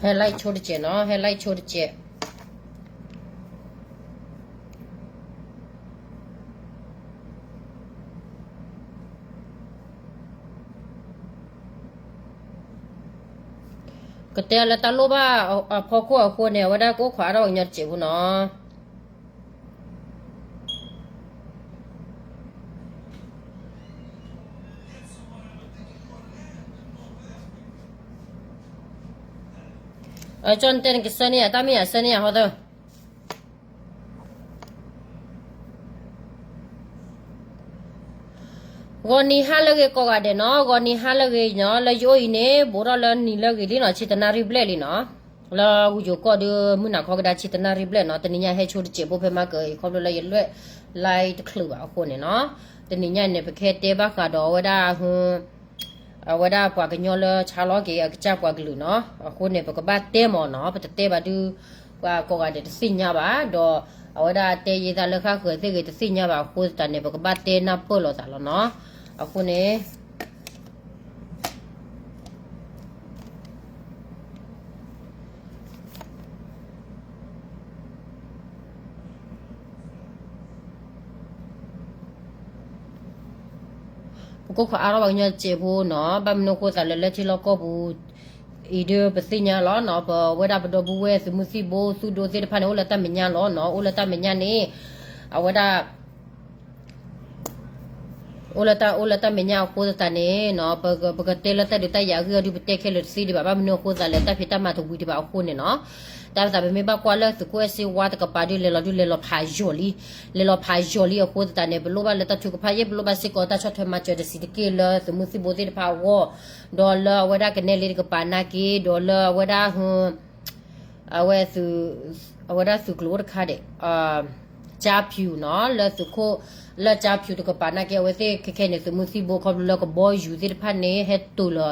ဟဲ like ဆိတစဲးနီၤ, ဟဲ like ဆိတစဲး. ကတဲလၢတၢ်လိၣ်ဘၣ်အဖီခိၣ်အဃိန့ၣ် အဝဲဒၣ်ကအိၣ်ခိးအါထီၣ်ပှၤကညီတစဲးဖိနီၤ. ကၠီၣ်တဲနကဆၢန့ၢ်ယၤ တၢ်မ့ၢ်ယၤဆၢန့ၢ်ယၤဟီသၢ ဂီၤနံၤဟါလၢအဂ့ၤကိးဂၤဒဲးနီၤ, ဂီၤနံၤဟါလၢအဂ့ၤနီၤ, လၢယအိၣ်အံၤန့ၣ် ဘူးထီၣ်လၢနံၤလၢအဂ့ၤလံနီၤ, ဆံတနၣ်ရံၣ်ဘျဲၣ်လံနီၤ. လၢဂုၢ်ယိၤကီၢ်ဒုး မုၢ်နၤခီကဒါဆံတနၣ်ရံၣ်ဘျဲၣ်နီၤ, တနံၤညါဟဲဆိတစဲးဖိဖဲမၤကၢၤအံၤ ခီဖျိလၢယလွဲၢ် live တချုးဘၣ်အဃိန့ၣ်နီၤ, တနံၤညါန့ၣ် ပကဟဲတဲဘၣ်ဃးဒီးအဝဲဒၣ် အဝဲဒၣ်ပှၤကညီလၢဆါလီၤက့ၤအကစၢ်ပှၤကလုာ်နီၤ, အဃိန့ၣ် ပကဘၣ်တဲမ့ၢ်နီၤ, ပတတဲဘၣ်ဒုး ပှၤကိးဂၤဒဲးတသ့ၣ်ညါဘၣ်, ဒီးအဝဲဒၣ်တဲယဲသးလၢဃၣ်ဃၢၤသ့ၣ်ဂ့ၤတသ့ၣ်ညါဘၣ်အဃိသတးန့ၣ် ပကဘၣ်တဲနၢ်ပၢၢ်လိာ်သးလီၤနီၤ, အဃိန့ၣ် ပကအိၣ်ခိးအါထီၣ်ပှၤကညီတစဲးဖိနီၤ, ဘၣ်မနုၤအဃိသတးလဲၣ် လၢထံလီၢ်ကီၢ်ပူၤ အံၤဒုးပသ့ၣ်ညါလီၤနီၤ, ပဝဲဒၣ်ပဒီပုၢ်ဝဲၢ်သုးမုၢ်သံၣ်ဘိ သုးဒိသ့ၣ်တဖၣ်န့ၣ် အိၣ်လၢတၢ်မဲာ်ညါလီၤနီၤ, အိၣ်လၢတၢ်မဲာ်ညါန့ၣ် အဝဲဒၣ် အိၣ်လၢတၢ် အိၣ်လၢတၢ်မဲာ်ညါအဃိသတးန့ၣ်နီၤ, ပက ပကတဲလၢတၢ်ဒုးတၢ်ယၤအဂ့ၢ်အီၤဒုး ပတဲခဲလၢာ်တသ့ဒံးဘၣ်, ဘၣ်မနုၤအဃိသတးလဲၣ် တၢ်ဖံးတၢ်မၤတဝံၤဒံးဘၣ်အဃိန့ၣ်နီၤ, တၢ်ပသးပမ့ၢ်ဘၣ်ကွၢ်လၢသုးခိၣ်အဲၣ်စ့ဝါတကပၤဒုး လဲၤလီၤဒုးလဲၤလီၤဖးယိာ်လံ, လဲၤလီၤဖးယိာ်လံအဃိသတးန့ၣ် ပလိၣ်ဘၣ်လၢတၢ်ထုကဖၣ် ယဲၢ်ပလိၣ်ဘၣ်စ့ၢ်ကီးတၢ်ဆီၣ်ထွဲမၤစၢၤတဆံးတက့ၢ်လၢသုးမုၢ်သံၣ်ဘိသ့ၣ်တဖၣ်အဂီၢ်, ဒီးလၢအဝဲဒၣ်ကနဲလ့တကပၤနာ်က့, ဒီးလၢအဝဲဒၣ် အဝဲ အဝဲဒၣ်သုးကျိၤအိၣ်တခါဒဲး ကၠါဖၠူၤနီၤ, လၢသုးခိၣ် လၢကၠါဖၠူၤတကပၤနာ်က့ အဝဲသ့ၣ်ခဲခဲန့ၣ် သုးမုၢ်သံၣ်ဘိခီဖျိလၢကဘီယူၤသ့ၣ်တဖၣ်န့ၣ် ဟဲတုၤလီၤ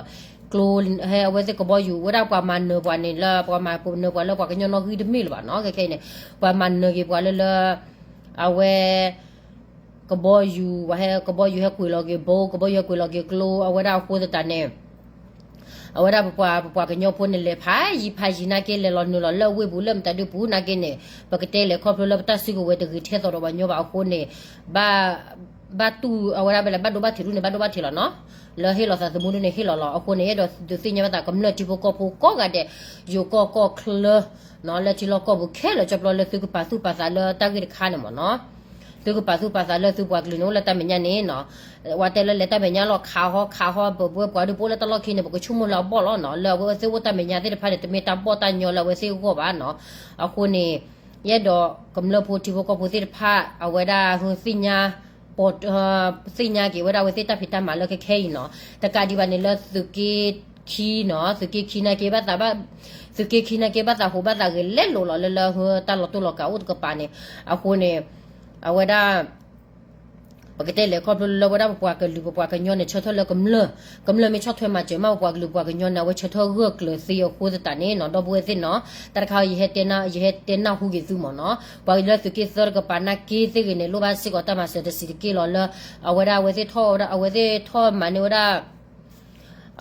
ကျိ ဟဲအဝဲသ့ၣ်ကဘီယူၤ ဝဲဒၣ်ပှၤမၤနၢၤပှၤန့ၣ် လၢပှၤမၤနၢၤပှၤလၢပှၤကညီနီၣ်ဂံၢ်တမ့ၢ်လၢၤဘၣ်နီၤ, ခဲခဲအံၤန့ၣ် ပှၤမၤနၢၤက့ၤပှၤလၢလၢ အဝဲ ကဘီယူၤ ပှၤဟဲ ကဘီယူၤဟဲကွံာ်လီၤက့ၤဘိ ကဘီယူၤဟဲကွံာ်လီၤက့ၤကျိ အဝဲဒၣ်အဃိသတးန့ၣ် အဝဲဒၣ်ပပှၤ ပပှၤကညီဖိန့ၣ် လဲၤဖးယံၤဖးယံၤနာ်က့ လဲၤလီၤနုာ်လီၤလၢအဝ့ၢ်ပူၤ လၢမတၤဒုပူၤနာ်က့န့ၣ် ပကတဲလဲၣ်ခီဖျိလၢပတၢ်စုကဝဲၤတဂ့ၤထဲသိးဒီးပှၤကညီဘၣ်အဃိန့ၣ် ဘၣ် ဘၣ်တူၢ် အဝဲဒၣ်ဘၣ်လဲၣ် ဘၣ်ဒိဘၣ်ထံးဒ်န့ၣ် ဘၣ်ဒိဘၣ်ထံးလီၤနီၤ, လၢဟ့ၣ်လီၤသးသမူဒ်န့ၣ် ဟ့ၣ်လီၤလီၤအဃိန့ၣ် အဲၣ်ဒိးဒုးသ့ၣ်ညါဘၣ်သးကမျၢၢ်ထံဖိကီၢ်ဖိကိးဂၤဒဲး ယိၤကီၢ်ကီၢ်ချၢ လၢထံလီၢ်ကီၢ်ပူၤခဲလၢာ် ကၠီဖျိလၢသုကပာ်သူၣ်ပာ်သးလၢတၢ်ဂ့ၢ်တခါန့ၣ်မ့ၢ်နီၤ, သုကပာ်သူၣ်ပာ်သးလၢသုပှၤကလုာ်န့ၣ် အိၣ်လၢတၢ်မဲာ်ညါန့ၣ်နီၤ, ဝဲတဲလၢလဲၤတၢ်မဲာ်ညါလီၤ ခးဟီခးဟီ ပဝဲပှၤဒုးပအိၣ်လၢတၢ်လီၢ်ခံန့ၣ် ပကဆိကမိၣ်လၢအဘီၣ်လီၤနီၤ, လၢအဝဲသ့ၣ်အိၣ်တၢ်မဲာ်ညါသ့ၣ်တဖၣ်န့ၣ် တမ့ၢ်တၢ်ဘီၣ်တၢ်ညီလၢအဝဲသ့ၣ်အဂီၢ်ဘၣ်နီၤ, အဃိန့ၣ် ယအဲၣ်ဒိးကမျၢၢ်ဖိထံဖိကီၢ်ဖိသ့ၣ်တဖၣ် အဝဲဒၣ်သ့ၣ်ညါ ပီၣ် သ့ၣ်ညါက့ၤဝဲဒၣ်အဝဲသ့ၣ်တၢ်ဖံးတၢ်မၤလၢခဲခဲအံၤနီၤ, တကးဒံးဘၣ်န့ၣ်လၢသုးက့ခံနီၤ, သုးက့ခံနာ်က့ဘၣ်သးဘၣ် သုးက့ခံနာ်က့ဘၣ်သးဟူးဘၣ်သးဂဲၤလဲလိာ်လီၤလၢလၢတၢ်လီၤတိၢ်လီၤကးအိၣ်တကပၤန့ၣ်, အဃိန့ၣ် အဝဲဒၣ် ပကတဲလဲၣ်ခီဖျိလၢဝဲဒၣ်ပပှၤကလုာ်ပပှၤကညီန့ၣ် ဆၢထၢၣ်လၢကမျၢၢ်, ကမျၢၢ်မ့ၢ်ဆီၣ်ထွဲမၤစၢၤမး ပပှၤကလုာ်ပပှၤကညီန့ၣ် အဝဲဆၢထၢၣ်ဂၢၢ်ကျၢၤသ့အဃိသတးန့ၣ်နီၤ, ဒီပုၢ်ဝဲၢ်သ့ၣ်နီၤ, တၢ်တခါအံၤ ယဟဲတဲနၢ်ဟူက့ၤသုမ့ၢ်နီၤ, ပှၤလၢသုးက့သၢတကပၤနာ်က့သ့ၣ်ဂ့ၤန့ၣ် လိၣ်ဘၣ်စ့ၢ်ကီးတၢ်မၤစၢၤတဆံးတက့ၢ်လီၤလၢ အဝဲဒၣ်အဝဲသ့ၣ်ထီၣ်ဝဲဒၣ် အဝဲသ့ၣ်ထီၣ်မၤန့ၢ်ဝဲဒၣ်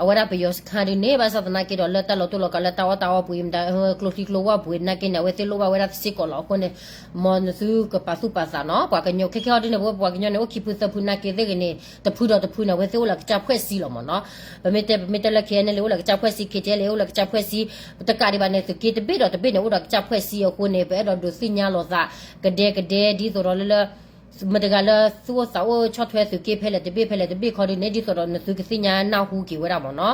အဝဲဒၣ်ပယီၤစခါဒ်န့ၣ် ဘၣ်ဆၣ်သနာ်က့ဒီး လၢတၢ်လီၤတိၢ်လီၤကးလၢတၢ်အီၣ်တၢ်အီပှ့ၤ မတၤ ကျိချံကျိဝၢ်ပှ့ၤနာ်က့န့ၣ် အဝဲသ့ၣ်လိၣ်ဘၣ်ဝဲဒၣ်စ့ၢ်ကီးလီၤ. အဃိန့ၣ် မ်နသုကပာ်သူၣ်ပာ်သးနီၤ ပှၤကညီ ခဲခဲအံၤဒ်န့ၣ် ပဝဲပှၤကညီန့ၣ် အိၣ်ခံဖုသၢဖုနာ်က့သ့ၣ်ဂ့ၤန့ၣ် တဖုဒီးတဖုန့ၣ် အဝဲသ့ၣ်အိၣ်လၢကစၢ်ဖှဲၣ်စံလီၤမ့ၢ်နီၤ. ပမ့ၢ်တဲ ပမ့ၢ်တဲလၢ ခဲအံၤန့ၣ် အိၣ်လၢကစၢ်ဖှဲၣ်စံ ခဲအံၤန့ၣ် အိၣ်လၢကစၢ်ဖှဲၣ်စံ တကးဒံးဘၣ်န့ၣ် သုးက့တဘ့ၣ်ဒီးတဘ့ၣ်န့ၣ် အိၣ်ဒီးကစၢ်ဖှဲၣ်စံအဃိန့ၣ် ပအဲၣ်ဒိးဒုးသ့ၣ်ညါလိာ်သး ကဒဲကဒဲ ဒ်သိးဒီးလၢလၢ မတၤတဂၤလၢသူၣ်အိၣ်သးအိၣ်ဆီၣ်ထွဲသုးက့ဖဲလဲၣ်တဘ့ၣ်ဖဲလဲၣ်တဘ့ၣ်ခီဒုးန့ၣ် ဒ်သိးဒီးနသုကသ့ၣ်ညါနၢ်ဟူက့ၤဝဲဒၣ်မ့ၢ်နီ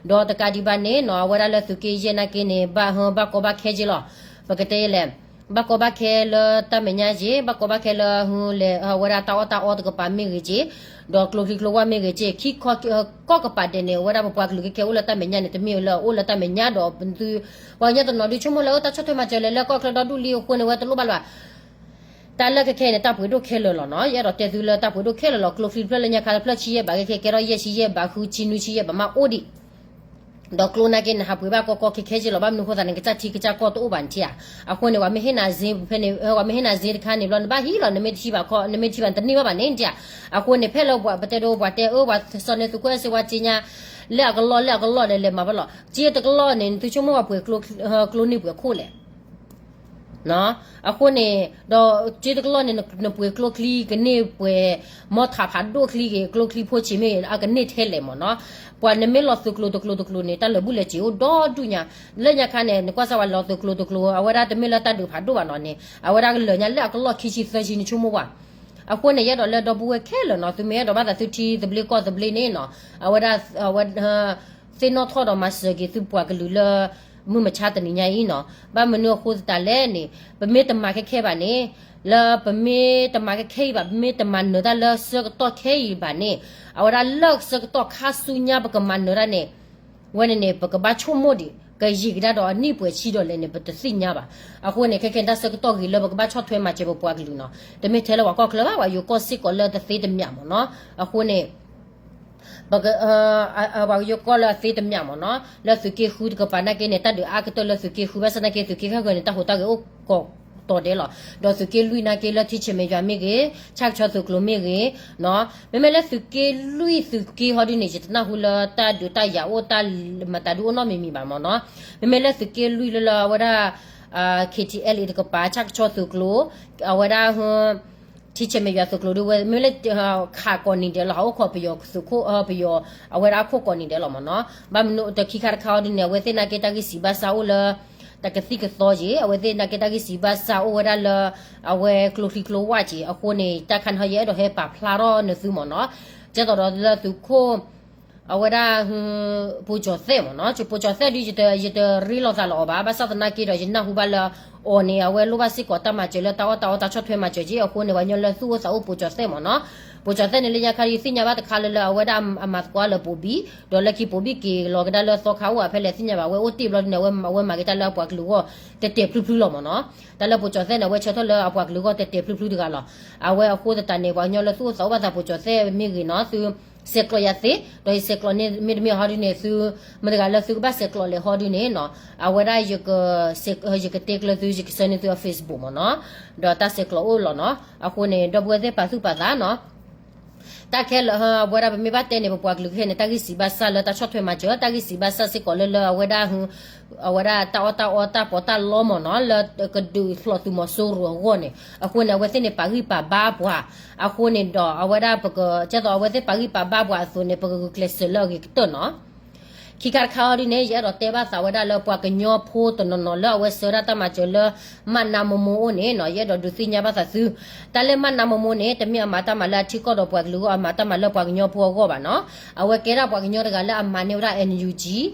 ၤ. ဒီးတကးဒံးဘၣ်န့ၣ်နီၤ အဝဲဒၣ်လၢသုးက့ယဲၢ်နာ်က့န့ၣ် ဘၣ်ဟၢဘၣ်ကီဘၣ်ခဲက့လီၤ. ပကတဲလဲၣ် ဘၣ်ကီဘၣ်ခဲလၢတၢ်မဲာ်ညါက့ ဘၣ်ကီဘၣ်ခဲလၢ လဲၤ အဝဲဒၣ်တၢ်အီၣ်တၢ်အီတကပၤမ့ၢ်ဂ့ၤက့ ဒီးကျိချံကျိဝၢ်မ့ၢ်ဂ့ၤက့ ခံခီ ကီၢ်ကပၤဒဲးန့ၣ် အဝဲဒၣ်ပပှၤကလုာ်ခဲခဲအိၣ်လၢတၢ်မဲာ်ညါန့ၣ် တမ့ၢ်လၢအအိၣ်လၢတၢ်မဲာ်ညါဒီး ပှၤကညီတနီၤဒုးဆိကမိၣ်လၢအတၢ်ဆီၣ်ထွဲမၤစၢၤလဲၣ်လၢကီၢ်ချၢဒီဒူၣ်လံအဃိန့ၣ် ဝဲတလိၣ်ဘၣ်လၢၤဘၣ် တၢ်လၢခဲခဲအံၤန့ၣ် တၢ်ပှ့ၤဒိၣ်ခဲလၢာ်လီၤနီၤ. ယအဲၣ်ဒိးတဲသုလၢတၢ်ပှ့ၤဒိၣ်ခဲလၢာ်လီၤ. ကျိချံတဖျၢၣ်လၢညါခါတဖျၢၣ်ဆံယဲၢ်ဘး ခဲခဲ ကဲထီၣ်ယဲၢ်ဆံယဲၢ်ဘး ဃုဆံနွံဆံယဲၢ်ဘးမးအိၣ်ဒံး. ဒီးကျိနာ်က့ နဟးပှ့ၤဘၣ်ကီကီခဲခဲက့လီၤ. ဘၣ်မနုၤဃိသတး နကစၢ်ထံကစၢ်ကီၢ်တအိၣ်ဘၣ်နထံၣ်ဧါ. အဃိန့ၣ် ပှၤမ့ၢ်ဟ့ၣ်နၤစ့ဖဲန့ၣ် ပှၤမ့ၢ်ဟ့ၣ်နၤစ့တခါန့ၣ်ဘျီ နဘၣ်ဟံးလီၤ နမ့ၢ်တထံၣ်ဘၣ်ခီ နမ့ၢ်ထံၣ်ဘၣ် နတန့ၢ်ဘၣ်ဘၣ်န့ၣ်နထံၣ်ဧါ. အဃိန့ၣ် ဖဲလၢပှၤပတဲဒိ ပှၤတဲအၢ ပှၤစီၤန့ၣ် သုးခိၣ်အဲၣ်စ့ဝါစ့ညါ လၢအကလီၢ် လၢအကလီၢ်ဒီး လဲၤမၤဘၣ်လီၤ. စ့တကလီၢ်န့ၣ် နသုဆိကမိၣ်ပှၤပှ့ၤကျိနံၣ်ပှ့ၤခိၣ်လဲၣ် အဃိန့ၣ် ဒီးစ့တကလီၢ်န့ၣ် နပှ့ၤကျိချံကန့ၢ်ပှဲၤ မီထးဖးဒိၣ်ချံဂ့ၤ ကျိချံဖိဆံးမ့ၢ်ဂ့ၤ အကန့ၢ်ထဲလဲၣ်မ့ၢ်နီၤ. ပှၤနမ့ၢ်လီၤသုးကျိၤတကျိၤတကျိၤန့ၣ် တၢ်လၢာ်ဘူၣ်လၢာ်စ့အိၣ်ဒီဒူၣ်ညါ. လၢညါခါန့ၣ် နကွၢ်စၢ်ဝဲလီၤသုးကျိၤတကျိၤ အဝဲဒၣ်တမ့ၢ်လၢတၢ်ဒုးဖးဒိၣ်ဘၣ်နီၤန့ၣ် အဝဲဒၣ်ကလၢာ်ညါလၢအကလီၢ်ခံဆံသၢဆံ နဆိကမိၣ်ဝဲ. အဃိန့ၣ် ယအဲၣ်ဒိးလၢဒီပုၢ်ဝဲၢ်ခဲလၢာ်နီၤ သုမ့ၢ်အဲၣ်ဒိးဘၣ်သးသုထံသဘျ့ကီၢ်သဘျ့န့ၣ်နီၤ အဝဲဒၣ် အဝဲ သ့ၣ်နီၣ်ထီၣ်ဒီးမၤစၢၤက့ၤသုပှၤကလုာ်လၢ မုၢ်မဆါတနံၤညါအံၤနီၤ. ဘၣ်မနုၤအဃိသတးလဲၣ်န့ၣ် ပမ့ၢ်တမၤခဲခဲဘၣ်န့ၣ် လၢပမ့ၢ်တမၤခဲခဲအံၤဘၣ် ပမ့ၢ်တမၤနၢၤတၢ်လၢဆၢကတီၢ်ခဲအံၤဘၣ်န့ၣ် အဝဲဒၣ်လၢဆၢကတီၢ်ခါဆူညါပကမၤနၢၤတၢ်န့ၣ် ဝဲန့ၣ်န့ၣ် ပကဘၣ်ဆိကမိၣ်ဒံး ကယံာ်ကဒါဒီးအနံၣ်ပှဲၤဆံဒီးလဲၣ်န့ၣ် ပတသ့ၣ်ညါဘၣ်. အဃိန့ၣ် ခဲခဲန့ၣ် တၢ်ဆၢကတီၢ်ဂ့ၤလၢပကဘၣ်ဆီၣ်ထွဲမၤစၢၤပပှၤကလုာ်နီၤ. တမ့ၢ်ထဲလၢပှၤကီၢ်ချၢဘၣ် ပှၤယိၤကီၢ်စ့ၢ်ကီးလၢတသ့တမံၤမ့ၢ်နီၤ. အဃိန့ၣ် ပှၤကယိၤကီၢ်လၢအသ့တမံၤမ့ၢ်နီၤ လၢသုးက့ဃုတကပၤနာ်က့န့ၣ် တၢ်ဒုးအါကတၢၢ်လၢသုးက့ဃု ဘၣ်ဆၣ်သနာ်က့ သုးက့ဃုဂၤန့ၣ် တၢ်ဟူးတၢ်ဂဲၤအိၣ်ကိးတီၤဒဲးလီၤ. ဒီးသုးက့လွံၢ်နာ်က့လၢထံဆဲးမဲာ်ယွၤမ့ၢ်ဂ့ၤ ဆၣ်ကဆီသုးကျိၤမ့ၢ်ဂ့ၤ မ့မ့ၢ်လၢသုးက့လွံၢ်သုးက့ဟီဒုန့ၣ် ယတနၢ်ဟူလၢတၢ်ဒုးတၢ်ယၤအိၣ် တၢ်မၤသးဒုးအိၣ်နီတမံၤမံၤဘၣ်မ့ၢ်နီၤ. မ့မ့ၢ်လၢသုးက့လွံၢ်လၢလၢအဝဲဒၣ် KTLA တကပၤ ဆၣ်ကဆီသုးကျိၤ အဝဲဒၣ် ထံဆဲးမဲာ်ယွၤသုးကျိၤဒုဝဲ မ့မ့ၢ်လၢ ခးကိးနံၤဒဲးလီၤ ဟးအိၣ်ခိးပယီၤသုးခိၣ် ပယီၤ အဝဲဒၣ်အခိၣ်ကိးနံၤဒဲးလီၤမ့ၢ်နီၤ. ဘၣ်မနုၤတခံခါတခါအီၤဒုန့ၣ် အဝဲသ့ၣ်နာ်က့တၢ်ဂံၢ်စံးဘၣ်စၢ်အိၣ်လၢ တကသံၣ်ကသီက့ၤ အဝဲသ့ၣ်နာ်က့တၢ်ဂံၢ်စံးဘၣ်စၢ်အိၣ်ဝဲဒၣ်လၢ အဝဲကျိချံကျိဝၣ်က့ၤ အဃိန့ၣ် တၢ်ခါန့ၣ်ဟီ ယအဲၣ်ဒိးဟဲပာ်ဖျါထီၣ်နသုမ့ၢ်နီၤ. ကဲသိးဒီးလၢသုးခိၣ် အဝဲဒၣ် ပိကၠီၤသဲးမ့ၢ်နီၤ ပိကၠီၤသဲးဒု ယတရ့လိာ်သးလီၤအီၤဘၣ် ဘၣ်ဆၣ်သနာ်က့ဒီး ယနၢ်ဟူဘၣ်လၢ အီၤန့ၣ် အဝဲလိၣ်ဘၣ်စ့ၢ်ကီးတၢ်မၤစၢၤလၢတၢ်အီၣ်တၢ်အီတၢ်ဆီၣ်ထွဲမၤစၢၤက့ၤ အဃိန့ၣ် ပှၤကညီလၢသူၣ်အိၣ်သးအိၣ်ပိကၠီၤသဲးမ့ၢ်နီၤ. ပိကၠီၤသဲးန့ၣ် လၢညါခါဒု ယသ့ၣ်ညါဘၣ်တခါလၢလၢအဝဲဒၣ်အမၤသကိးလၢဘိၤဘံၣ် ဒီးလၢခံဘိၤဘံၣ်က့ၤလီၤကဒါလၢသီခါအိၣ်ဖဲလဲၣ်သ့ၣ်ညါဘၣ် အဝဲအိၣ်တ့ၢ်ဘျီဒုန့ၣ် အဝဲမၤက့ၤတၢ်လၢအပှၤကလုာ်အဂီၢ် တဲာ်တဲာ်ဖျုဖျုလီၤမ့ၢ်နီၤ. တၢ်လၢပိကၠီၤသဲးန့ၣ် အဝဲဆၢထၢၣ်လၢအပှၤကလုာ်အဂီၢ်တဲာ်တဲာ်ဖျုဖျုတဂၤလီၤ. အဝဲအဃိသတးန့ၣ် ပှၤကညီလၢသူၣ်အိၣ်သးအိၣ်ဘၣ်သးပိကၠီၤသဲးမ့ၢ်ဂ့ၤနီၤ သုဆဲးကျိးယၤသ့ ဒီးယဆဲးကျိးန့ၣ်မ့တမ့ၢ်ဟီဒုန့ၣ် သု မတဂၤလၢသုကဘၣ်ဆဲးကျိးလဲၤဟီဒုန့ၣ်နီၤ အဝဲဒၣ် ယကတဲကျၢၤသု ယကဆှၢန့ၢ်သုအ Facebook မ့ၢ်နီၤ. ဒီးတၢ်ဆဲးကျိးအိၣ်လီၤနီၤ. အဃိန့ၣ် ဒီပုၢ်ဝဲၢ်သ့ၣ်ပာ်သူၣ်ပာ်သးနီၤ တၢ်ခဲလၢာ် အဝဲဒၣ်ပမ့ၢ်ဘၣ်တဲန့ၣ် ပပှၤကလုာ်ခဲအံၤန့ၣ် တၢ်ဂံၢ်စံးဘၣ်စၢ်လၢတၢ်ဆီၣ်ထွဲမၤစၢၤ တၢ်ဂံၢ်စံးဘၣ်စၢ်စ့ၢ်ကီးလၢလၢအဝဲဒၣ် အဝဲဒၣ်တၢ်အီၣ်တၢ်အီတၢ်ပီးတၢ်လီမ့ၢ်နီၤ လၢကဒုးသီၣ်သုးမီၤစိရိၤအဂီၢ်န့ၣ် အဃိန့ၣ် အဝဲသ့ၣ်န့ၣ် ပာ်ဂံၢ်ပာ်ဘါပှၤ အဃိန့ၣ်ဒီး အဝဲဒၣ်ပက ကဲသိးအဝဲသ့ၣ်ပာ်ဂံၢ်ပာ်ဘါပှၤအသိးန့ၣ် ပကဂုာ်ကျဲးစၢးလၢအဂ့ၤကတၢၢ်နီၤ. ခံခါတခါအီၤဒုန့ၣ် ယအဲၣ်ဒိးတဲဘၣ်သးဝဲဒၣ်လၢပှၤကညီဖိတနီၤနီၤလၢအဝဲဆှၢဒၣ်တၢ်မၤစၢၤလၢ မးနါမိၢ်မိၢ်အိၣ်န့ၣ်နီၤ ယအဲၣ်ဒိးဒုးသ့ၣ်ညါဘၣ်သးသု တၢ်လၢမးနါမိၢ်မိၢ်န့ၣ် တမ့ၢ်အမၤတၢ်မၤလၢအထံကီၢ်ဒီးပှၤကလုာ်အဂီၢ် အမၤတၢ်မၤလၢပှၤကညီဖိအဂီၢ်ဘၣ်နီၤ. အဝဲကဲဒၣ်ပှၤကညီတဂၤလၢအမၤန့ၢ်ဝဲဒၣ် NUG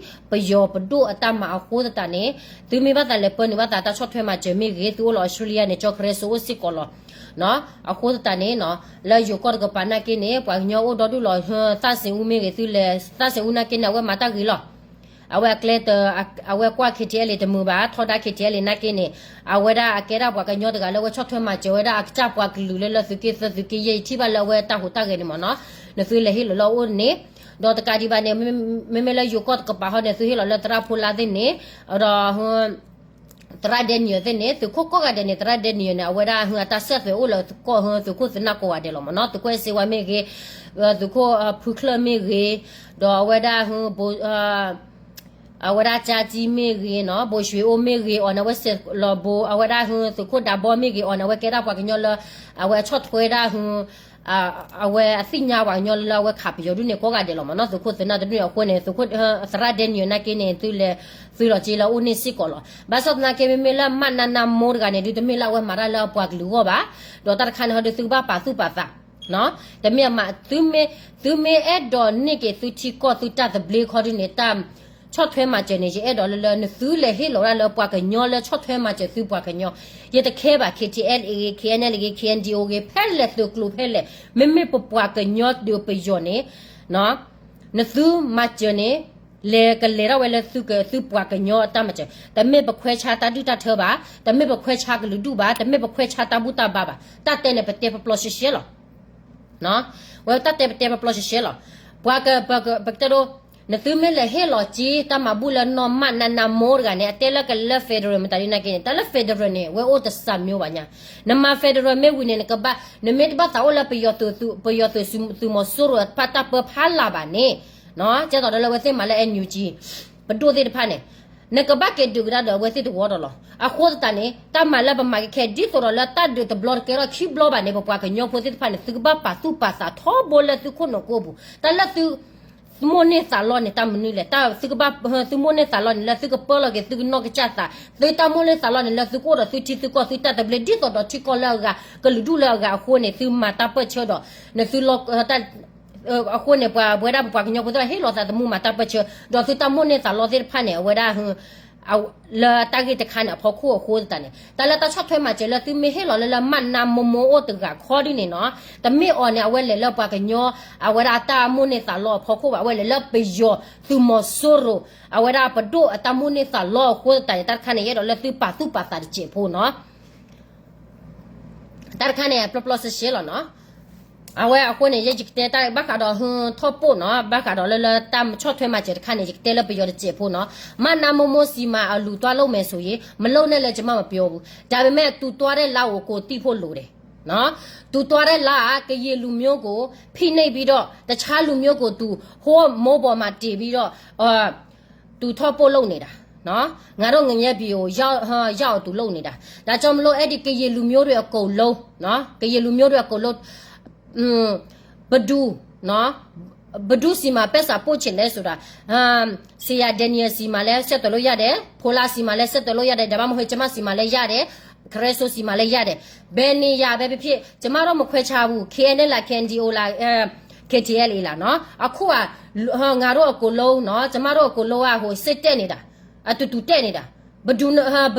ပယီၤပဒိၣ်အတၢ်မၤအဃိသတးန့ၣ် သုမ့ၢ်ဘၣ်သးလဲၤပၢနုာ်ဘၣ်သးတၢ်ဆီၣ်ထွဲမၤစၢၤမ့ၢ်ဂ့ၤ သုအိၣ်လၢ Australia န့ၣ် ကၠီကရဲစိအိၣ်စ့ၢ်ကီးလီၤ. အဃိသတးန့ၣ်နီၤ လၢယိၤကီၢ်တကပၤနာ်က့န့ၣ် ပှၤကညီအိၣ်ဒီဒူၣ်လီၤ သၣ်စ့ၣ်အူမ့ၢ်ဂ့ၤ သုလဲၤ သၣ်စ့ၣ်အူနာ်က့န့ၣ် အဝဲမၤတၢ်ဂ့ၤလီၤ. အဝဲအကျဲတ အဝဲကွၢ် KTLA တမုာ်ဘၣ် ထီဒါ KTLA နာ်က့န့ၣ် အဝဲဒၣ်အကဲဒၣ်ပှၤကညီတဂၤလၢအဝဲဆီၣ်ထွဲမၤစၢၤဝဲဒၣ်အကစၢ်ပှၤကလုာ်လၢလၢသုးက့သၢသုးက့ယဲၢ် ယထံၣ်ဘၣ်လၢအဝဲတၢ်ဟူးတၢ်ဂဲၤန့ၣ်မ့ၢ်နီၤ နသုလဲၤဟ့ၣ်လီၤလၢအအိၣ်န့ၣ် ဒီးတကးဒံးဘၣ်န့ၣ် မ့မ့ၢ်လၢယိၤကီၢ်တကပၤဟီန့ၣ် သုဟ့ၣ်လီၤလၢသရၣ်ဖိလါသ့ၣ်န့ၣ် ဒီး သရၣ်ဒဲနံၣ်သ့ၣ်န့ၣ် သုးခိၣ်ကိးဂၤဒဲးန့ၣ် သရၣ်ဒဲနံၣ်န့ၣ် အဝဲဒၣ်အတၢ်ဆဲးသွဲးအိၣ်လၢသုးခိၣ်သနၢၣ်ကိးဂၤဒဲးလီၤမ့ၢ်နီၤ သုးခိၣ်အဲၣ်စ့ဝါမ့ၢ်ဂ့ၤ သုးခိၣ်ဖုချၢၣ်မ့ၢ်ဂ့ၤ ဒီးအဝဲဒၣ် အဝဲဒၣ်ကၠါကံမ့ၢ်ဂ့ၤနီၤ ဘိၣ်ရွှ့ၣ်အိၣ်မ့ၢ်ဂ့ၤ အီၤန့ၣ် အဝဲစဲးလီၤဘိ အဝဲဒၣ်သုးခိၣ်ဒးဘီမ့ၢ်ဂ့ၤ အီၤန့ၣ် အဝဲကဲဒၣ်ပှၤကညီလၢ အဝဲအဆီၣ်ထွဲဒၣ် အဝဲအသ့ၣ်ညါပှၤကညီလၢအဝဲခးပယီၤဒုန့ၣ် ကိးဂၤဒဲးလီၤမ့ၢ်နီၤ သုးခိၣ်သနၢၣ်တဒုန့ၣ် အဃိန့ၣ် သုးခိၣ်သရၣ်ဒဲနံၣ်နာ်က့န့ၣ် သုလဲၤ သုးလီၤက့လၢအအိၣ်န့ၣ်စ့ၢ်ကီးလီၤ. ဘၣ်ဆၣ်သနာ်က့ မ့မ့ၢ်လၢမးနါနါမိၢ်တဂၤန့ၣ်ဒု တမ့ၢ်လၢအဝဲမၤတၢ်လၢအပှၤကလုာ်အဂီၢ်ဘၣ်, ဒီးတၢ်တခါန့ၣ်ဟီဒု သုကဘၣ်ပာ်သူၣ်ပာ်သး တမ့ၢ်အမး သုမ့ၢ်အဲၣ်ဒိးန့ၢ်က့ၤသုထံကီၢ်သုတၢ်သဘျ့ခီဒုန့ၣ် တၢ်ဆီၣ်ထွဲမၤစၢၤန့ၣ် ယအဲၣ်ဒိးလၢလၢ နသုလဲၤဟ့ၣ်လီၤဝဲဒၣ်လၢပှၤကညီလၢဆီၣ်ထွဲမၤစၢၤသုပှၤကညီ, ယတခဲဘၣ် KTLA ဂ့ၤ KNLA ဂ့ၤ KNDO ဂ့ၤ ဖဲလဲၣ်သုးကျိၤဖဲလဲၣ် မ့မ့ၢ်ပပှၤကညီဒီးပယီၤန့ၣ် နသုမၤစၢၤန့ၣ် လဲၤကလဲၤထီၣ်ဝဲလၢသုက သုပှၤကညီအတၢ်မၤစၢၤ, တမ့ၢ်ပခွဲးဆါတၢ်ဒုၣ်တၢ်ထၢဘၣ်, တမ့ၢ်ပခွဲးဆါကလုာ်ဒူၣ်ဘၣ်, တမ့ၢ်ပခွဲးဆါတၢ်ဘူၣ်တၢ်ဘါဘၣ်, တၢ်တဲန့ၣ် ပတဲပျီရှဲရှဲလီၤ. ဝဲတၢ်တဲပတဲပျီရှဲရှဲလီၤ. ပှၤက ပကတဲဒိ နသုမ့ၢ်လဲၤဟ့ၣ်လီၤက့ၤ တၢ်မၤဘူၣ်လၢနီၢ်မးနးနးမိၢ်တဂၤန့ၣ် အတဲလၢကလဲၤလၢ federal မတၤဒ်န့ၣ်က့န့ၣ် တၢ်လၢ federal န့ၣ် ဝဲအိၣ်တစးမျိုးဘၣ်ညါ. နမၤ federal မ့ၢ်ဝံၤန့ၣ် နကဘၣ် နမ့ၢ်တဘၣ်သးအိၣ်လၢပယီၤသုး ပယီၤသုးသုးမီၤစိရိၤအတၢ်ပၢဖးလၢ်ဘၣ်န့ၣ်, ကဲသိးဒီးလၢအဝဲသ့ၣ်မၤလၢ NUG ပဒိၣ်သ့ၣ်တဖၣ်န့ၣ် နကဘၣ်က့ၤဒုးကဒါဒီးအဝဲသ့ၣ်တဝီဒီးလီၤ. အဃိသတးန့ၣ် တၢ်မၤလၢပမၤကဲခဲ ဒ်သိးဒီးလၢတၢ်ဒုးတဘျီတကဲထီၣ်ခံဘျီဘၣ်န့ၣ် ပပှၤကညီဖိသ့ၣ်တဖၣ်န့ၣ် သုကဘၣ်ပာ်သူၣ်ပာ်သးထီဘိလၢသုခိၣ်နူာ်ကိးပူၤ တၢ်လၢသု မိၣ်န့ၢ်သးလီန့ၣ် တၢ်မနုၤလဲၣ်, တၢ်သုကဘၣ် သုမိၣ်န့ၢ်သးလီန့ၣ် လၢသုကပၢလီၤက့ၤသုကနီၢ်ကစၢ်သး, သုတၢ်မိၣ်န့ၢ်သးလီန့ၣ် လၢသုကအိၣ်ဒီးသုထံသုကီၢ်သုတၢ်သဘျ့ ဒ်သိးဒီးထံကီၢ်လၢအဂၤ ကလုာ်ဒူၣ်လၢအဂၤအဃိန့ၣ် သုမၤတၢ်ပၢၢ်ဆၢဒီး နသုလီ အဃိန့ၣ် ပှၤဝဲဒၣ်ပပှၤကညီဖိသ့ၣ်တဖၣ်ဟ့ၣ်လီၤသးသမူမၤတၢ်ပၢၢ်ဆၢ ဒီးသုတၢ်မိၣ်န့ၢ်သးလီသ့ၣ်တဖၣ်န့ၣ် အဝဲဒၣ် လၢတၢ်ဂ့ၢ်တခါန့ၣ် အဖီခိၣ်အဃိသတးန့ၣ် တၢ်လၢတၢ်ဆီၣ်ထွဲမၤစၢၤလၢသုမ့ၢ်ဟ့ၣ်လီၤလၢလၢမးနးမိၢ်မိၢ်အိၣ်တဂၤခီဒ်န့ၣ်နီၤ, တမ့ၢ်အီၤန့ၣ် အဝဲလဲၤလၢပှၤကညီ အဝဲဒၣ်တၢ်မိၣ်န့ၢ်သးလီအဖီခိၣ်ဘၣ်, အဝဲလဲၤလၢပယီၤသုးမီၤစိရိၤ အဝဲဒၣ်ပဒိၣ်အတၢ်မိၣ်န့ၢ်သးလီအဃိသတးန့ၣ် တၢ်တခါန့ၣ် ယအဲၣ်ဒိးလၢသုပာ်သူၣ်ပာ်သးတစဲးဖိနီၤ. တၢ်တခါန့ၣ် ပျီပျီစဲစဲလီၤနီၤ. အဝဲအဃိန့ၣ် ယဲယကတဲတၢ်ဘၣ်ဃးဒီး ထီၣ်ပိၣ်နီၤ, ဘၣ်ဃးဒီးလၢလၢတၢ်ဆီၣ်ထွဲမၤစၢၤတခါန့ၣ် ယကတဲလၢပယီၤတစဲးဖိနီၤ. မးနးမိၢ်မိၢ်စံးမး အလူၤတွားလိာ်မယ်ဆိုရင် မလုပ်နဲ့လည်း ကျွန်မမပြောဘူး. ဒါပေမဲ့ သူသွားတဲ့လမ်းကို ကိုသိဖို့လိုတယ်. သူသွားတဲ့လမ်းက ကရင်လူမျိုးကို ဖိနှိပ်ပြီးတော့ တခြားလူမျိုးကို သူ ဟိုး မိုးပေါ်မှာတင်ပြီးတော့ သူထောက်ပို့လုပ်နေတာနော်. ငါတို့ငရဲပြည်ကို ရောက် ရောက်အောင် သူလုပ်နေတာ. ဒါကြောင့်မလို့ အဲ့ဒီကရင်လူမျိုးတွေအကုန်လုံးနော်, ကရင်လူမျိုးတွေအကုန်လုံး ဘယ်သူနော်, ဘယ်သူဆီမှာ ပိုက်ဆံပို့ချင်လဲဆိုတာ ဆရာ Daniel ဆီမှာလည်း ဆက်သွယ်လို့ရတယ်, ဖိုလာဆီမှာလည်း ဆက်သွယ်လို့ရတယ်, ဒါမှမဟုတ် ကျမဆီမှာလည်းရတယ်, ခရစ်ဆိုဆီမှာလည်းရတယ်. ဘယ်နေရာပဲဖြစ်ဖြစ် ကျမတို့မခွဲခြားဘူး, KNLA လား KNDO လား KTLA လားနော်. အခုက ငါတို့အကုန်လုံးနော်, ကျမတို့အကုန်လုံးက ဟို စစ်တက်နေတာ, အတူတူတက်နေတာ. ဘယ်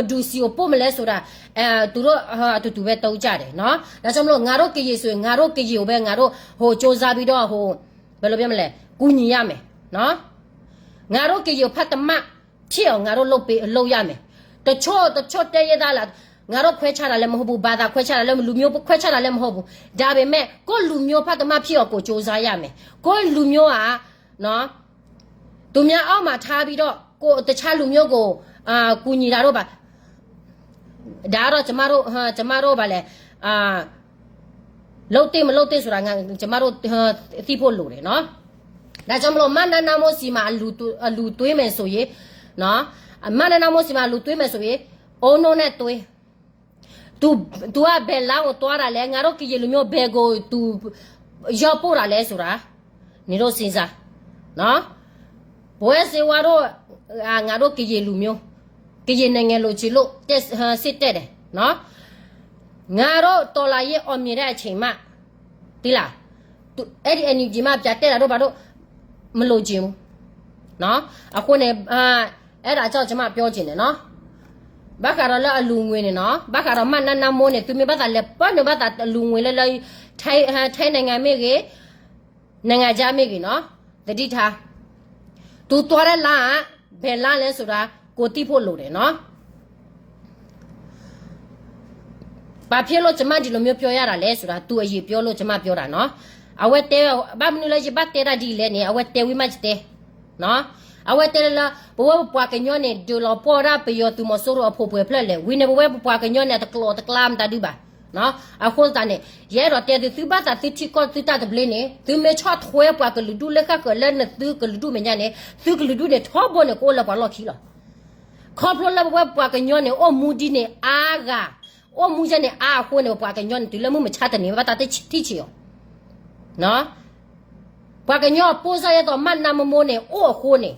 သူဆီကိုပို့မလဲဆိုတာ အဲ သူတို့ အတူတူပဲ သုံးကြတယ်နော်. ဒါကြောင့်မလို့ ငါတို့ကရင်ဆိုရင် ငါတို့ကရင်ကိုပဲ ငါတို့ ဟို စူးစမ်းပြီးတော့ ဟို ဘယ်လိုပြောမလဲ ကူညီရမယ်နော်. ငါတို့ကရင်ဖတ်တမတ်ဖြစ်အောင် ငါတို့လုပ်ပေး လုပ်ရမယ်. တချို့ တချို့ တိုင်းရင်းသားလား, ငါတို့ခွဲခြားတာလည်းမဟုတ်ဘူး, ဘာသာခွဲခြားတာလည်း လူမျိုးခွဲခြားတာလည်းမဟုတ်ဘူး. ဒါပေမဲ့ ကိုယ့်လူမျိုးဖတ်တမတ်ဖြစ်အောင် ကိုယ်စူးစမ်းရမယ်. ကိုယ့်လူမျိုးကနော် သူများအောက်မှာထားပြီးတော့ ကိုယ်တခြားလူမျိုးကို အာ ကူညီတာတို့ပါ, ဒါကတော့ ကျမတို့ ကျမတို့ပါလေ အာ လုပ်သင့်မလုပ်သင့်ဆိုတာ ကျမတို့ သိဖို့လိုတယ်နော်. ဒါကြောင့်မလို့ မနနမိုးဆီမှာ အလူ အလူသွင်းမယ်ဆိုရင်နော်, မနနမိုးဆီမှာ အလူသွင်းမယ်ဆိုရင် အုံနို့နဲ့သွင်း. သူ သူက ဘယ်လမ်းကိုသွားတာလဲ, ငါတို့ကရင်လူမျိုး ဘယ်ကို သူ ရောက်ပို့တာလဲဆိုတာ နင်တို့ စဉ်းစားနော်. ဘဝဲစ့ဝါတို့ ငါတို့ကရင်လူမျိုး ကရင်နိုင်ငံလိုချင်လို့ တက် စစ်တက်တယ်နော်. ငါတို့တော်လှန်ရေးအောင်မြင်တဲ့အချိန်မှ သိလား, သူ အဲ့ဒီ NUG မှ ပြန်တက်တာတို့ဘာတို့ မလိုချင်ဘူးနော်. အခုနဲ့ အဲ့ဒါကြောင့် ကျွန်မပြောချင်တယ်နော်. ဘၣ်ဃးဒီးလၢအလူငွေန့ၣ်နော်, ဘၣ်ဃးဒီးမနနမိုးန့ၣ် သုမ့ၢ်ဘၣ်သးလဲၤပၢနုာ်ဘၣ်သးအလူငွေလၢလၢ ထိုင်း ထိုင်းနိုင်ငံမ့ၢ်ဂ့ၤ, နိုင်ငံခြားမ့ၢ်ဂ့ၤနော်, သတိထား, သူသွားတဲ့လမ်းက ဘယ်လမ်းလဲဆိုတာ ကိုသိဖို့လိုတယ်နော်. ဘာဖြစ်လို့ ကျွန်မ ဒီလိုမျိုး ပြောရတာလဲဆိုတာ သူ အရင်ပြောလို့ ကျွန်မ ပြောတာနော်. အဝဲတဲ ဘၣ်မနုၤလၢ ယဘၣ်တဲတၢ်ဒ်လဲၣ်န့ၣ် အဝဲတဲဝံၤမး ယတဲနော်. အဝဲတဲလၢ ပဝဲပပှၤကညီန့ၣ် ဒုးလီၤပှီၢ်ဒၣ်ပယီၤသုးမီၤစိရိၤအဖှိၣ်ပှဲၤဖျၢၣ်လဲၣ်, ဝံၤန့ၣ် ပဝဲပပှၤကညီန့ၣ် တကျိၤတကျါမတၤဒုဘၣ်နော်. အဃိသတးန့ၣ် ယအဲၣ်ဒိးတဲသု သုဘၣ်သးသုထံကီၢ်သုတၢ်သဘျ့န့ၣ် သုမ့ၢ်ဆီၣ်ထွဲပှၤကလုာ်ဒူၣ်လၢဃၣ်ဃၢၤလၢ နသုကလုာ်ဒူၣ်မဲာ်ညါန့ၣ် သုကလုာ်ဒူၣ်န့ၣ် ထီဘိန့ၣ် ကအိၣ်လၢပှၤလီၢ်ခံလီၤ. ခီဖျိလၢပဝဲပှၤကညီန့ၣ် အိၣ်မူဒ်န့ၣ်အါဂၤ, အိၣ်မူယဲန့ၣ်အါအဃိန့ၣ် ပပှၤကညီန့ၣ် တုၤလၢမုၢ်မဆါတနံၤ ဘၣ်တၢ်တထံၣ်ဆံးအီၤ. ပှၤကညီအပိၢ်စၢ်ယဲသိး မနနမိုးန့ၣ် အိၣ်အဃိန့ၣ်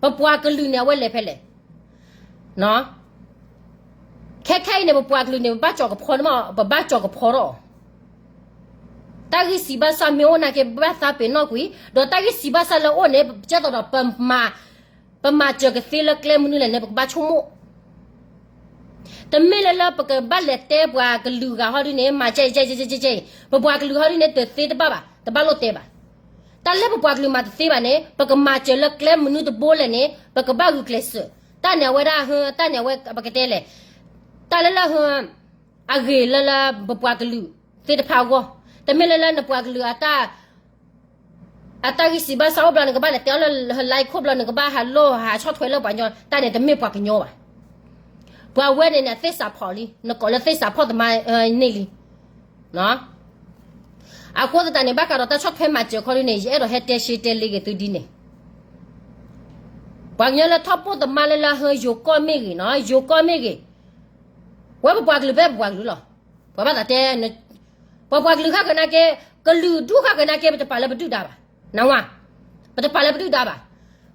ပပှၤကလုာ်န့ၣ် အဝဲလဲၤဖဲလဲၣ်. ခဲခဲအံၤန့ၣ် ပပှၤကလုာ်န့ၣ် ပဘၣ်ကၠီၤကဖီန့ၣ်မး ပဘၣ်ကၠီၤကဖီထီၣ်အီၤ. တၢ်ဂံၢ်စံးဘၣ်စၢ်မ့ၢ်အိၣ်နာ်က့ ပဘၣ်သးပ့ၤနီၣ်ကွံာ်, ဒီးတၢ်ဂံၢ်စံးဘၣ်စၢ်လၢအိၣ်န့ၣ် ကဲသိးဒီး ပမၤစၢၤကသ့လၢကျဲမနုၤလဲၣ်န့ၣ် ပကဘၣ်ဆိကမိၣ်. တမ့ၢ်လၢလၢပကဘၣ်လဲၤတဲပှၤကလုာ်ဂၤဟီဒ်န့ၣ် မၤကဲကဲကဲကဲကဲ, ပပှၤကလုာ်ဟီဒ်န့ၣ် တသ့တဘၣ်ဘၣ်, တဘၣ်လိၣ်တဲဘၣ်. တၢ်လၢပပှၤကလုာ်မၤတသ့ဘၣ်န့ၣ် ပကမၤစၢၤလၢကျဲမနုၤတဘိလဲၣ်န့ၣ် ပကဘၣ်ဂုာ်ကျဲးစၢး. တၢ်န့ၣ်အဝဲဒၣ် တၢ်န့ၣ်အဝဲ ပကတဲလဲၣ်, တၢ်လၢလၢ အဂ့ၤလၢလၢပပှၤကလုာ်သ့ၣ်တဖၣ်အဂီၢ်, တမ့ၢ်လၢလၢနပှၤကလုာ်အတၢ် အတၢ်ဂံၢ်စံးဘၣ်စၢ်အိၣ်ဘျီ နကဘၣ်လဲၤတဲအီၤလၢ live ခိၣ်ဘျီ နကဘၣ်ဟးလိၣ်ဟးဆီၣ်ထွဲလၢပှၤကညီ တၢ်န့ၣ်တမ့ၢ်ပှၤကညီဘၣ်. ပှၤဝဲန့ၣ်န့ၣ် အသ့ၣ်စးဖီၣ်လံ နကိးလၢသ့ၣ်စးဖီၣ်သမါန့ၣ်လံ. အဃိသတးန့ၣ် ဘၣ်ဃးဒီးတၢ်ဆီၣ်ထွဲမၤစၢၤခီဒ်န့ၣ် ယအဲၣ်ဒိးဟဲတဲရှဲတဲလ့က့ၤသုဒ်န့ၣ် ပှၤကညီလၢထီၣ်ပိၢ်သမါလၢလၢဟၢယိၤကီၢ်မ့ၢ်ဂ့ၤနီၤ ယိၤကီၢ်မ့ၢ်ဂ့ၤ, ဝဲပပှၤကလုာ်ဖဲပပှၤကလုာ်လီၤ. ပှၤဘၣ်သးတဲ, ပပှၤကလုာ်ခါဃၢၤနာ်က့, ကလုာ်ဒူၣ်ခါဃၢၤနာ်က့ ပတပာ်လၢပဒုၣ်ဒါဘၣ်, နဝါ, ပတပာ်လၢပဒုၣ်ဒါဘၣ်.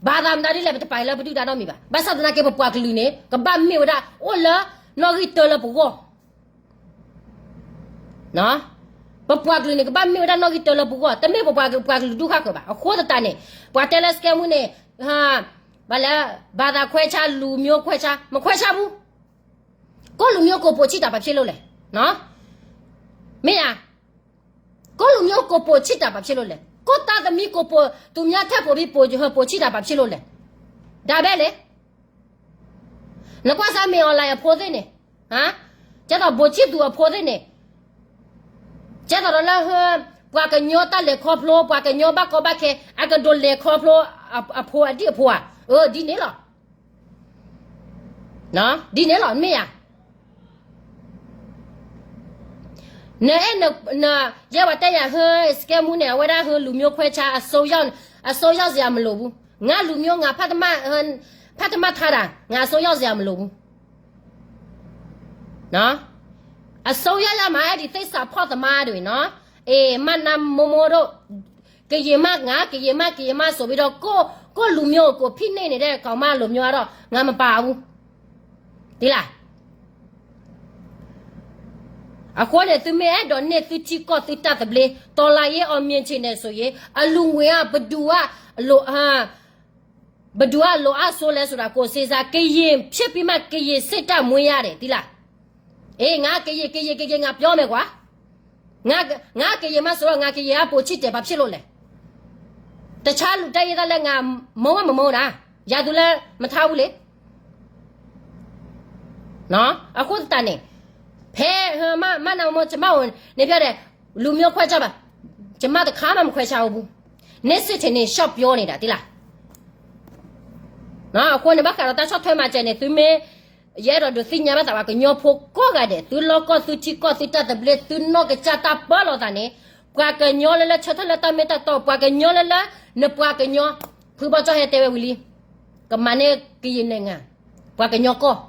ဘၣ်သးမတၤဒ်လဲၣ် ပတပာ်လၢပဒုၣ်ဒါနီတမံၤဘၣ်. ဘၣ်ဆၣ်သနာ်က့ ပပှၤကလုာ်န့ၣ် ကဘၣ်မ့ၢ်ဝဲဒၣ် အိၣ်လၢနီၣ်ဂံၢ်တၢလၢပဂီၢ် ပပှၤကလုာ်န့ၣ် ကဘၣ်မ့ၢ်ဝဲဒၣ်နီၣ်ဂံၢ်တၢလၢပဂီၢ်, တမ့ၢ်ပပှၤကလုာ်ဒူၣ်ခါဃၢၤဘၣ်. အဃိသတးန့ၣ် ပှၤတဲလၢစကဲမူန့ၣ်, ဘၣ်လဲၣ်, ဘာသာခွဲခြား, လူမျိုးခွဲခြား, မခွဲခြားဘူး. ကိုယ့်လူမျိုးကိုယ်ပိုချစ်တာဘာဖြစ်လို့လဲ, မ့ၢ်ဧါ. ကိုယ့်လူမျိုးကိုယ်ပိုချစ်တာဘာဖြစ်လို့လဲ. ကိုယ့်သားသမီးကိုယ်ပို, သူများထက်ပိုပြီးပိုချစ်တာဘာဖြစ်လို့လဲ. ဒါပဲလေ. နကွၢ်စၢ်မ့ၢ်အီၤလၢအဖိသ့ၣ်န့ၣ်, ကဲသိးဘိးချစ်သူအဖိသ့ၣ်န့ၣ်, ကဲသိးဒီးလၢ ပှၤကညီတၢ်လဲၤခီဖျိ, ပှၤကညီဘၣ်ကီဘၣ်ခဲ အကဒိးလဲၤခီဖျိအဖိအဒံၣ်အဖိဧါ. အၢ ဒ်န့ၣ်လီၤ. ဒ်န့ၣ်လီၤ မ့ၢ်ဧါ. နအဲၣ်န, ယဲပှၤတဲယၤဟၢစကဲမူန့ၣ် အဝဲဒၣ်ဟၢ လူမျိုးခွဲခြား, အစိုးရစရာမလိုဘူး. ငါလူမျိုး ငါဖတ်တမထါတာ, ငါအစိုးရစရာမလိုဘူး. အစိုးရရမှာ အဲဒီသစ္စာဖောက်သမားတွေနော်. အေး မနမိုမိုတို့, ကရင်မ ငါ ကရင်မ ကရင်မ ဆိုပြီးတော့ ကိုယ့်လူမျိုးကို ဖိနှိပ်နေတဲ့ ကောင်မလိုမျိုးကတော့ ငါမပါဘူး. သိလား. အဃိန့ၣ် သုမ့ၢ်အဲၣ်ဒိးန့ၢ်သုထံကီၢ်သုတၢ်သဘျ့ တော်လှန်ရေးအောင်မြင်ချင်တယ်ဆိုရင် အလူငွေက ဘယ်သူက လိုအပ်, ဘယ်သူက လိုအပ်ဆုံးလဲဆိုတာ ကိုယ်စဉ်းစား, ကရင်ဖြစ်ပြီးမှ ကရင်စစ်တပ်မွေးရတယ် သိလား. အေး ငါကရင် ကရင် ကရင် ငါပြောမယ်ကွာ. ငါ ငါကရင်မဆိုတော့ ငါကရင်က ပိုချစ်တယ် ဘာဖြစ်လို့လဲ. တခြားလူတိုင်းရင်းသားလည်း ငါမုန်းကမမုန်းတာ ရာသူလည်း မထားဘူးလေ. နော်, အဃိသတးန့ၣ် ဖဲ မ မနမိုမို ကျမကို နေပြောတယ်, လူမျိုးခွဲခြားပါ, ကျမတစ်ခါမှ မခွဲခြားဘူး. နစစ်ထင်နေ ရှော့ပြောနေတာ သိလား. နော်, အဃိန့ၣ် ဘၣ်ဃးဒီးတၢ်ဆီၣ်ထွဲမၤစၢၤန့ၣ် သုမ့ၢ် ယအဲၣ်ဒိးဒုးသ့ၣ်ညါဘၣ်သး ပှၤကညီဖိကိးဂၤဒဲး, သုလီၢ်ကီၢ် သုထံကီၢ် သုတၢ်သဘျ့ သုနီၢ်ကစၢ်တၢ်ပၢလီၤသးန့ၣ်, ပှၤကညီလၢလၢဆၢထၢၣ်လၢတၢ်မ့ၢ်တၢ်တီ, ပှၤကညီလၢလၢ နပှၤကညီ, ဖုဘီကၠီၣ်ဟဲတဲဝဲဝံၤလံ, ကမၤန့ၢ်ကယံာ် နိုင်ငံ, ပှၤကညီကီၢ်,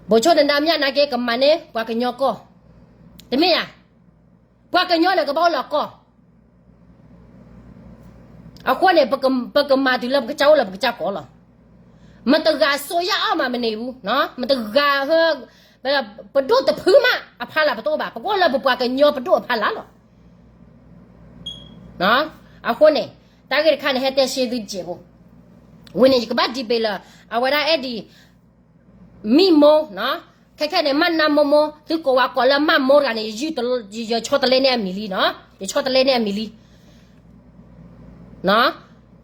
ဗိုလ်ချုပ်နန္ဒမြနာ်က့ ကမၤန့ၢ်ပှၤကညီကီၢ်, တမ့ၢ်ဧါ. ပှၤကညီန့ၣ် ကဘၣ်အိၣ်လၢအကီၢ်. အဃိန့ၣ် ပကမၤတုၤလၢပကစၢ်အိၣ်လၢပကစၢ်ကီၢ်လီၤ. မတၤဂၤ အစိုးရအောက်မှာ မနေဘူး, မတၤဂၤ ပဒိၣ်တဖုမး အဖီလာ်ပတအိၣ်ဘၣ်, ပကအိၣ်လၢပပှၤကညီပဒိၣ်အဖီလာ်လီၤ. အဃိန့ၣ် တၢ်ဂ့ၢ်တခါန့ၣ် ဟဲတဲရှဲသုတစဲးဖိ, ဝံၤန့ၣ် ယကဘၣ် debate လၢ အဝဲဒၣ်အဲၣ်ဒိး မံၣ်မိၢ်, ခဲခဲန့ၣ် မနမိုမို, သုကိးဝဲကိးလၢမနမိုမိုတဂၤန့ၣ် ယဆီတလဲန့ၢ်အမံၤလံ, ယဆီတလဲန့ၢ်အမံၤလံ.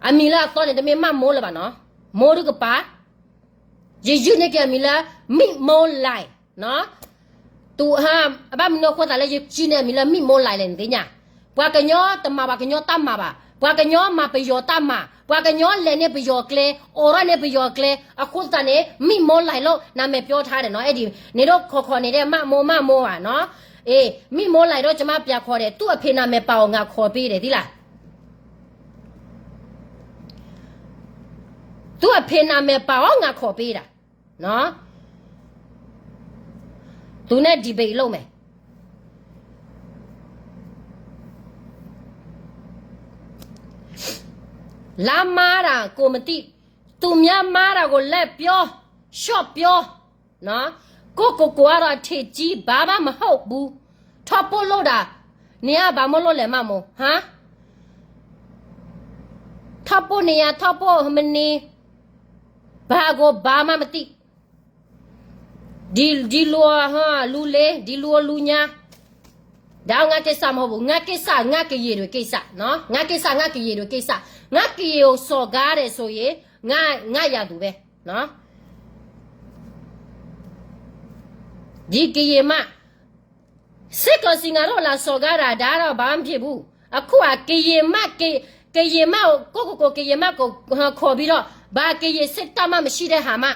အမံၤလၢအသီန့ၣ် တမ့ၢ်မနမိုမိုလၢၤဘၣ်နီၤ, မိုမိုတကပၤ, ယယုၢ်န့ၢ်က့ၤအမံၤလၢ မံၣ်မိၢ်လဲၣ်, ဘၣ်မနုၤအဃိသတးလၢယစံးန့ၢ်အမံၤလၢ မံၣ်မိၢ်လဲၣ်လဲၣ်န့ၣ်သ့ၣ်ညါ, ပှၤကညီတမၤပှၤကညီတၢ်မၤဘၣ်, ပှၤကညီမၤပယီၤတၢ်မၤ, ပှၤကညီလဲၤန့ၢ်ပယီၤကျဲ, အိးထီၣ်န့ၢ်ပယီၤကျဲ, အဃိသတးန့ၣ် မံၣ်မိၢ်လဲၣ်လီၤ, နာမည်ပြောထားတယ်နော်, အဲၣ်ဒိးန့ၣ်ဒီးခိးခိးန့ၣ်ဒီး မနမိုမို, မနမိုမိုဧါနီၤ, အေး မံၣ်မိၢ်လဲၣ်ဒီး ကျမပြန်ခေါ်တယ်, သူ့အဖေနာမည်ပါအောင် ငါခေါ်ပေးတယ် သိလား. သူ့အဖေနာမည်ပါအောင် ငါခေါ်ပေးတာ, နော်, သူနဲ့ debate လုပ်မယ်. လမ်းမှားတာကိုမသိ, သူများမှားတာကိုလည်းပြော, ရှော့ပြော, နော်, ကိုယ့်ကိုယ်ကိုယ်ကတော့ အထင်ကြီး ဘာမှမဟုတ်ဘူး, ထောက်ပို့လုပ်တာ, နေရဘာမို့လို့လဲ မမို့, ဟမ်, ထောက်ပို့နေရ ထောက်ပို့မနေ, ဘာကိုဘာမှမသိ. ဒီလူဟာလူလေး, ဒီလူလူညာ, ဒါက ငါ့ကိစ္စမဟုတ်ဘူး, ငါ့ကိစ္စ ငါ့ကရင်တွေကိစ္စ, နော်, ငါ့ကိစ္စ ငါ့ကရင်တွေကိစ္စ, ငါ့ကရင်ကိုစော်ကားတယ်ဆိုရင် ငါ့, ငါ့ရာသူပဲ, နော်. ဒီကရင်မ, စစ်ကောင်စီ ငါတို့လာစော်ကားတာ, ဒါတော့ဘာမှမဖြစ်ဘူး, အခုအကယံာ်မး, ကယံာ်မး ကိးကိးကိး ကယံာ်မး ခိးဘံဒီး ဘၣ်ကယံာ်ဆ့တၢ်မး မဆံးတဟါမး.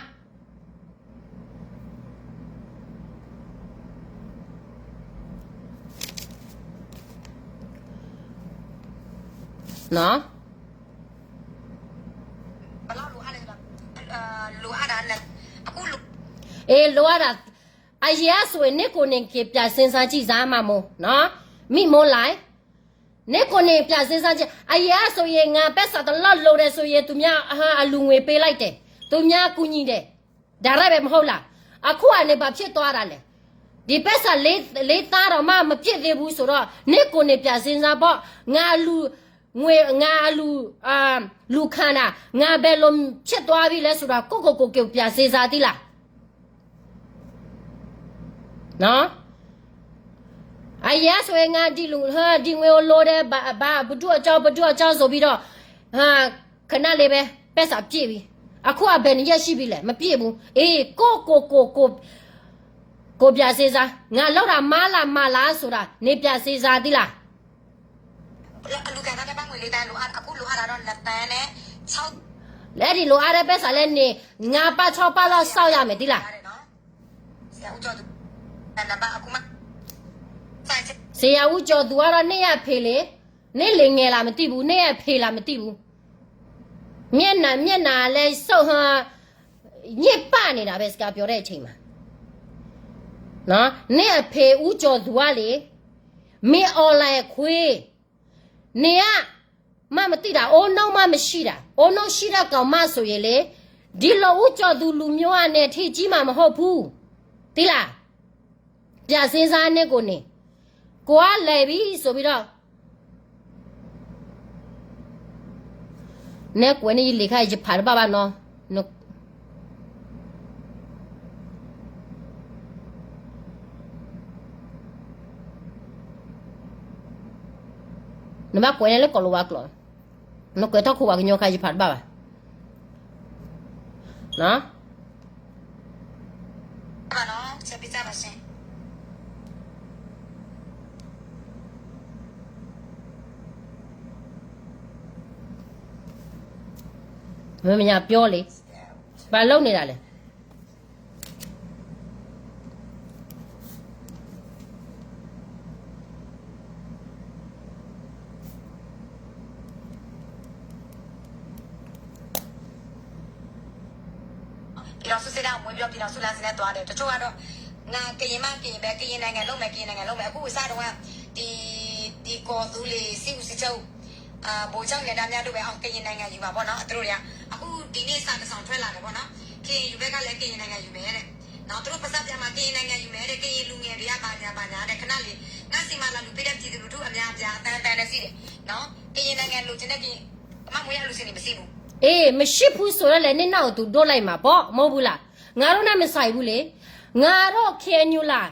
အ့ လိအါဒၣ်, အယဲအစိၤအံၤ န့ၢ်ကိးန့ၢ်က့ၤ ပြၢ်စ့စါကံၢ်စါမးမိၢ်, မံမိၢ်လဲၣ်, န့ၢ်ကိးန့ၢ် ပြၢ်စ့စါကံၢ်, အယဲအစိၤအံၤ ငါပဲစးတလီၢ်လိၤဒဲးစိၤအံၤ သူများအလူငွေပေးလိုက်တယ်, သူများကူညီတယ်, ဒါရပဲမဟုတ်လား. အခုအန့ၣ်ဘၣ်ဖျ့ၣ်သွားဒၣ်လဲာ်, ဒီးပဲစး လေးသန်း တောင်မှ မပြည့်သေးဘူးဆိုတော့ န့ၢ်ကိးန့ၢ် ပြၢ်စ့စါ ပေါ့, ငါအလူ ငွေ ငါအလူ လူခံတာ ငါဘယ်လိုဖြစ်သွားပြီလဲဆိုတာ ကိုယ့်ကိုယ်ကိုယ်ကိုယ်ပြန်စဉ်းစားသီးလၢ်. အယဲအစိၤအံၤ ငါ ဒ်ငွေအိၣ်လီၤဒီး ဘၣ် ဘၣ် ပဒုအကၠီ ပဒုအကၠီ ဆိုပြီးတော့ ခဏလေးပဲ ပိုက်ဆံပြည့်ပြီ, အခုအဘယ်နှစ်ရက်ရှိပြီလဲ မပြည့်ဘူး, အေး ကိုယ့်ကိုယ်ကိုယ်ကိုယ် ကိုယ်ပြန်စဉ်းစား, ငါလုပ်တာမှားလား မှန်လားဆိုတာ နင်ပြန်စဉ်းစားသီးလၢ်. အလူၤကၤသးတဘၣ်ငွေလံတၢ် လိုအပ် အခုလိုအပ်တာတော့ နှစ်သန်းနဲ့ ခြောက် လၢဒ်လိုအပ်တဲ့ပိုက်ဆံလဲၣ်န့ၣ် ငါးပါးခြောက်ပါးလောက်စောင့်ရမယ်သီးလၢ်. ဆရာဦးကျော်သူ နံပါတ်အခုမှ ဆရာဦးကျော်သူကတော့ နင့်အဖေလေ, နင့်လင်ငယ်လားမသိဘူး, နင့်အဖေလားမသိဘူး, မျက်နှာ မျက်နှာလည်း ဆုပ် ဟါ ညစ်ပာ်နေတာပဲ စကားပြောတဲ့အချိန်မှာ, နင့်အဖေဦးကျော်သူကလေ, မင်းအောင်လှိုင်အခွေး, နင်က မှတ်မသိတာ, ဦးနှောက်မှမရှိတာ, ဦးနှောက်ရှိတဲ့ကောင်မဆိုရင်လေ, ဒီလိုဦးကျော်သူလူမျိုးကနဲ့ ထိကြီးမှာမဟုတ်ဘူး, သိလား. ပြန်စဉ်းစား နင့်ကိုယ်နင်, ကိုယ်ကလဲၤပြီဆိုပြီးတော့ နဲကွဲးန့ၣ် ယလံာ်ခါ ယဖးတဘၣ်ဘၣ်နီၤ, နဘၣ်ကွဲးန့ၣ်လၢကီၢ်လိၤဝါကျိာ်, နကွဲးထီၣ်ခိၣ်ပှၤကညီခါ ယဖးတဘၣ်ဘၣ်. မ့ၢ်မညါပြောလေ, ဘာလုပ်နေတာလဲ. ပြည်ထောင်စုစစ်တပ်ကို မွေးပြီးတော့ ပြည်ထောင်စုလမ်းစဉ်နဲ့ သွားတယ်။ တချို့ကတော့ ငါကရင်မှ ကရင်ပဲ ကရင်နိုင်ငံလုပ်မယ် ကရင်နိုင်ငံလုပ်မယ် အခုစတုန်းက ဒီ ဒီကော်သူလီၤ စစ်ဦးစီးချုပ် ဗိုလ်ချုပ်နဲ့ ဒါများတို့ပဲ အောင် ကရင်နိုင်ငံယူမှာပေါ့နော် သူတို့တွေက အခုဒီနေ့စာတစ်စောင်ထွက်လာတယ်ပေါ့နော် KNU ဘက်ကလည်း ကရင်နိုင်ငံယူမယ်တဲ့ နော် သူတို့ပါးစပ်ထဲမှာ ကရင်နိုင်ငံယူမယ်တဲ့ ကရင်လူငယ်တွေက ဘာညာဘာညာတဲ့ ခဏလေး ငါ့ဆီမှာ လာလူပေးတဲ့ ပြည်သူလူထုအများအပြား အသန်းသန်းနဲ့ရှိတယ် နော် ကရင်နိုင်ငံလိုချင်တဲ့ ကရင် မမွေးရလူစင်နေမရှိဘူး အေး မရှိဘူးဆိုတော့လည်း နင့်နောက်ကို သူတို့လိုက်မှာပေါ့ မဟုတ်ဘူးလား ငါတို့နဲ့ မဆိုင်ဘူးလေ ငါတို့ KNU လား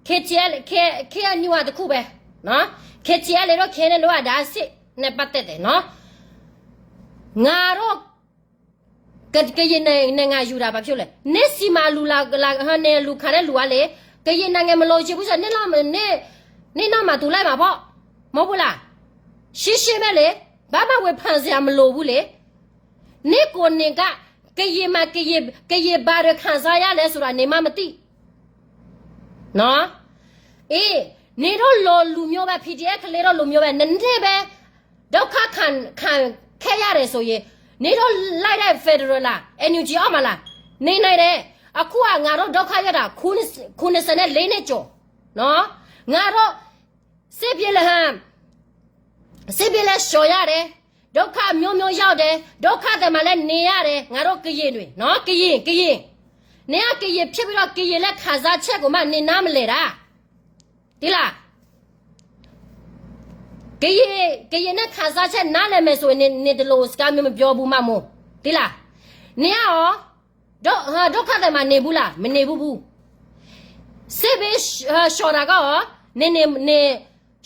KTL K KNU ကတစ်ခုပဲ နော် KTL တို့ KNLA တို့က ဒါစစ်နဲ့ပတ်သက်တယ်နော် ငါတို့ က ကရင်နိုင်ငံယူတာ ဘာဖြစ်လို့လဲ နင့်ဆီမှာ လူလာ လာ ဟို နလူၤခးတဲ့လူကလေ ကရင်နိုင်ငံ မလိုချင်ဘူးဆို နင့်လောက် နင့် နင့်နောက်မှာ သူလိုက်မှာပေါ့ မဟုတ်ဘူးလား ရှင်းရှင်းပဲလေ ဘာမှ ဝေဖန်စရာ မလိုဘူးလေ နင့်ကိုယ်နင်က ကရင်မှာ ကရင် ကရင်ဘာတွေ ခံစားရတယ်ဆိုတာ နင်မှ မသိ နော် အေး နင်တို့လိုလူမျိုးပဲ PDF ကလေးတို့လိုမျိုးပဲ နနဲ့ပဲ ဒုက္ခခံ ခံခဲ့ရတယ်ဆိုရင် နင်တို့လိုက်တဲ့ Federal လား NUG အောက်မှာလား နေနိုင်တယ် အခုက ငါတို့ ဒုက္ခရောက်တာ ခုနှစ် ခုနှစ်ဆယ့်လေးနှစ်ကျော် နော် ငါတို့ စစ်ပြေးလဟန် စစ်ပြေးလည်း ရှောင်ရတယ် ဒုက္ခမျိုးမျိုးရောက်တယ် ဒုက္ခသည်မှာလည်း နေရတယ် ငါတို့ ကရင်တွေ နော် ကရင် ကရင် နင်က ကရင်ဖြစ်ပြီးတော့ ကရင်လည်း ခံစားချက်ကိုမှ နင်နားမလည်တာ သိလား ကရင် ကရင်နဲ့ ခံစားချက် နားလည်မယ်ဆိုရင် နင် နင် ဒီလိုစကားမျိုး မပြောဘူး မမို့ သိလား နင်ကရော ဒုက္ခသည်မှာ နေဘူးလား မနေဘူးဘူး စစ်ဘေးရှောင်တာကရော နင် နင် နင်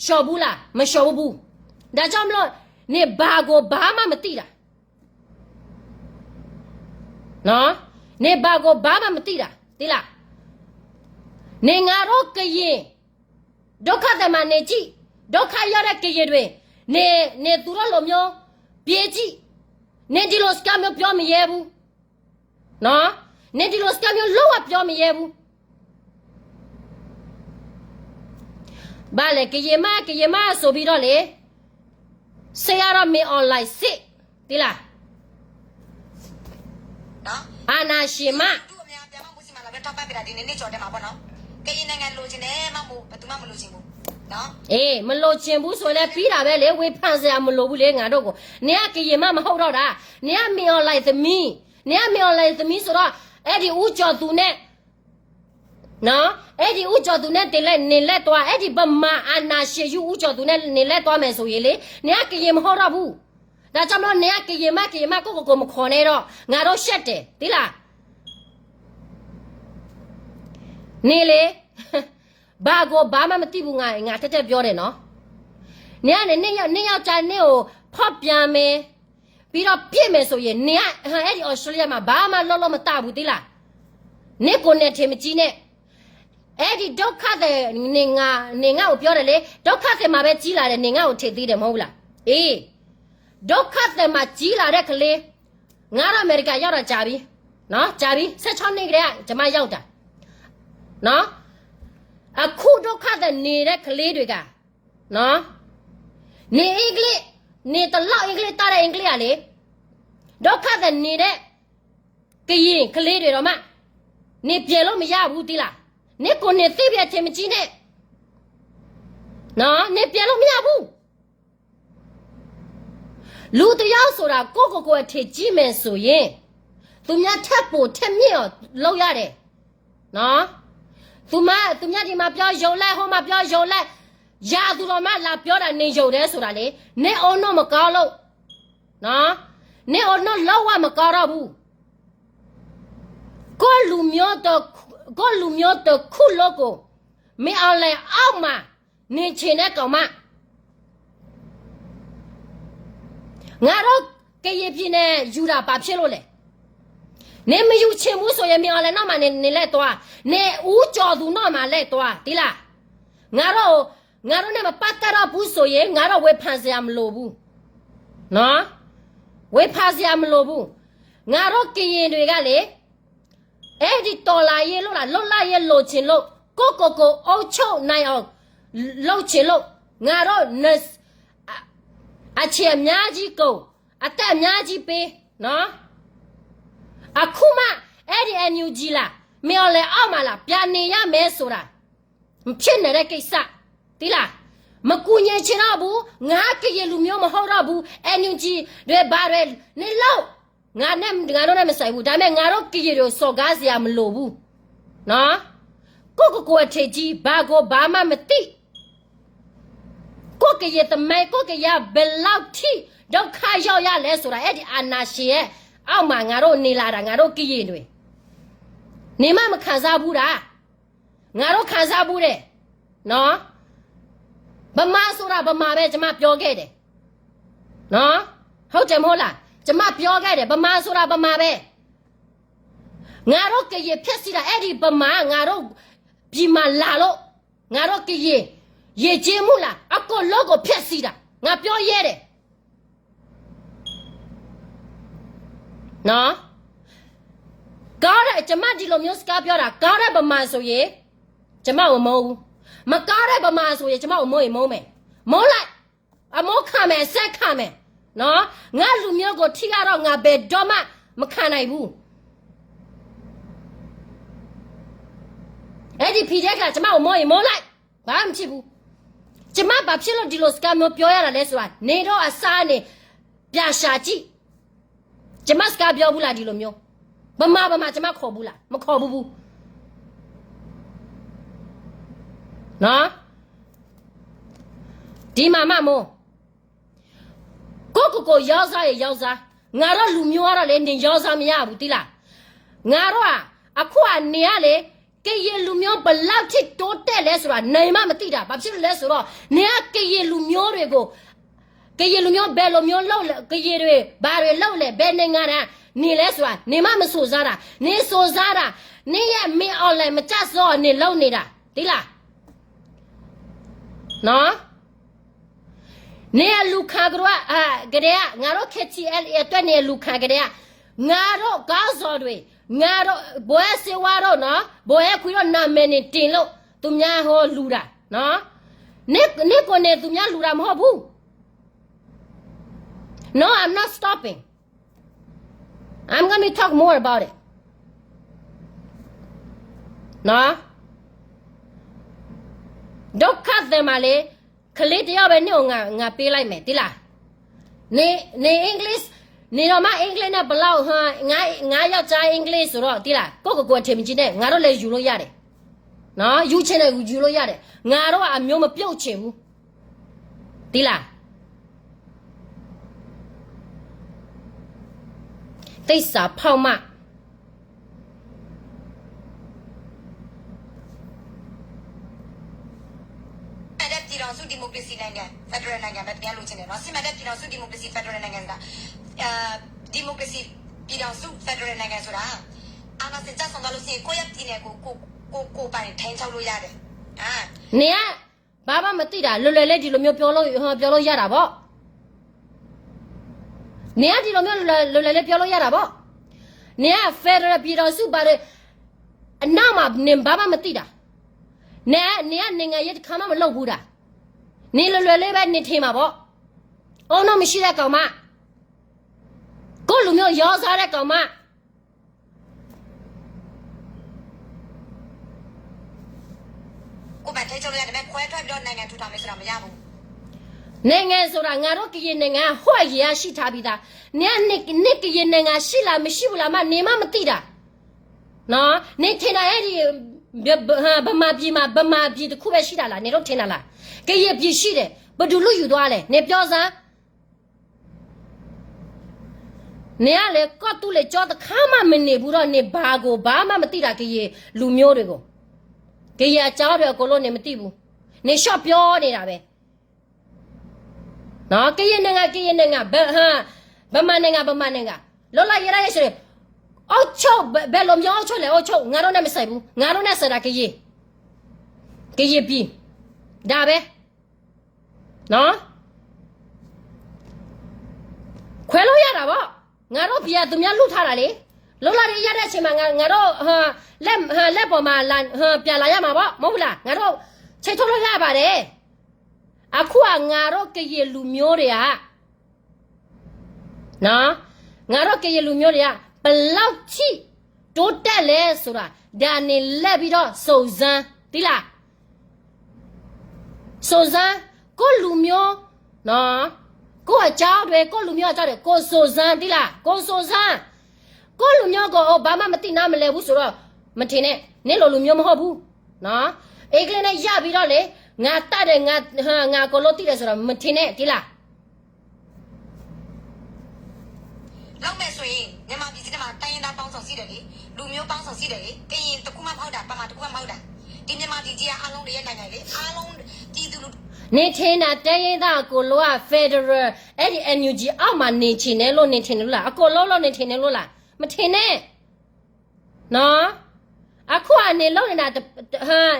ရှောင်ဘူးလား မရှောင်ဘူးဘူး ဒါကြောင့်မလို့ နင် ဘာကို ဘာမှ မသိတာ နော် နင် ဘာကို ဘာမှ မသိတာ သိလား နင် ငါတို့ ကရင် ဒုက္ခသည်မှာ နေကြည့် ဒုက္ခရောက်တဲ့ ကရင်တွေ နင်သူတော့လိာ်မျိုး ပြေးကြည့် နင်ဒီလိုစကားမျိုးပြောမရဲဘူးနော် နင်ဒီလိုစကားမျိုးလုံးဝပြောမရဲဘူး ဘၣ်လဲၣ် ကယံာ်မး ကယံာ်မး ဆိုပြီးတော့လေ ဆရာတော်မင်းအောင်လှိုင်စစ် သ့လၢ အာဏာရှင်မး ကရင်နိုင်ငံလိုချင်တယ်မမူဘယ်သူမှမလိုချင်ဘူးနော် အေး မလိုချင်ဘူးဆိုရင်လည်း ပြီးတာပဲလေ ဝေဖန်စရာမလိုဘူးလေ ငါတို့ကို နင်ကကရင်မးမဟုတ်တော့တာ နင်ကမင်းအောင်လှိုင်သမီး နင်ကမင်းအောင်လှိုင်သမီးဆိုတော့ အဲ့ဒီဦးကျော်သူနဲ့ နော် အဲ့ဒီဦးကျော်သူနဲ့တင်လဲနေလဲသွား အဲ့ဒီဗမာအာဏာရှင်ယူဦးကျော်သူနဲ့နေလဲသွားမယ်ဆိုရင်လေ နင်ကကရင်မဟုတ်တော့ဘူး ဒါကြောင့်မလို့ နင်ကကရင်မး ကရင်မး ကိုယ့်ကိုယ်ကိုယ်မခေါ်နဲ့တော့ ငါတို့ရှက်တယ် သိလား နင်လေ ဘာကိုဘာမှမသိဘူး ငါ ငါတက်တက်ပြောတယ်နော် နင်ကလေ နင်ယောက် နင်ယောက်ျား နင့်ကို ဖောက်ပြန်မယ် ပြီးတော့ ပစ်မယ်ဆိုရင် နင်က အဲ့ဒီ Australia မှာ ဘာမှ လုပ်လို့ မတတ်ဘူး သိလား နင့်ကိုယ်နဲ့ ထင်မကြီးနဲ့ အဲ့ဒီ ဒုက္ခသည် နေငါ နေငါ့ကို ပြောတယ်လေ ဒုက္ခသည်မှာပဲ ကြီးလာတယ် နေငါ့ကို ထင်သေးတယ် မဟုတ်ဘူးလား အေး ဒုက္ခသည်မှာ ကြီးလာတဲ့ကလေး ငါတော့ အမေရိက ရောက်တာ ကြာပြီ နော် ကြာပြီ ဆယ့်ခြောက်နှစ်ကတည်းက ကျွန်မ ရောက်တာ နော် အခု ဒုက္ခသည် နေတဲ့ ကလေးတွေက နော် နေအင်္ဂလိပ် နေတလောက် အင်္ဂလိပ် တတ်တဲ့ အင်္ဂလိပ် ကလေ ဒုက္ခသည် နေတဲ့ ကရင် ကလေးတွေတောင်မှ နေပြန်လို့ မရဘူး သိလား နင့်ကိုယ်နဲ့ သိပ်ပြီး အထင်မကြီးနဲ့ နော် နေပြန်လို့ မရဘူး လူတစ်ယောက်ဆိုတာ ကိုယ့်ကိုယ်ကိုယ် အထင်ကြီးမယ်ဆိုရင် သူများထက်ပိုထက်မြင့်အောင် လုပ်ရတယ် နော် သူမ သူများဒီမှာပြောယုံလိုက် ဟိုမှာပြောယုံလိုက် ရာသူတော်မှ လာပြောတာ နေယုံတယ်ဆိုတာလေ နင့်အုံနောက် မကောင်းလို့ နော် နင့်အုံနောက် လုံးဝ မကောင်းတော့ဘူး ကိုယ့်လူမျိုးတစ် ကိုယ့်လူမျိုးတစ်ခုလုံးကို မင်းအောင်လှိုင်အောက်မှာ နေချင်တဲ့ကောင်မ ငါတို့ ကရင်ပြည်နယ် ယူတာ ဘာဖြစ်လို့လဲ နင်မယူချင်ဘူးဆိုရင် မင်းအောင်လှိုင်နောက်မှာ နေ နေလဲသွား နင်ဦးကျော်သူနောက်မှာ လဲသွား သိလား ငါတို့ ငါတို့နဲ့ မပတ်သက်တော့ဘူးဆိုရင် ငါတို့ ဝေဖန်စရာ မလိုဘူး နော် ဝေဖန်စရာ မလိုဘူး ငါတို့ ကရင်တွေကလေ အဲ့ဒီ တော်လှန်ရေး လုပ်တာ လွတ်လပ်ရေး လိုချင်လို့ ကိုယ့်ကိုယ်ကိုယ် အုပ်ချုပ်နိုင်အောင် လုပ်ချင်လို့ ငါတို့ န အ အချိန်အများကြီးကုန် အသက်အများကြီးပေး နော် အခုမှ အဲ့ဒီ NUG လား မင်းအောင်လှိုင်အောက်မှာလား ပြန်နေရမယ်ဆိုတာ မဖြစ်နိုင်တဲ့ကိစ္စ သိလား မကူညီချင်တော့ဘူး ငါကရင်လူမျိုး မဟုတ်တော့ဘူး NUG တွေ ဘာတွေ နင်လုပ် ငါနဲ့ ငါတို့နဲ့ မဆိုင်ဘူး ဒါပေမဲ့ ငါတို့ ကရင်တွေကို စော်ကားစရာ မလိုဘူး နော် ကိုယ့်ကိုယ်ကိုယ် အထင်ကြီး ဘာကိုဘာမှ မသိ ကိုယ့်ကရင်သမိုင်း ကိုယ့်ကရင် ဘယ်လောက်ထိ ဒုက္ခရောက်ရလဲဆိုတာ အဲ့ဒီ အာဏာရှင်ရဲ့ အောက်မှာ ငါတို့ နေလာတာ ငါတို့ ကရင်တွေ နေမှ မခံစားဘူးတာ ငါတို့ ခံစားဘူးတယ် နော် ဗမာဆိုတာ ဗမာပဲ ကျွန်မ ပြောခဲ့တယ် နော် ဟုတ်တယ် မဟုတ်လား ကျွန်မ ပြောခဲ့တယ် ဗမာဆိုတာ ဗမာပဲ ငါတို့ ကရင် ဖျက်ဆီးတာ အဲ့ဒီ ဗမာ ငါတို့ ပြည်မှာ လာလို့ ငါတို့ ကရင် ယဉ်ကျေးမှုလား အကုန်လုံးကို ဖျက်ဆီးတာ ငါ ပြောရဲတယ် နော် ကောင်းတဲ့ ကျွန်မ ဒီလိုမျိုး စကားပြောတာ ကောင်းတဲ့ ဗမာဆိုရင် ကျွန်မကို မုန်းဘူး မကောင်းတဲ့ ဗမာဆိုရင် ကျွန်မကို မုန်းရင် မုန်းမယ် မုန်းလိုက် အမုန်းခံမယ် အဆက်ခံမယ် နော် ငါ့လူမျိုးကို ထိရတော့ ငါ ဘယ်တော့မှ မခံနိုင်ဘူး အဲ့ဒီ PDF က ကျွန်မကို မုန်းရင် မုန်းလိုက် ဘာမှ မဖြစ်ဘူး ကျွန်မ ဘာဖြစ်လို့ ဒီလို စကားမျိုး ပြောရတာလဲဆိုတာ နင်တို့ အစားနေ ပြန်ရှာကြည့် ကျွန်မ စကားပြောဘူးလား ဒီလိုမျိုး ဗမာ ဗမာ ကျွန်မ ခေါ်ဘူးလား မခေါ်ဘူးဘူး နော် ဒီမှာမှ မို့ ကိုယ့်ကိုယ်ကိုယ် ရောင်းစားရင် ရောင်းစား ငါတို့ လူမျိုးကတော့လေ နေရောင်းစား မရဘူး သိလား ငါတို့က အခုက နေကလေ ကရင်လူမျိုး ဘယ်လောက်ထိ တိုးတက်လဲဆိုတာ နင်မှ မသိတာ ဘာဖြစ်လို့လဲဆိုတော့ နင်က ကရင်လူမျိုးတွေကို ကရင်လူမျိုး ဘယ်လိုမျိုး လုပ်လဲ ကရင်တွေ ဘာတွေ လုပ်လဲ ဘယ်နိုင်ငံတာ နေလဲဆိုတာ နင်မှ မစူးစမ်းတာ နင် စူးစမ်းတာ နင်ရဲ့ မင်းအောင်လှိုင် မကျစော နင် လုပ်နေတာ သိလား နော် န့ၣ်အလူၤခးကဒီး, ကဒဲဧါ, ငါဒိၣ် K T L A အတၢ်န့ၣ်အလူၤခးကဒဲဧါ, ငါဒိၣ်ကီၢ်စီၤဒွံ, ငါဒိၣ် ဘိးအဲၣ်စ့ဝါဒိၣ်နီၤ, ဘိးအဲၣ်ခွံဒိၣ်နမဲာ်န့ၣ်တ့ၢ်လိာ်, သုမါဟိလူၤတၢ်, န့ၣ်ကိးန့ၣ်သုမါလူၤတၢ်မဟီၣ်ပူၤ, No, I'm not stopping. I'm gonna talk more about it. ဒိၣ်ခါသဲးမးလၢ ခလ့တယီၣ်ဘဲန့ၣ်အိၣ် ငါပ့လၢ်မဲာ် တံၢ်လၢ်, န့ၣ် English, န့ၣ်ဒီးမ့ၢ် English န့ၣ် ပလီၢ်, ငါယီၢ်ကါ English စ့ၢ်ဒီး တံၢ်လၢ်, ကိးကကိးအထံးမကၠံၣ်န့ၣ် ငါဒိၣ်လဲၤယူၤလိာ်ယၤဒီး, ယူၤဆဲးန့ၣ် ယူၤလိာ်ယၤဒီး ငါဒိၣ်အမျိုးမပြုတ်ချေဘူး, တံၢ်လၢ် သစ္စာဖောက်မှတ် ပြည်ထောင်စု democracy နိုင်ငံ federal နိုင်ငံပဲ သူများလိုချင်တယ်နော် စစ်မှန်တဲ့ ပြည်ထောင်စု democracy federal နိုင်ငံဆိုတာ democracy ပြည်ထောင်စု federal နိုင်ငံဆိုတာ အာဏာရှင်ကျဆုံးသွားလို့ရှိရင်ကိုယ့်ရဲ့ပြည်နယ်ကိုကိုကိုကိုယ်ပိုင်ထိန်းချုပ်လို့ရတယ် နဘၣ်မတံၢ်တၢ် လဲၤလဲၤလၢဒ်လီၤမ့ၢ် ပြောလို့ရတာပေါ့, နဒ်လီၤမ့ၢ် လဲၤလဲၤလၢ ပြောလို့ရတာပေါ့, န federal ပြည်ထောင်စု ဘာတွေ အနောက်မှာ နဘၣ်မတံၢ်တၢ်, န နိုင်ငံရေးတစ်ခါမှမလုပ်ဘူးတၢ်, နလဲၤလဲၤလၢဘဲန့ၣ်ထံးမးပေါ့, အီနီၢ်မံၤရှံးတၢ်ကီးမး, ကိုယ့်လူမျိုးရောင်းစားတဲ့ကောင်မ ကိုယ့်ပိုင်ထိန်းချုပ်လို့ရတယ် ဒါပေမဲ့ခွဲထွက်ပြီးတော့နိုင်ငံထူထောင်မယ်ဆိုတာမရဘူး နိုင်ငံဆိုတာ ငါတို့ကရင်နိုင်ငံ ဟိုးအရင်ကရှိထားပြီးသား, နကရင်နိုင်ငံ ရှိလားမရှိဘူးလားမှ နမ့ၢ်မသိတာ, နထင်တာ အဲ့ဒီ ဗမာပြည်မှာ ဗမာပြည်တစ်ခုပဲရှိတာလား နင်တို့ထင်တာလား, ကရင်ပြည်ရှိတယ်, ဘယ်သူလုယူသွားလဲ နပြောစမ်း နကလဲၤ ကီၢ်သူလ့ၤကၠီတခါမှမနေဘူးတော့ နဘာကိုဘာမှမသိတာ ကရင်လူမျိုးတွေကို, ကရင်အကြောင်းတွေအကုန်လုံး နမသိဘူး, နရှော့ပြောနေတာပဲ, ကရင်နိုင်ငံ ကရင်နိုင်ငံ ဗမာနိုင်ငံ ဗမာနိုင်ငံ လွတ်လပ်ရေးရတဲ့ဆိုရင် အုပ်ချုပ် ဘယ်လိုမျိုးအုပ်ချုပ်လဲ အုပ်ချုပ် ငါတို့နဲ့မဆိုင်ဘူး, ငါတို့နဲ့ဆိုင်တာ ကရင်, ကရင်ပြည်, ဒါပဲ ခွဲလို့ရတာပေါ့, ငါတို့ဖီယာသူများလုထားတာလေ, လွတ်လပ်ရေးရတဲ့အချိန်မှာ ငါငါတို့ဟိုလက်ဟိုလက်ပေါ်မှာလာဟိုပြန်လာရမှာပေါ့ မဟုတ်ဘူးလား, ငါတို့ချိန်ထုတ်လို့ရပါတယ်, အခုကငါတို့ကရင်လူမျိုးတွေက နော်, ငါတို့ကရင်လူမျိုးတွေက ဘယ်လောက်ထိတိုးတက်လဲဆိုတာ ဒါနဲ့လိုက်ပြီးတော့စုံစမ်း သိလား, စုံစမ်း ကိုယ့်လူမျိုး နော်, ကိုယ့်အကြောင်းတွေ ကိုယ့်လူမျိုးအကြောင်းတွေကိုယ်စုံစမ်း သိလား, ကိုယ်စုံစမ်း, ကိုယ့်လူမျိုးကို အို ဘာမှမသိနားမလည်ဘူးဆိုတော့ မထင်နဲ့, နင့်လိုလူမျိုးမဟုတ်ဘူး, နော်, အင်္ဂလိပ်နဲ့ရပြီးတော့လေ ငါတတ်တယ် ငါငါအကုန်လုံးသိတယ်ဆိုတော့ မထင်နဲ့ သိလား. လောက်မယ်ဆိုရင်မြန်မာပြည်ကြီးထဲမှာတိုင်းရင်းသားပေါင်းစုံရှိတယ်လေလူမျိုးပေါင်းစုံရှိတယ်လေကရင်တစ်ခုမှမဟုတ်တာဗမာတစ်ခုမှမဟုတ်တာဒီမြန်မာပြည်ကြီးကအားလုံးတွေရဲ့နိုင်ငံလေအားလုံးပြည်သူလူထု နထင်တာတိုင်းရင်းသားအကုန်လုံးက federal အဲ့ဒီ NUG အောက်မှာနေချင်တယ်လို့နထင်တယ်လို့လား, အကုန်လုံးလို့နထင်တယ်လို့လား, မထင်နဲ့, နော်, အခုကနလုပ်နေတာ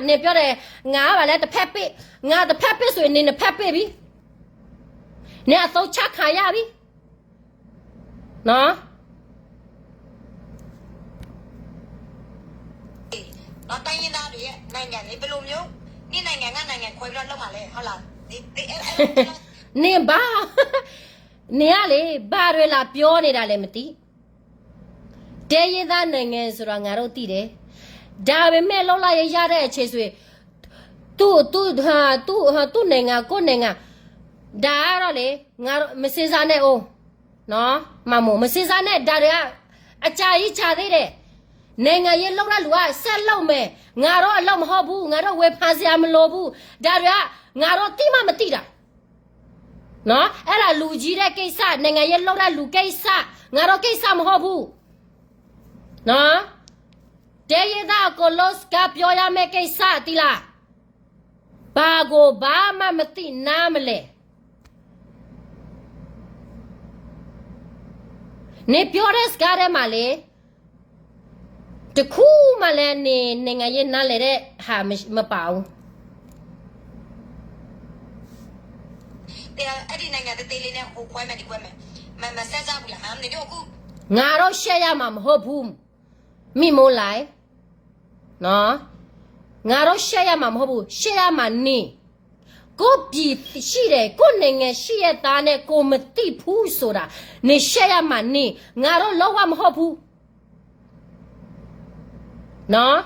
နပြောတယ် ငါကဘာလဲတစ်ဖက်ပစ်, ငါတစ်ဖက်ပစ်ဆိုရင်နင်နှစ်ဖက်ပစ်ပြီ, နင်အသုံးချခံရပြီ, နော်, တိုင်းရင်းသားတွေရဲ့နိုင်ငံလေဘယ်လိုမျိုးနင့်နိုင်ငံငါနိုင်ငံခွဲပြီးတော့လုပ်မှာလဲဟုတ်လားဒီဒီအဲ့အဲ့လို နင်ဘာ နင်ကလေဘာတွေလာပြောနေတာလဲမသိ, တိုင်းရင်းသားနိုင်ငံဆိုတာငါတို့သိတယ်, ဒါပေမဲ့လုပ်လိုက်ရရတဲ့အချိန်ဆိုရင် သူ့သူ့ဟာသူ့ဟာသူ့နိုင်ငံကိုယ့်နိုင်ငံ, ဒါကတော့လေငါတို့မစင်စားနဲ့အိုး, နော်, မမို့မစင်စားနဲ့ဒါတွေကအကြာကြီးကြာသေးတယ်, နိုင်ငံရေးလုပ်တဲ့လူကဆက်လုပ်မယ်, ငါတို့အလုပ်မဟုတ်ဘူး, ငါတို့ဝေဖန်စရာမလိုဘူး, ဒါတွေကငါတို့သိမှမသိတာ နော်, အဲ့ဒါလူကြီးတဲ့ကိစ္စ, နိုင်ငံရေးလုပ်တဲ့လူကိစ္စ, ငါတို့ကိစ္စမဟုတ်ဘူး, နော်, တိုင်းရင်းသားအကုန်လုံးစကားပြောရမယ့်ကိစ္စ, သိလား, ဘာကိုဘာမှမသိနားမလည်, နပြောတဲ့စကားထဲမှာလေ တစ်ခုမှလည်းနင်နိုင်ငံရေးနားလည်တဲ့ဟာမမပါဘူး. အဲ့ဒီနိုင်ငံတသေးလေးနဲ့ ဟိုခွဲမယ် ဒီခွဲမယ် မ မဆက်စပ်ဘူးလား ဟမ် နင်တို့အခု ငါတို့ရှက်ရမှာမဟုတ်ဘူး မိမိုးလိုက် နော် ငါတို့ရှက်ရမှာမဟုတ်ဘူး ရှက်ရမှာနင် ကိုယ့်ပြည်ရှိတယ် ကိုယ့်နိုင်ငံရှိရဲ့သားနဲ့ ကိုယ်မသိဘူးဆိုတာ နင်ရှက်ရမှာနင် ငါတို့လုံးဝမဟုတ်ဘူး နော်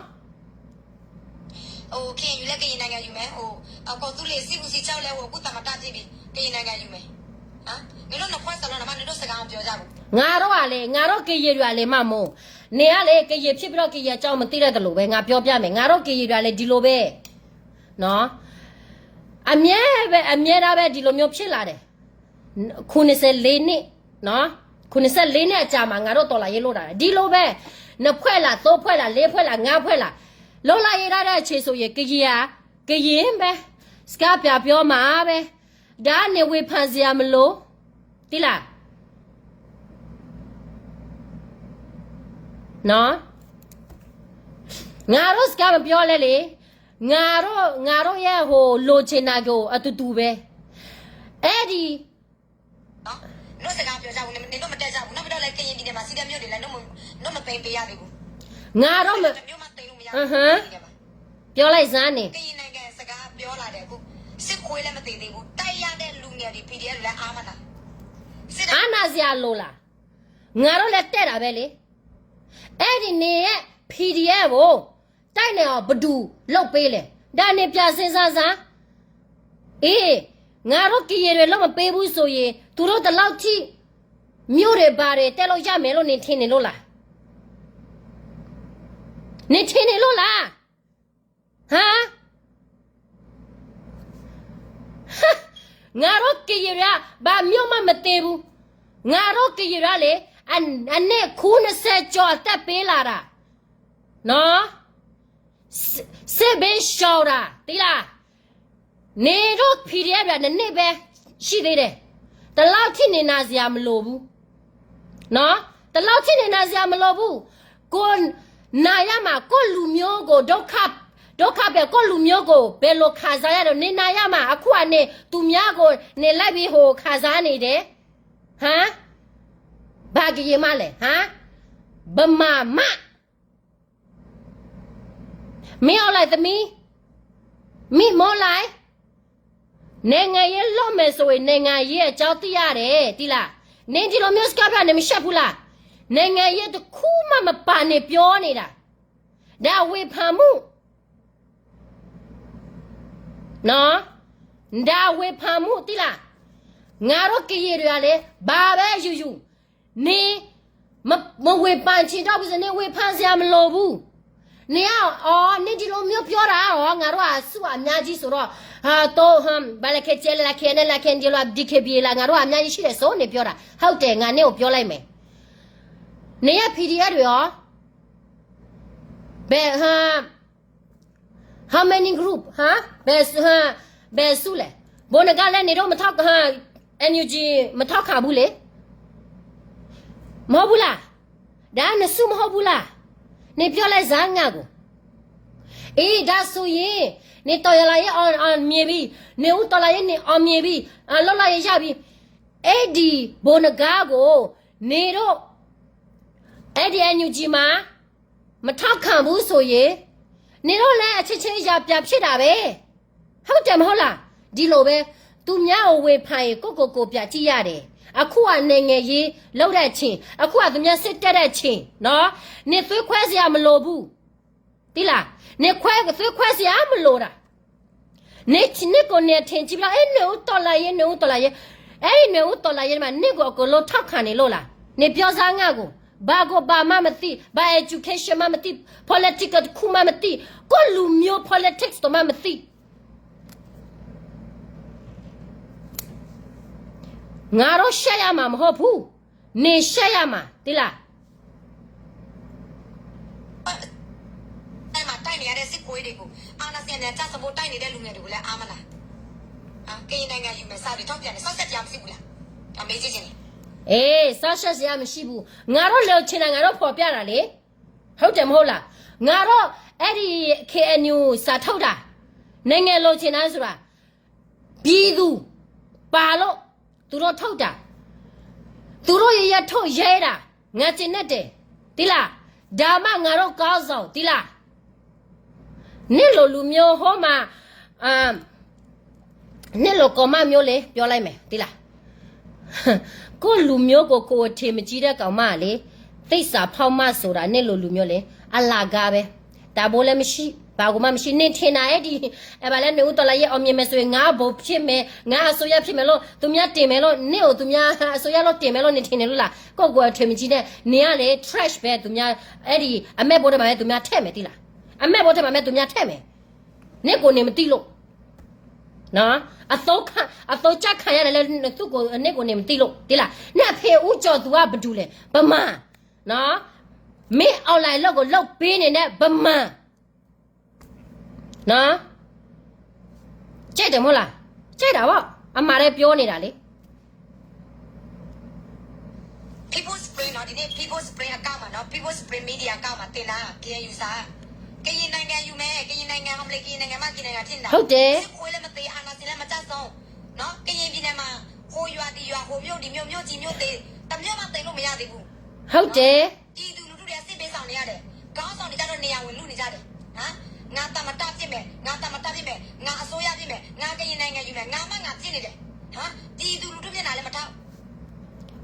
ဟို KNU လည်း ကရင်နိုင်ငံယူမယ် ဟို အကော်သူလေ စစ်ဦးစီးချုပ်လည်း ဟို အခုသမ္မတဖြစ်ပြီ ကရင်နိုင်ငံယူမယ် ဟမ် နင်တို့နှစ်ဖွဲ့စလုံးတော့ နင်တို့စကားမပြောကြဘူး ငါတို့ကလေ ငါတို့ကရင်တွေကလေ မမိုး နင်ကလေ ကရင်ဖြစ်ပြီးတော့ ကရင်အကြောင်းမသိတတ်သလိုပဲ ငါပြောပြမယ် ငါတို့ကရင်တွေကလေ ဒီလိုပဲ နော် အမြဲပဲ အမြဲတမ်းပဲ ဒီလိုမျိုးဖြစ်လာတယ် ခုနှစ်ဆယ့်လေးနှစ် နော် ခုနှစ်ဆယ့်လေးနှစ်အကြာမှာ ငါတို့တော်လှန်ရေးလုပ်တာ ဒီလိုပဲ နှစ်ဖွဲ့လား သုံးဖွဲ့လား လေးဖွဲ့လား ငါးဖွဲ့လား လွတ်လပ်ရေးရတဲ့အချိန်ဆိုရင် ကရင်ဟာ ကရင်ပဲ စကားပြန်ပြောမှာပဲ ဒါနဲ့ဝေဖန်စရာမလို သိလား နော် ငါတို့စကားမပြောလဲလေ ငါတို့ ငါတို့ရဲ့ဟိုလိုချင်တာကိုအတူတူပဲ အဲ့ဒီ နော် နင်တို့စကားပြောကြဘူး နင်တို့မတက်ကြဘူး နောက်ပြီးတော့လည်း ကရင်ပြည်နယ်မှာ ရှိတဲ့မြို့တွေလည်း နင်တို့မ နင်တို့မသိမ်းပေးရသေးဘူး ငါတို့မ တစ်မြို့မှသိမ်းလို့မရဘူး အဟမ်း ကရင်ပြည်နယ်မှာ ပြောလိုက်စမ်းန့ၣ် ကရင်နိုင်ငံစကားပြောလာတယ်အခု စစ်ခွေးလည်းမသေသေးဘူး တိုက်ရတဲ့လူငယ်တွေ PDF တွေလည်းအားမနာ စစ်တပ် အားနာစရာလိုလား ငါတို့လည်းတက်တာပဲလေ အဲ့ဒီနေရဲ့ PDF ကို တိုက်နေအောင်ဘယ်သူလုပ်ပေးလဲ ဒါနင်ပြန်စဉ်းစားစမ်း အေး ငါတို့ကရင်တွေလုပ်မပေးဘူးဆိုရင် သူတို့ဒီလောက်ထိ မြို့တွေဘာတွေတက်လို့ရမယ်လို့နင်ထင်နေလို့လား နင်ထင်နေလို့လား ဟမ် ငါတို့ကရင်တွေက ဘာမျိုးမှမသေးဘူး ငါတို့ကရင်တွေကလေ အ အနှစ်ခုနှစ်ဆယ်ကျော်အသက်ပေးလာတာ နော် စစ် စစ်ဘေးရှောင်တာ သိလား နေတို့ PDF တွေက နှစ်နှစ်ပဲ ရှိသေးတယ် ဒီလောက်ထိနေနာစရာမလိုဘူး နော် ဒီလောက်ထိနေနာစရာမလိုဘူး ကိုယ်နာရမှာ ကိုယ့်လူမျိုးကို ဒုက္ခ ဒုက္ခပဲ ကိုယ့်လူမျိုးကို ဘယ်လိုခံစားရတယ် နေနာရမှာ အခုကနေ သူများကို နေလိုက်ပြီး ဟို ခံစားနေတယ် ဟမ် ဘာကရင်မလဲ ဟမ် ဗမာမ မင်းအောင်လှိုင်သမီး မိမိုးလိုက် နိုင်ငံရေးလုပ်မယ်ဆိုရင် နိုင်ငံရေးအကြောင်းသိရတယ် သိလား နင်ဒီလိုမျိုးစကားပြောနေ မရှက်ဘူးလား နိုင်ငံရေးတစ်ခုမှမပါနဲ့ပြောနေတာ ဒါဝေဖန်မှု နော် ဒါဝေဖန်မှု သိလား ငါတို့ကရင်တွေကလည်း ဘာပဲယူယူ နင် မ မဝေဖန်ချင်တော့ဘူးဆို နင်ဝေဖန်စရာမလိုဘူး နင်က အော် နင်ဒီလိုမျိုးပြောတာ အော် ငါတို့က စုအများကြီးဆိုတော့ ဟာ တော့ ဟမ် ဘာလဲ ခဲကျဲလဲ ခဲနဲ့ လာခဲဒီလို ဒီခေဘီလာ ငါတို့ကအများကြီးရှိတယ်ဆို နင်ပြောတာ ဟုတ်တယ် ငါနင့်ကိုပြောလိုက်မယ် နင်ရဲ့ PDF တွေရော ဘယ် ဟာ How many group ဟမ် ဘယ် ဟမ် ဘယ်စုလဲ ဘိုနဂါလဲ နေတော့ မထောက် ဟမ် NUG မထောက်ခံဘူးလေ မဟုတ်ဘူးလား ဒါနစုမဟုတ်ဘူးလား နင်ပြောလိုက်စမ်းငါ့ကို အေး ဒါဆိုရင် နင်တော်လှန်ရေးအောင် အောင်မြင်ပြီ နင်ဦးတော်လှန်ရေး နင်အောင်မြင်ပြီ အလုပ်လိုက်ရရပြီ အဲ့ဒီ ဘိုနဂါကို နေတော့ အဲ့ဒီ NUG မှာ မထောက်ခံဘူးဆိုရင် နင်တို့လည်းအချင်းချင်း ရန်ပြန်ဖြစ်တာပဲ ဟုတ်တယ်မဟုတ်လား ဒီလိုပဲ သူများကိုဝေဖန်ရင် ကိုယ့်ကိုယ်ကိုယ်ပြန်ကြည့်ရတယ် အခုကနိုင်ငံရေးလုပ်တဲ့အချိန် အခုကသူများစစ်တပ်တဲ့အချိန်နော် နင်သွေးခွဲစရာမလိုဘူး သိလား နင်ခွဲ သွေးခွဲစရာမလိုတာ နင် နင့်ကိုယ်နင်ထင်ကြည့်ပြီးတော့ အေး နွေဦးတော်လှန်ရေး နွေဦးတော်လှန်ရေး အဲ့ဒီနွေဦးတော်လှန်ရေးမှာ နင့်ကိုအကုန်လုံးထောက်ခံနေလို့လား နင်ပြောစမ်းငါ့ကို ဘာကိုဘာမှမသိ ဘာ education မှမသိ political တစ်ခုမှမသိ ကိုယ့်လူမျိုး politics တောင်မှမသိ ငါတို့ရှက်ရမှာမဟုတ်ဘူး နင်ရှက်ရမှာ သိလား အဲ့မှာတိုက်နေရတဲ့စစ်ခွေးတွေကို အာဏာရှင်နဲ့တပ်စဖို့တိုက်နေတဲ့လူငယ်တွေကိုလည်းအားမနာ အာ ကရင်နိုင်ငံယူမယ်စာတွေထုတ်ပြန်တယ်စောင့်ရှက်တရားမရှိဘူးလား အမေးကြည့်ချင်တယ် အေးစောင့်ရှက်စရာမရှိဘူး ငါတို့လိုချင်တာငါတို့ဖော်ပြတာလေ ဟုတ်တယ်မဟုတ်လား ငါတို့အဲ့ဒီ KNU စာထုတ်တာ နိုင်ငံလိုချင်တာဆိုတာ ပြည်သူ ပာ်လီၤ, သူတို့ထုတ်တာ, သူတို့ ရထုတ်ရဲတာ, ငါကျင်နဲ့တယ်, သိလား, ဒါမှ ငါတို့ခေါင်းဆောင်, သိလား, နစ်လိုလူမျိုးဟိုမှာ, အာ, နစ်လိုကောင်မမျိုးလေး ပြောလိုက်မယ်, သိလား, ကိုယ့်လူမျိုးကို ကိုယ်အထင်မကြီးတဲ့ကောင်မလေး, သစ္စာဖောက်မဆိုတာ နစ်လိုလူမျိုးလေး, အလကားပဲ, တဘိလည်းမရှိ, ဘာကိုမှမရှိ, နင်ထင်တာ အဲ့ဒီ, အဲ့ဘာလဲ, နွေဦးတော်လှန်ရေး အောင်မြင်မယ်ဆိုရင် ငါဗိုလ်ဖြစ်မယ်, ငါအစိုးရဖြစ်မယ်လို့ သူများတင်မယ်လို့, နင့်ကို သူများအစိုးရလို့တင်မယ်လို့ နင်ထင်နေလို့လား, ကိုယ့်ကိုယ်အထင်မကြီးနဲ့, နင်ကလေ trash ပဲ, သူများ, အဲ့ဒီ အမှတ်ပုံထဲမှာပဲ သူများထည့်မယ်, သိလား, အမှတ်ပုံထဲမှာပဲ သူများထည့်မယ်, နင့်ကိုယ်နေမသိလို့, နော်, အသုံးချခံရတယ်လဲ, သူ့ကိုယ်, နင့်ကိုယ်နေမသိလို့, သိလား, နင့်အဖေဦးကျော်သူက ဘယ်သူလဲ, ဗမာ, နော်, မင်း online လုပ်ကို လုပ်ပေးနေတဲ့ ဗမာ, နော်, ကြိုက်တယ်မဟုတ်လား, ကြိုက်တာပေါ့, အမှားတည်းပြောနေတာလေ. People Spring နော်, ဒီနေ့ People Spring account မှာနော်, People Spring Media account မှာတင်တာ, K N U စာ, ကရင်နိုင်ငံယူမယ်, ကရင်နိုင်ငံအောင်မလေး, ကရင်နိုင်ငံမှ ကရင်နိုင်ငံဖြစ်နေတာ, ဟုတ်တယ်, စစ်ခွေးလည်းမသေ, အာဏာရှင်လည်းမကျဆုံးနော်, ကရင်ပြည်နယ်မှာ ဟိုရွာဒီရွာ, ဟိုမြို့ဒီမြို့, မြို့ကြီးမြို့သေး, တစ်မြို့မှသိမ်းလို့မရသေးဘူး, ဟုတ်တယ်, ပြည်သူလူထုတွေက စစ်ပေးဆောင်နေရတယ်, ခေါင်းဆောင်တွေကတော့ နေရာဝင်လုနေကြတယ်, ငါသမ္မတဖြစ်မယ်, ငါသမ္မတဖြစ်မယ်, ငါအစိုးရဖြစ်မယ်, ငါကရင်နိုင်ငံယူမယ်, ငါမှငါဖြစ်နေတယ်, ပြည်သူလူထုမျက်နှာလည်းမထောက်,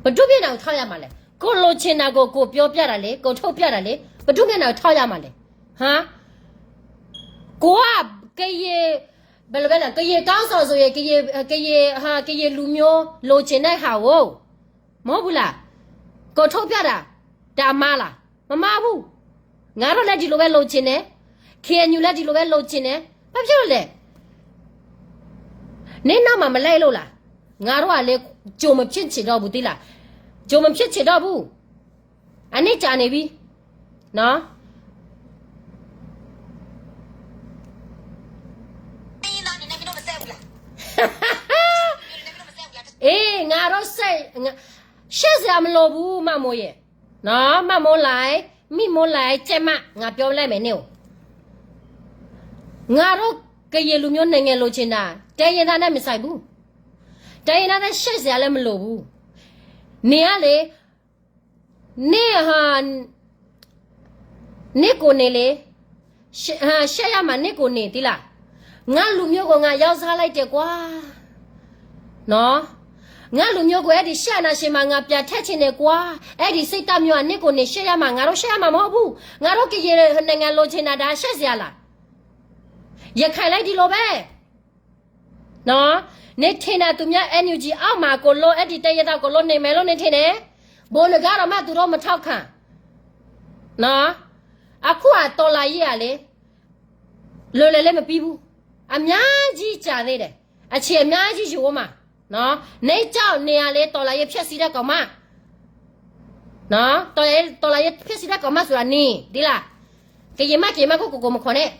ဘယ်သူမျက်နှာကိုထောက်ရမှာလဲ, ကိုယ်လိုချင်တာကို ကိုယ်ပြောပြတာလေ, ကိုယ်ထုတ်ပြတာလေ, ဘယ်သူမျက်နှာကိုထောက်ရမှာလဲ, ဟမ်, ကိုက ကရင်, ဘယ်လိုပဲလဲ, ကရင်ခေါင်းဆောင်ဆိုရင် ကရင်, ကရင်, ဟာ, ကရင်လူမျိုးလိုချင်တဲ့ဟာကို, မဟုတ်ဘူးလား, ကိုယ်ထုတ်ပြတာ ဒါမှားလား, မမှားဘူး, ငါတို့လည်းဒီလိုပဲလိုချင်တယ်, K N U လည်းဒီလိုပဲလိုချင်တယ်, ဘာဖြစ်လို့လဲ, နင့်နောက်မှာမလိုက်လို့လား, ငါတို့ကလည်း ကြိုမဖြစ်ချင်တော့ဘူး, သိလား, ကြိုမဖြစ်ချင်တော့ဘူး, အနှစ်ကြာနေပြီ, နော်, အေး, ငါတို့စိတ်, ငါ, ရှက်စရာမလိုဘူး, မမိုးရေ, နော်, မမိုးလိုက်, မိမိုးလိုက်, ကြက်မ, ငါပြောလိုက်မယ်နင့်ကို, ငါတို့ကရင်လူမျိုးနိုင်ငံလိုချင်တာ တိုင်းရင်းသားနဲ့မဆိုင်ဘူး, တိုင်းရင်းသားနဲ့ရှက်စရာလည်းမလိုဘူး, နင်ကလေ, နင့်ဟာ, နင့်ကိုယ်နေလေ, ရှက်, ဟာ, ရှက်ရမှာ, နင့်ကိုယ်နေ, သိလား, ငါလူမျိုးကို ငါရောင်းစားလိုက်တယ်ကွာ, နော်, ငါလူမျိုးကို အဲ့ဒီစစ်အာဏာရှင်မှာ ငါပြန်ထည့်ချင်တယ်ကွာ, အဲ့ဒီစိတ်ဓာတ်မျိုးက နင့်ကိုယ်နေရှက်ရမှာ, ငါတို့ရှက်ရမှာမဟုတ်ဘူး, ငါတို့ကရင်နိုင်ငံလိုချင်တာ ဒါရှက်စရာလား, ရခိုင်လည်းဒီလိုပဲ နော်, နင်ထင်တာ သူများ NUG အောက်မှာ အကုန်လုံး, အဲ့ဒီတိုင်းရင်းသား အကုန်လုံး နေမယ်လို့ နင်ထင်တယ်, ဗိုလ်နဂါး တောင်မှ သူတို့ မထောက်ခံ, နော်, အခုက တော်လှန်ရေးကလေ, လွယ်လွယ်လေး မပြီးဘူး, အများကြီး ကြာသေးတယ်, အချိန် အများကြီး ယူဦးမှာ, နော်, နင်ကြောက်နေရလေ, တော်လှန်ရေး ဖျက်ဆီးတဲ့ကောင်မ, နော်, တော်လှန်ရေး, တော်လှန်ရေး ဖျက်ဆီးတဲ့ကောင်မဆိုတာ နင်, သိလား, ကရင်မ, ကရင်မ, ကိုယ့်ကိုယ်ကို မခေါ်နဲ့,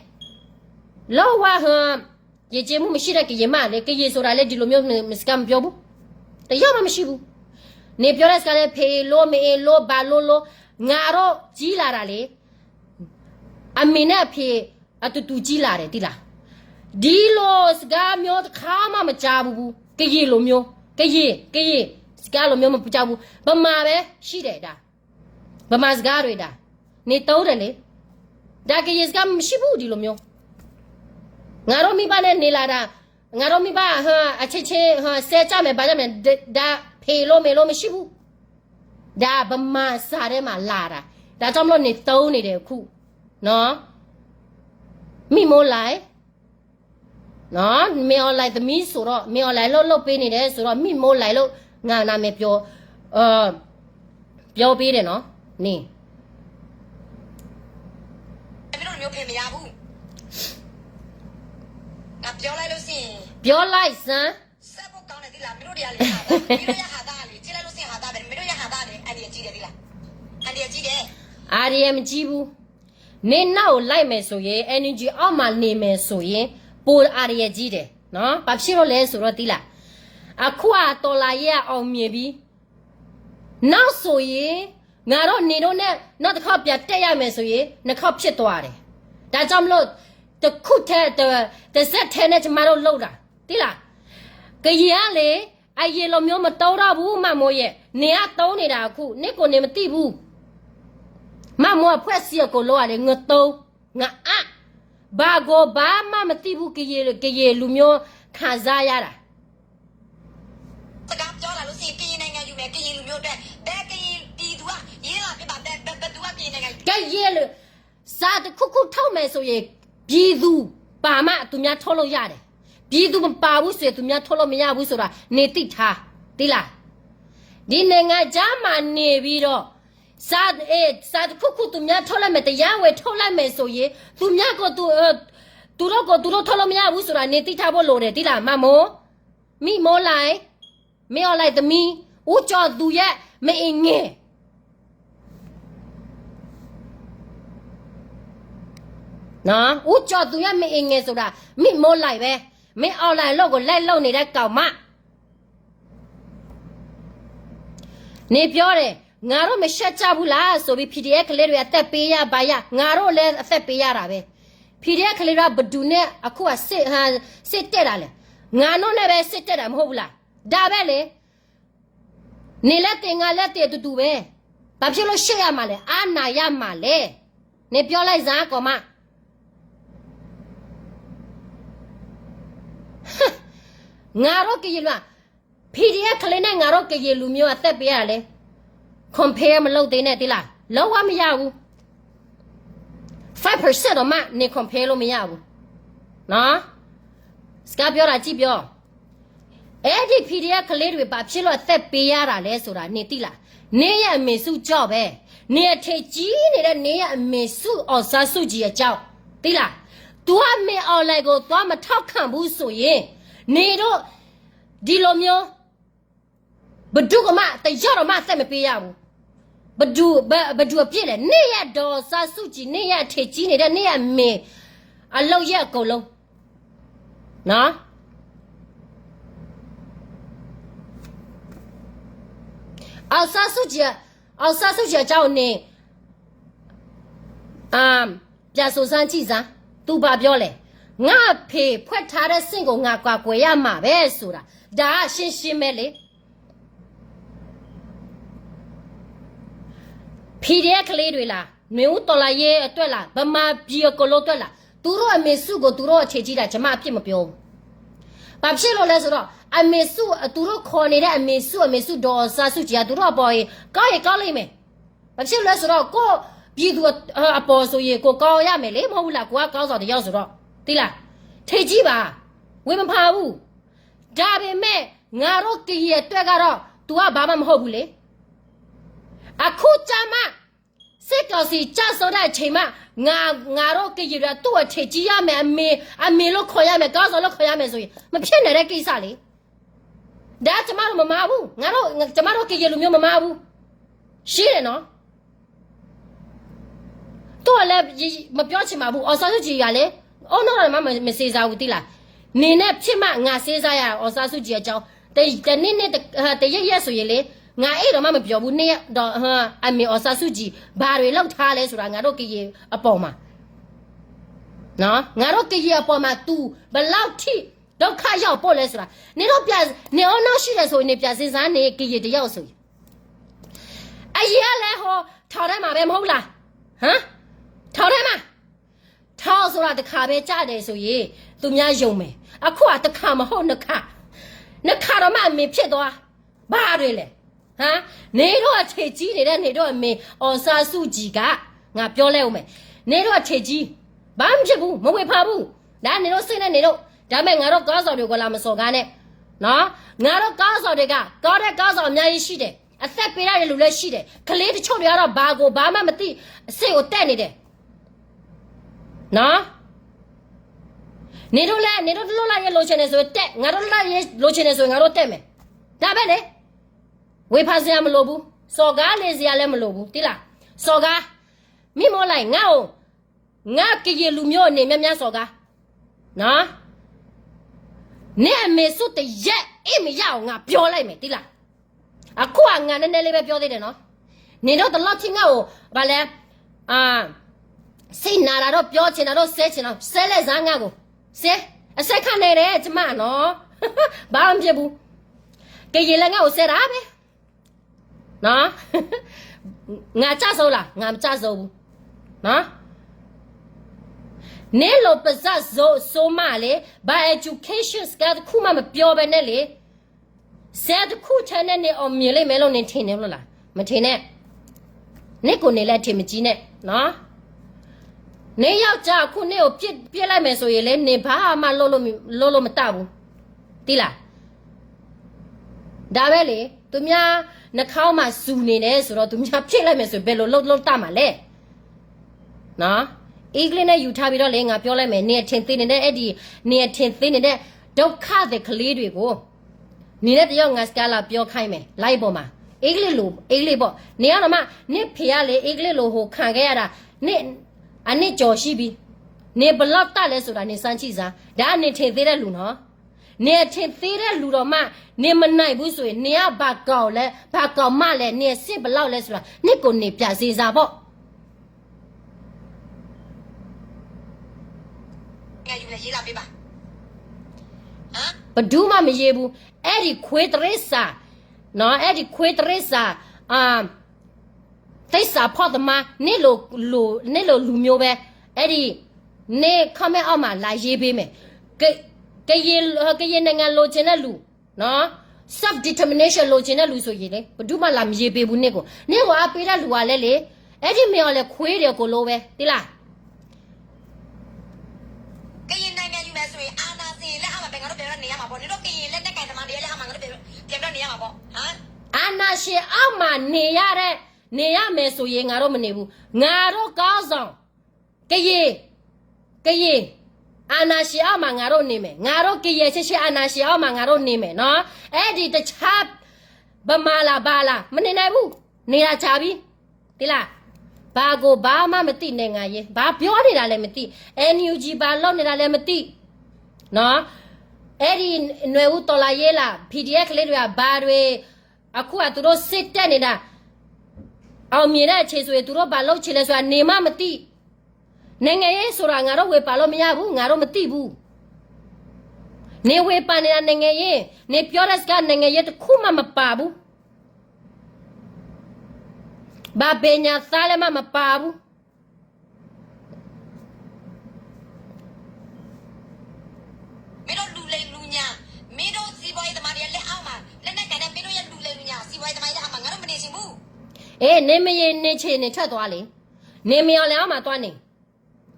လုံးဝ ဟို, ယဉ်ကျေးမှုမရှိတဲ့ ကရင်မလေး, ကရင်ဆိုတာလည်း ဒီလိုမျိုး စကားမပြောဘူး, တစ်ယောက်မှ မရှိဘူး, နင်ပြောတဲ့ စကားလည်း ဖဲလို့, မ့ၢ်လို့, ဘာလို့လို့, ငါတို့ ကြီးလာတာလေ, အမေနဲ့အဖေ အတူတူကြီးလာတယ်, သိလား, ဒီလို စကားမျိုး တစ်ခါမှ မကြားဘူးဘူး, ကရင်လိုမျိုး, ကရင်, ကရင် စကားလိုမျိုး မကြားဘူး, ဗမာပဲ ရှိတယ်, ဒါ ဗမာစကားတွေ, ဒါ နင်သုံးတယ်လေ, ဒါ ကရင်စကား မရှိဘူး, ဒီလိုမျိုး, ငါတို့မိဘနဲ့ နေလာတာ, ငါတို့မိဘ ဟို, အချင်းချင်း, ဟို, ဆဲကြမယ်, ဘာကြမယ်, ဒါ ဖဲလို့, မ့ၢ်လို့ မရှိဘူး, ဒါ ဗမာစာထဲမှာ လာတာ, ဒါကြောင့်မလို့ နင်သုံးနေတယ် အခု, နော်, မိမိုးလိုက်, နော်, မင်းအောင်လှိုင် သမီးဆိုတော့, မင်းအောင်လှိုင် လုပ်, လုပ်ပေးနေတယ်ဆိုတော့, မိမိုးလိုက်လို့ ငါနာမည်ပြော, အဲ, ပြောပေးတယ်နော်, နင် မင်းတို့မျိုးဖေမရဘူး, ငါပြောလိုက်လို့ရှိရင်, ပြောလိုက်စမ်း, စက်ဖို့ကောင်းတယ် သိလား, မင်းတို့တွေကလေ ဟာသား, မင်းတို့ရဟာသားလေ, ကြည့်လိုက်လို့ရှိရင် ဟာသားပဲ, မင်းတို့ရဟာသားလေ, အန္တရာယ်ကြီးတယ် သိလား, အန္တရာယ်ကြီးတယ်, အန္တရာယ်မကြီးဘူး, နင့်နောက်ကိုလိုက်မယ်ဆိုရင်, NUG အောက်မှာနေမယ်ဆိုရင်, ပိုအန္တရာယ်ကြီးတယ်နော်, ဘာဖြစ်လို့လဲဆိုတော့, သိလား, အခုက တော်လှန်ရေးက အောင်မြင်ပြီ, နောက်ဆိုရင်, ငါတို့နင်တို့နဲ့ နောက်တစ်ခေါက်ပြန်တက်ရမယ်ဆိုရင်, နှစ်ခေါက်ဖြစ်သွားတယ်, ဒါကြောင့်မလို့, တစ်ခုထဲ, တစ်, တစ်ဆက်ထဲနဲ့ ကျမတို့လုပ်တာ, သိလား, ကရင်ကလေ အယံာ်လီၤမ့ၢ်မတိၢ်ထီၣ်ဘူး မၢ်မိၢ်ယဲၢ်, န့ၣ်အတိၢ်န့ၣ်ဒၣ်အခု န့ၣ်ကိးန့ၣ်မတံၢ်ဘူး, မၢ်မိၢ်အဖှဲၣ်စံအကိးလိအၤလၢ ငတိၢ်, ငအၣ်, ဘၣ်ကိးဘၣ်မၢ်မတံၢ်ဘူး ကယံာ်လူၤမ့ၢ်ခံစားရတာ စကားပြောတာလို့ရှိရင် ကရင်နိုင်ငံယူမယ် ကရင်လူမျိုးအတွက် ဘယ်ကရင်ပြည်သူက ရေးလာဖြစ်ပါ ဘယ်ဘယ်ဘယ်သူက ကရင်နိုင်ငံယူ ကရင်လူ စာတစ်ခုခုထုတ်မယ်ဆိုရင် ပြည်သူပါမှ သူများထုတ်လို့ရတယ်. ပြည်သူမပါဘူးဆိုရင် သူများထုတ်လို့မရဘူးဆိုတာ နင်သိထား, သိလား? ဒီနိုင်ငံခြားမှာနေပြီးတော့ စာ, အဲ, စာတစ်ခုခု သူများထုတ်လိုက်မယ် တရားဝင်ထုတ်လိုက်မယ်ဆိုရင် သူများကို သူ, အဲ, သူတို့ကို သူတို့ထုတ်လို့မရဘူးဆိုတာ နင်သိထားဖို့လိုတယ် သိလား မမိုး? မိမိုးလိုက်, မင်းအောင်လှိုင်သမီး, ဦးကျော်သူရဲ့ မအင်ငယ်, နော်, ဦးကျော်သူရဲ့ မအင်ငယ်ဆိုတာ မိမိုးလိုက်ပဲ, မင်းအောင်လှိုင်အလုပ်ကို လိုက်လုပ်နေတဲ့ကောင်မ နေပြောတယ် ငါတို့မရှက်ကြဘူးလားဆိုပြီး PDF ကလေးတွေအသက်ပေးရပါရ ငါတို့လည်းအသက်ပေးရတာပဲ PDF ကလေးတွေကဘယ်သူနဲ့အခုကစစ်, ဟို, စစ်တက်တာလဲ ငါတို့နဲ့ပဲစစ်တက်တာမဟုတ်ဘူးလား ဒါပဲလေ နင်လည်းသေငါလည်းသေအတူတူပဲ ဘာဖြစ်လို့ရှက်ရမှာလဲ အားနာရမှာလဲ နေပြောလိုက်စမ်းကောင်မ ငါတို့ကရင်လူ PDF ကလေးနဲ့ ငါတို့ကရင်လူမျိုးအသက်ပေးရတယ်လေ compare မလုပ်သေးနဲ့ သိလား လုံးဝမရဘူး five percent တောင်မှ နေ compare လို့မရဘူးနော် စကားပြောတာကြည့်ပြော အဲ့ဒီ PDF ကလေးတွေ ဘာဖြစ်လို့အသက်ပေးရတာလဲဆိုတာ နေသိလား နေရဲ့အမေစုကြောင့်ပဲ နေအထင်ကြီးနေတဲ့ နေရဲ့အမေစု အောင်ဆန်းစုကြည်အကြောင်း သိလား သူကမင်းအောင်လှိုင်ကို သွားမထောက်ခံဘူးဆိုရင် နေတို့ ဒီလိုမျိုး ဘယ်သူကမှ တစ်ယောက်တောင်မှ အသက်မပေးရဘူး ဘယ်သူ, ဘယ်, ဘယ်သူအပြစ်လဲ နေရဲ့ဒေါ်အောင်ဆန်းစုကြည် နေရဲ့အထင်ကြီးနေတဲ့ နေရဲ့အမေ အလုပ်ရဲ့အကုန်လုံး နော် အောင်ဆန်းစုကြည်, အောင်ဆန်းစုကြည်အကြောင်းနေ အာ, ပြန်စုံစမ်းကြည့်စမ်း, သူဘာပြောလဲ, ငါ့အဖေဖွက်ထားတဲ့စင့်ကို ငါကာကွယ်ရမှာပဲဆိုတာ, ဒါကရှင်းရှင်းပဲလေ. PDF ကလေးတွေလား, နွေဦးတော်လှန်ရေးအတွက်လား, ဗမာပြည်အကုန်လုံးအတွက်လား, သူတို့အမေစုကို သူတို့အထင်ကြီးတာ ကျွန်မအပြစ်မပြောဘူး. ဘာဖြစ်လို့လဲဆိုတော့ အမေစု, သူတို့ခေါ်နေတဲ့အမေစု, အမေစုဒေါ်အောင်ဆန်းစုကြည်က သူတို့အပေါ်ရင် ကောင်းရင်ကောင်းလိမ့်မယ်. ဘာဖြစ်လို့လဲဆိုတော့ ကိုယ့်ပြည်သူအ, အပေါ်ဆိုရင် ကိုယ်ကောင်းရမယ်လေ, မဟုတ်ဘူးလား, ကိုယ်ကခေါင်းဆောင်တစ်ယောက်ဆိုတော့, သိလား, ထင်ကြီးပါ, ဝေဖန်ပါဦး. ဒါပေမဲ့ ငါတို့ကရင်အတွက်ကတော့ သူကဘာမှမဟုတ်ဘူးလေ. အခုကျမှ စစ်ကောင်စီကျဆုံးတဲ့အချိန်မှ ငါ, ငါတို့ကရင်တွေက သူ့ကိုထင်ကြီးရမယ်, အမေ, အမေလို့ခေါ်ရမယ်, ခေါင်းဆောင်လို့ခေါ်ရမယ်ဆိုရင် မဖြစ်နိုင်တဲ့ကိစ္စလေ. ဒါကျွန်မတို့မမဘူး, ငါတို့, ကျွန်မတို့ကရင်လူမျိုးမမဘူး. ရှင်းတယ်နော်. သူကလည်း မပြောချင်ပါဘူး. အောင်ဆန်းစုကြည်ကလည်း အုံနောက်တော့မှ မ, မစင်စားဘူး သိလား. နင်နဲ့ဖြစ်မှ ငါစင်စားရအောင် အောင်ဆန်းစုကြည်အကြောင်း. တ, တနေ့နေ့, တ, တရက်ရက်ဆိုရင်လေ, ငါအဲ့တော့မှမပြောဘူး. နေ့ရက်တော့, အမေအောင်ဆန်းစုကြည် ဘာတွေလုပ်ထားလဲဆိုတာ ငါတို့ကရင်အပေါ်မှာ, နော်, ငါတို့ကရင်အပေါ်မှာ သူဘယ်လောက်ထိ ဒုက္ခရောက်ဖို့လဲဆိုတာ. နင်တို့ပြန်, နင်အုံနောက်ရှိတယ်ဆိုရင် နင်ပြန်စင်စား နင်ကရင်တစ်ယောက်ဆိုရင်. အရင်ကလည်း ဟို, ထောင်ထဲမှာပဲ မဟုတ်လား. ဟမ်, ထောင်ထဲမှာ. ထောင်ဆိုတာတစ်ခါပဲကျတယ်ဆိုရင် သူများယုံမယ်. အခုကတစ်ခါမဟုတ်နှစ်ခါ, နှစ်ခါတော့မှ အမေဖြစ်သွား. ဘာတွေလဲ. ဟမ်, နင်တို့အထင်ကြီးနေတဲ့ နင်တို့အမေ အောင်ဆန်းစုကြည်က, ငါပြောလိုက်ဦးမယ်, နင်တို့အထင်ကြီး, ဘာမှမဖြစ်ဘူး, မဝေဖန်ဘူး. ဒါနင်တို့စိတ်နဲ့နင်တို့. ဒါပေမဲ့ ငါတို့ခေါင်းဆောင်တွေကို လာမစော်ကားနဲ့. နော်, ငါတို့ခေါင်းဆောင်တွေက ကောင်းတဲ့ခေါင်းဆောင်အများကြီးရှိတယ်. အသက်ပေးထားတဲ့လူလည်းရှိတယ်. ကလေးတချို့တွေကတော့ ဘာကိုဘာမှမသိ, စင့်ကိုတက်နေတယ်. နော်, နင်တို့လည်း, နင်တို့လွတ်လပ်ရေးလိုချင်တယ်ဆိုရင်တက်, ငါတို့လွတ်လပ်ရေးလိုချင်တယ်ဆိုရင် ငါတို့တက်မယ်. ဒါပဲလေ. ဝေဖန်စရာမလိုဘူး, စော်ကားနေစရာလည်းမလိုဘူး, သိလား. စော်ကား, မင်းမော်လိုက်, ငါ့ကို, ငါ့ကရင်လူမျိုးအနေများများစော်ကား. နော်, နင့်အမေစုတစ်ရက်အိပ်မရအောင် ငါပြောလိုက်မယ်, သိလား. အခုက ငါနည်းနည်းလေးပဲပြောသေးတယ်နော်. နင်တို့တစ်လောက်ထိ ငါ့ကို, ဘာလဲ, အာ, စိတ်နာတာတော့ ပြောချင်တာတော့ စဲချင်တာ, စဲလိုက်စမ်း ငါ့ကို, စဲ, အစဲခါနဲ့ ကျမနော်, ဘာမှမဖြစ်ဘူး. ကယံာ်လၢညါအိၣ်စဲဒၣ်ဖဲ ငါကျစော်လၢ ငါမကျစော်ဘူး နလီၤပစၢ်စိၤစိၤမးလံ, ဘၣ် education စကဲတခူၣ်မးမပျီဘဲနဲၣ်လံ, စဲတခူၣ်ထဲန့ၣ်န့ၣ် အီၣ်မ့ၢ်လံမဲာ်လိၤန့ၣ်ထံၣ်န့ၣ်လီၤလၢ်, မထံၣ်န့ၣ်, န့ၣ်ကိးန့ၣ်လၢထံၣ်မကံန့ၣ်, န့ၣ်ယီၤကၢ်ခူၣ်န့ၣ်အိၣ်ပျဲၢ်လဲမဲာ်စိၤယံာ်လံ န့ၣ်ဘၣ်မးလိၤလိၤမတၢ်ဘူး, တံၢ်လၢ် ဒၣ်ဝဲလံ, သုမ့ၢ်နခါအီၣ်မးစူၤန့ၣ်န့ၣ် စိၤဒီးသုမ့ၢ်ဖျ့လၢမဲာ်စိၤ ဘဲလိၤလိၤတၢ်မးလဲၣ်, အ့ကျ့ၣ်န့ၣ်ယူၤထါဘံဒီးလံ ငါပျီလဲမဲာ် န့ၣ်အထံၣ်သ့န့ၣ်ဒဲး အဲၣ်ဒိး, န့ၣ်အထံၣ်သ့န့ၣ်ဒဲး ဒုက္ခသည်ကလေးတွေကို, န့ၣ်ဒဲးတယီၤ ငါစကဲလၢပျီခါအံၤမဲာ် လါအံၤဘီမး, အ့ကျ့ၣ်လိၤ အ့ကျ့ၣ်ဘီ, န့ၣ်အနီၢ်မး န့ၣ်ဖံးယါလံ အ့ကျ့ၣ်လိၤဟိးခးကဲယါဒၣ်, အန့ၣ်ကၠီၤဆံဘံ, န့ၣ်ပလီၢ်တၢ်လဲၤစိၤဒၣ်န့ၣ် စၢ်ဆံၣ်စၢ် ဒၣ်န့ၣ်ထံၣ်သ့ဒဲးလူၤနီၤ န့ၣ်အထံၣ်သ့ဒဲးလူၤဒီးမး, န့ၣ်မနၢၤဘူးစိၤအံၤ န့ၣ်အဘၣ်ကီၢ်လဲၣ် ဘၣ်ကီၢ်မးလဲၣ် န့ၣ်အစ့ပလီၢ်လဲၣ်စိၤဒၣ် န့ၣ်ကိးန့ၣ်ပျးစ့စၢ်ဘီ ပဒူမးမယ့ဘူး, အဲၣ်ဒိးခွ့တရ့စၢ်, အဲၣ်ဒိးခွ့တရ့စၢ်, သ့ၣ်စးဖီၣ်သမါ, န့ၣ်လိၤလူၤမ့ၢ်ဝဲ, အဲၣ်ဒိး, န့ၣ် comment အီၣ်မး လၢယ့ဘ့မဲာ်, ကယံာ်, ကယံာ်နံၣ်ငါလိၤက့ၤန့ၢ်လူၤ, self determination လိၤက့ၤန့ၢ်လူၤစိၤယံာ်လံ, ပဒူမးလၢမယ့ဘ့ဘူးန့ၣ်ကိး, န့ၣ်ကိးအပ့ၤဒၣ်လူၤဝဲလဲၣ်လံ, အဲၣ်ဒိးမ့ၢ်အီၤလဲၤခွ့ဒီးကိးလိဝဲ, တံၢ်လၢ် ကရင်နိုင်ငံယူမယ်ဆိုရင် အာဏာရှင်လက်အောက်မှာပဲ ငါတို့ပြန်ပြီးတော့နေရမှာပေါ့။ နင်တို့ကရင်လက်နက်ကိုင်သမားတွေရဲ့လက်အောက်မှာ ငါတို့ပြန်ပြီးတော့နေရမှာပေါ့။ အာဏာရှင်အောက်မှာနေရတဲ့, နေရမယ်ဆိုရင် ငါတို့မနေဘူး. ငါတို့ခေါင်းဆောင်, ကရင်, ကရင်, အာဏာရှင်အောက်မှာ ငါတို့နေမယ်. ငါတို့ ကရင်ချစ်ချစ် အာဏာရှင်အောက်မှာ ငါတို့နေမယ်နော်. အဲဒီတခြား ဗမာလား ဘာလား မနေနိုင်ဘူး. နေတာကြာပြီ. သိလား. ဘာကိုဘာမှမသိ နိုင်ငံရေး, ဘာပြောနေတာလဲမသိ, NUG ဘာလုပ်နေတာလဲမသိနော်. အဲ့ဒီနွေဦးတော်လှန်ရေးလား PDF ကလေးတွေက ဘာတွေ, အခုကသူတို့စစ်တက်နေတာ, အောင်မြင်တဲ့အချိန်ဆိုရင် သူတို့ဘာလုပ်ချင်လဲဆိုတာ နေမှမသိ. နိုင်ငံရေးဆိုတာ ငါတို့ဝေဖန်လို့မရဘူး, ငါတို့မသိဘူး. နေဝေဖန်နေတာ နိုင်ငံရေး, နေပြောတဲ့စကား နိုင်ငံရေးတစ်ခုမှမပါဘူး. ဘာဘယ်ညာသားလဲမှမပါဘူး. မင်းတို့လူလိမ်လူညာ, မင်းတို့စီးပွားရေးသမားတွေရဲ့လက်အောက်မှာ, လက်နက်ကိုင်တဲ့မင်းတို့ရဲ့လူလိမ်လူညာ, စီးပွားရေးသမားရဲ့လက်အောက်မှာ ငါတို့မနေချင်ဘူး. အေး, နေမနေချင်နေထွက်သွားလေ. နေမင်းအောင်လှိုင်အောက်မှာသွားနေ.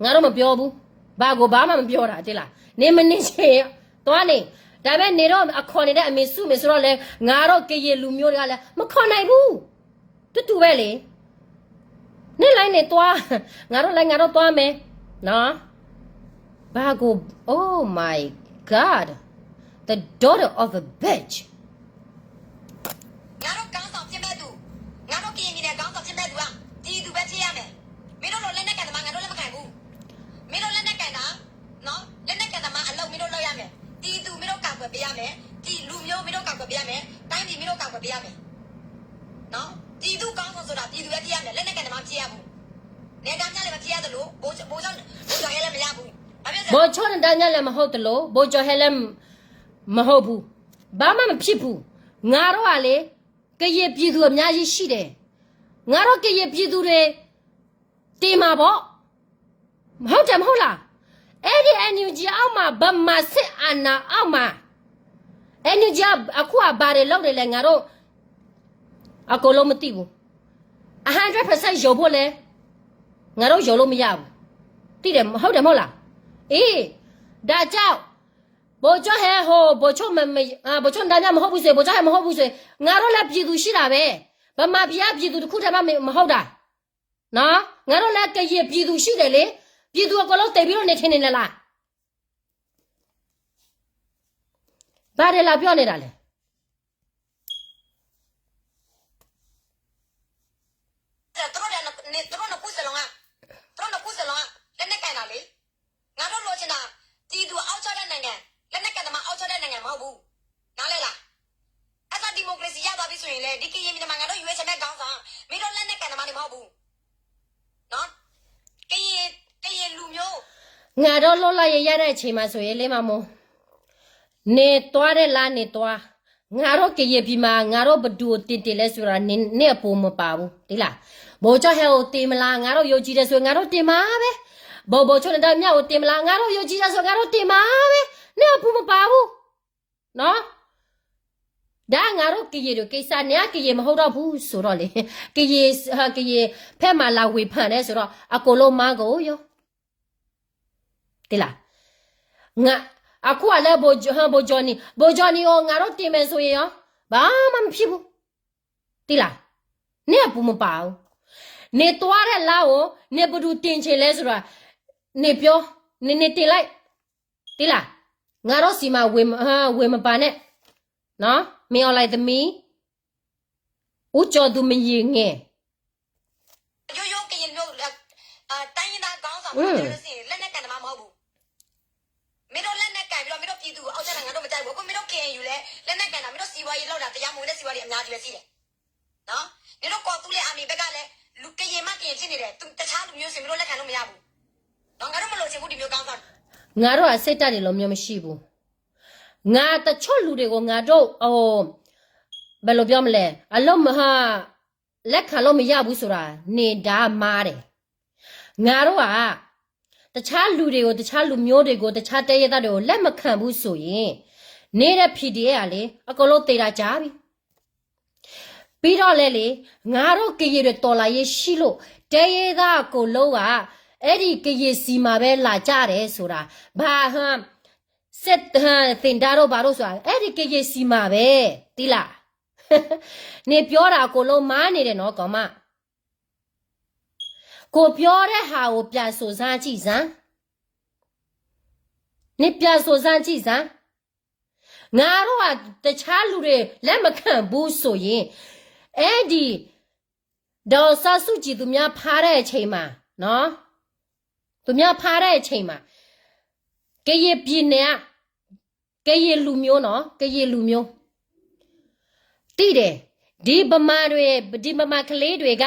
ငါတို့မပြောဘူး. ဘာကိုဘာမှမပြောတာ, သိလား. နေမနေချင်သွားနေ. ဒါပေမဲ့ နေတော့အခေါ်နေတဲ့အမေစု မေဆိုတော့လဲ, ငါတို့ကရင်လူမျိုးတွေကလည်း မခေါ်နိုင်ဘူး. တူတူပဲလေ. နင့်လိုင်းနဲ့သွား, ငါတို့လိုင်း ငါတို့သွားမယ်နော်. ဘာကို, Oh my God, the daughter of a bitch. ငါတို့ခေါင်းဆောင်ဖြစ်မဲ့သူ, ငါတို့ကရင်ပြည်နယ်ခေါင်းဆောင်ဖြစ်မဲ့သူက ပြည်သူပဲဖြစ်ရမယ်. မင်းတို့လိုလက်နက်ကိုင်သမား ငါတို့လက်မခံဘူး. မင်းတို့လက်နက်ကိုင်တာ, နော်, လက်နက်ကိုင်သမားအလုပ်မင်းတို့လုပ်ရမယ်. ပြည်သူမင်းတို့ကာကွယ်ပေးရမယ်. ပြည်လူမျိုးမင်းတို့ကာကွယ်ပေးရမယ်. တိုင်းပြည်မင်းတို့ကာကွယ်ပေးရမယ်. နော်, ပြည်သူ့ခေါင်းဆောင်ဆိုတာ ပြည်သူပဲဖြစ်ရမယ်. လက်နက်ကိုင်သမားမဖြစ်ရဘူး. နယ်ဒါမြလည်းမဖြစ်ရသလို, ဗိုလ်ချုပ်, ဗိုလ်ချုပ်, ဗိုလ်ချုပ်ဟဲလည်းမရဘူး. ဘာဖြစ်လို့လဲ? ဗိုလ်ချုပ်နဲ့ဒါမြလည်းမဟုတ်သလို, ဗိုလ်ချုပ်ဟဲလည်းမဟုတ်ဘူး. ဘာမှမဖြစ်ဘူး. ငါတို့ကလေ, ကရင်ပြည်သူအများကြီးရှိတယ်. ငါတို့ကရင်ပြည်သူတွေ တည်မှာပေါ့. ဟုတ်တယ်မဟုတ်လား? အဲ့ဒီ NUG အောက်မှာ, ဗမာစစ်အာဏာအောက်မှာ, NUG က အခုက ဘာတွေလုပ်နေလဲ ငါတို့ အကုန်လုံးမသိဘူး. အ hundred percent ယုံဖို့လဲ, ငါတို့ယုံလို့မရဘူး. သိတယ်, ဟုတ်တယ်မဟုတ်လား? အေး, ဒါကြောင့် ဗိုလ်ချုပ်ဟဲဟို, ဗိုလ်ချုပ်မ, မ, အာ, ဗိုလ်ချုပ်ဒါမြမဟုတ်ဘူးဆိုရင်, ဗိုလ်ချုပ်ဟဲမဟုတ်ဘူးဆိုရင်, ငါတို့လည်းပြည်သူရှိတာပဲ. ဗမာပြည်ကပြည်သူတစ်ခုတည်းမှမဟုတ်တာ. နော်, ငါတို့လည်းကရင်ပြည်သူရှိတယ်လေ. ပြည်သူအကုန်လုံးသေပြီးတော့နေထိုင်နေလဲလား. ဘာတွေလာပြောနေတာလဲ. သူတို့နှစ်ခုစလုံးက, သူတို့နှစ်ခုစလုံးက လက်နက်ကိုင်တာလေ. ငါတို့လိုချင်တာ, ပြည်သူအုပ်ချုပ်တဲ့နိုင်ငံ, လက်နက်ကိုင်သမားအုပ်ချုပ်တဲ့နိုင်ငံမဟုတ်ဘူး. နားလည်လား. အဲ့ဒါ ဒီမိုကရေစီရသွားပြီဆိုရင်လေ, ဒီကရင်ပြည်မှာ ငါတို့ရွေးချယ်မဲ့ခေါင်းဆောင်, မင်းတို့လက်နက်ကိုင်သမားတွေမဟုတ်ဘူး. နော်, ကရင်, ကရင်လူမျိုး. ငါတို့လွတ်လပ်ရေးရတဲ့အချိန်မှာဆိုရင်လေ မမိုး, နေသွားတဲ့လမ်းနေသွား, ငါတို့ကရင်ပြည်မှာ ငါတို့ဘယ်သူကိုတင်တင်လဲဆိုတာ နင့်အပူၤမပါဘူး သိလား။ ဗိုလ်ချုပ်ဟဲအိုတင်မလား ငါတို့ယုံကြည်တယ်ဆိုရင် ငါတို့တင်မှာပဲ။ ဗိုလ်ချုပ် ဗိုလ်ချုပ်နဒါမြတ်ကိုတင်မလား ငါတို့ယုံကြည်တယ်ဆိုရင် ငါတို့တင်မှာပဲ။ နင့်အပူၤမပါဘူးနော်။ ဒါငါတို့ကရင်တို့ကိစ္စ နင်ကကရင်မဟုတ်တော့ဘူးဆိုတော့လေ ကရင် ကရင်ဖက်မှာလာဝေဖန်တယ်ဆိုတော့ အကုန်လုံးမန်းကိုရော သိလား။ ငါ အခုကလည်း ဗိုလ်ချုပ် ဗိုလ်ချုပ်ကြီး ဗိုလ်ချုပ်ကြီးကို ငါတို့တင်မယ်ဆိုရင်ရော ဘာမှမဖြစ်ဘူး သိလား။ နင့်အပူၤမပါဘူး။ နင်သွားတဲ့လမ်းကို နင်ဘယ်သူတင်ချင်လဲဆိုတာ နင်ပြော နင် နင်တင်လိုက် သိလား။ ငါတို့ဆီမှာ ဝင် ဝင်မပါနဲ့နော် မင်းအောင်လှိုင်သမီး ဦးကျော်သူ မရင်ငယ် ရိုးရိုးကရင်မျိုး အ အ တိုင်းရင်းသားခေါင်းဆောင် မဟုတ်ဘူး။ လက်နက်ကိုင်သမားမဟုတ်ဘူး။ မင်းတို့လက်နက်ကိုင်ပြီးတော့ မင်းတို့ပြည်သူကို အောက်ကျတာ ငါတို့မကြိုက်ဘူး။ အခုမင်းတို့ K N U လည်း လက်နက်ကိုင်တာ မင်းတို့စီးပွားရေးလုပ်တာ တရားမဝင်တဲ့စီးပွားရေးအများကြီးပဲရှိတယ်။ နော်။ မင်းတို့ကော်သူးလေအာမီဘက်ကလည်း လူကရင်မှကရင်ဖြစ်နေတယ်။ သူတခြားလူမျိုးဆို မင်းတို့လက်ခံလို့မရဘူး။ နော်။ ငါတို့မလိုချင်ဘူး ဒီမျိုးခေါင်းဆောင်တွေ။ ငါတို့က စစ်တပ်တွေလိုမျိုးမရှိဘူး။ ငါတချို့လူတွေကို ငါတို့ ဟို ဘယ်လိုပြောမလဲ အလုပ်မဟာ လက်ခံလို့မရဘူးဆိုတာ နေတားမှားတယ်။ ငါတို့က တခြားလူတွေကို တခြားလူမျိုးတွေကို တခြားတိုင်းရင်းသားတွေကို လက်မခံဘူးဆိုရင် နေတဲ့ P D F ကလေ အကုန်လုံးသေတာကြာပြီ။ ပြီးတော့လဲလေ ငါတို့ကရင်တွေတော်လှန်ရေးရှိလို့ တိုင်းရင်းသားအကုန်လုံးက အဲ့ဒီကရင်ဆီမှာပဲလာကြတယ်ဆိုတာ ဘာဟမ် စစ်သင်တန်းတို့ဘာတို့ဆိုတာ အဲ့ဒီကရင်ဆီမှာပဲ သိလား။ နင်ပြောတာအကုန်လုံးမှားနေတယ်နော် ကောင်မ။ ကိုပြောတဲ့ဟာကို ပြန်စုံစမ်းကြည့်စမ်း။ နင်ပြန်စုံစမ်းကြည့်စမ်း။ ငါတို့က တခြားလူတွေ လက်မခံဘူးဆိုရင် အဲ့ဒီ ဒေါ်အောင်ဆန်းစုကြည် သူများဖမ်းတဲ့အချိန်မှာနော် သူများဖမ်းတဲ့အချိန်မှာ ကရင်ပြည်နယ်က ကရင်လူမျိုးနော် ကရင်လူမျိုး သိတယ်။ ဒီဗမာတွေ ဒီဗမာကလေးတွေက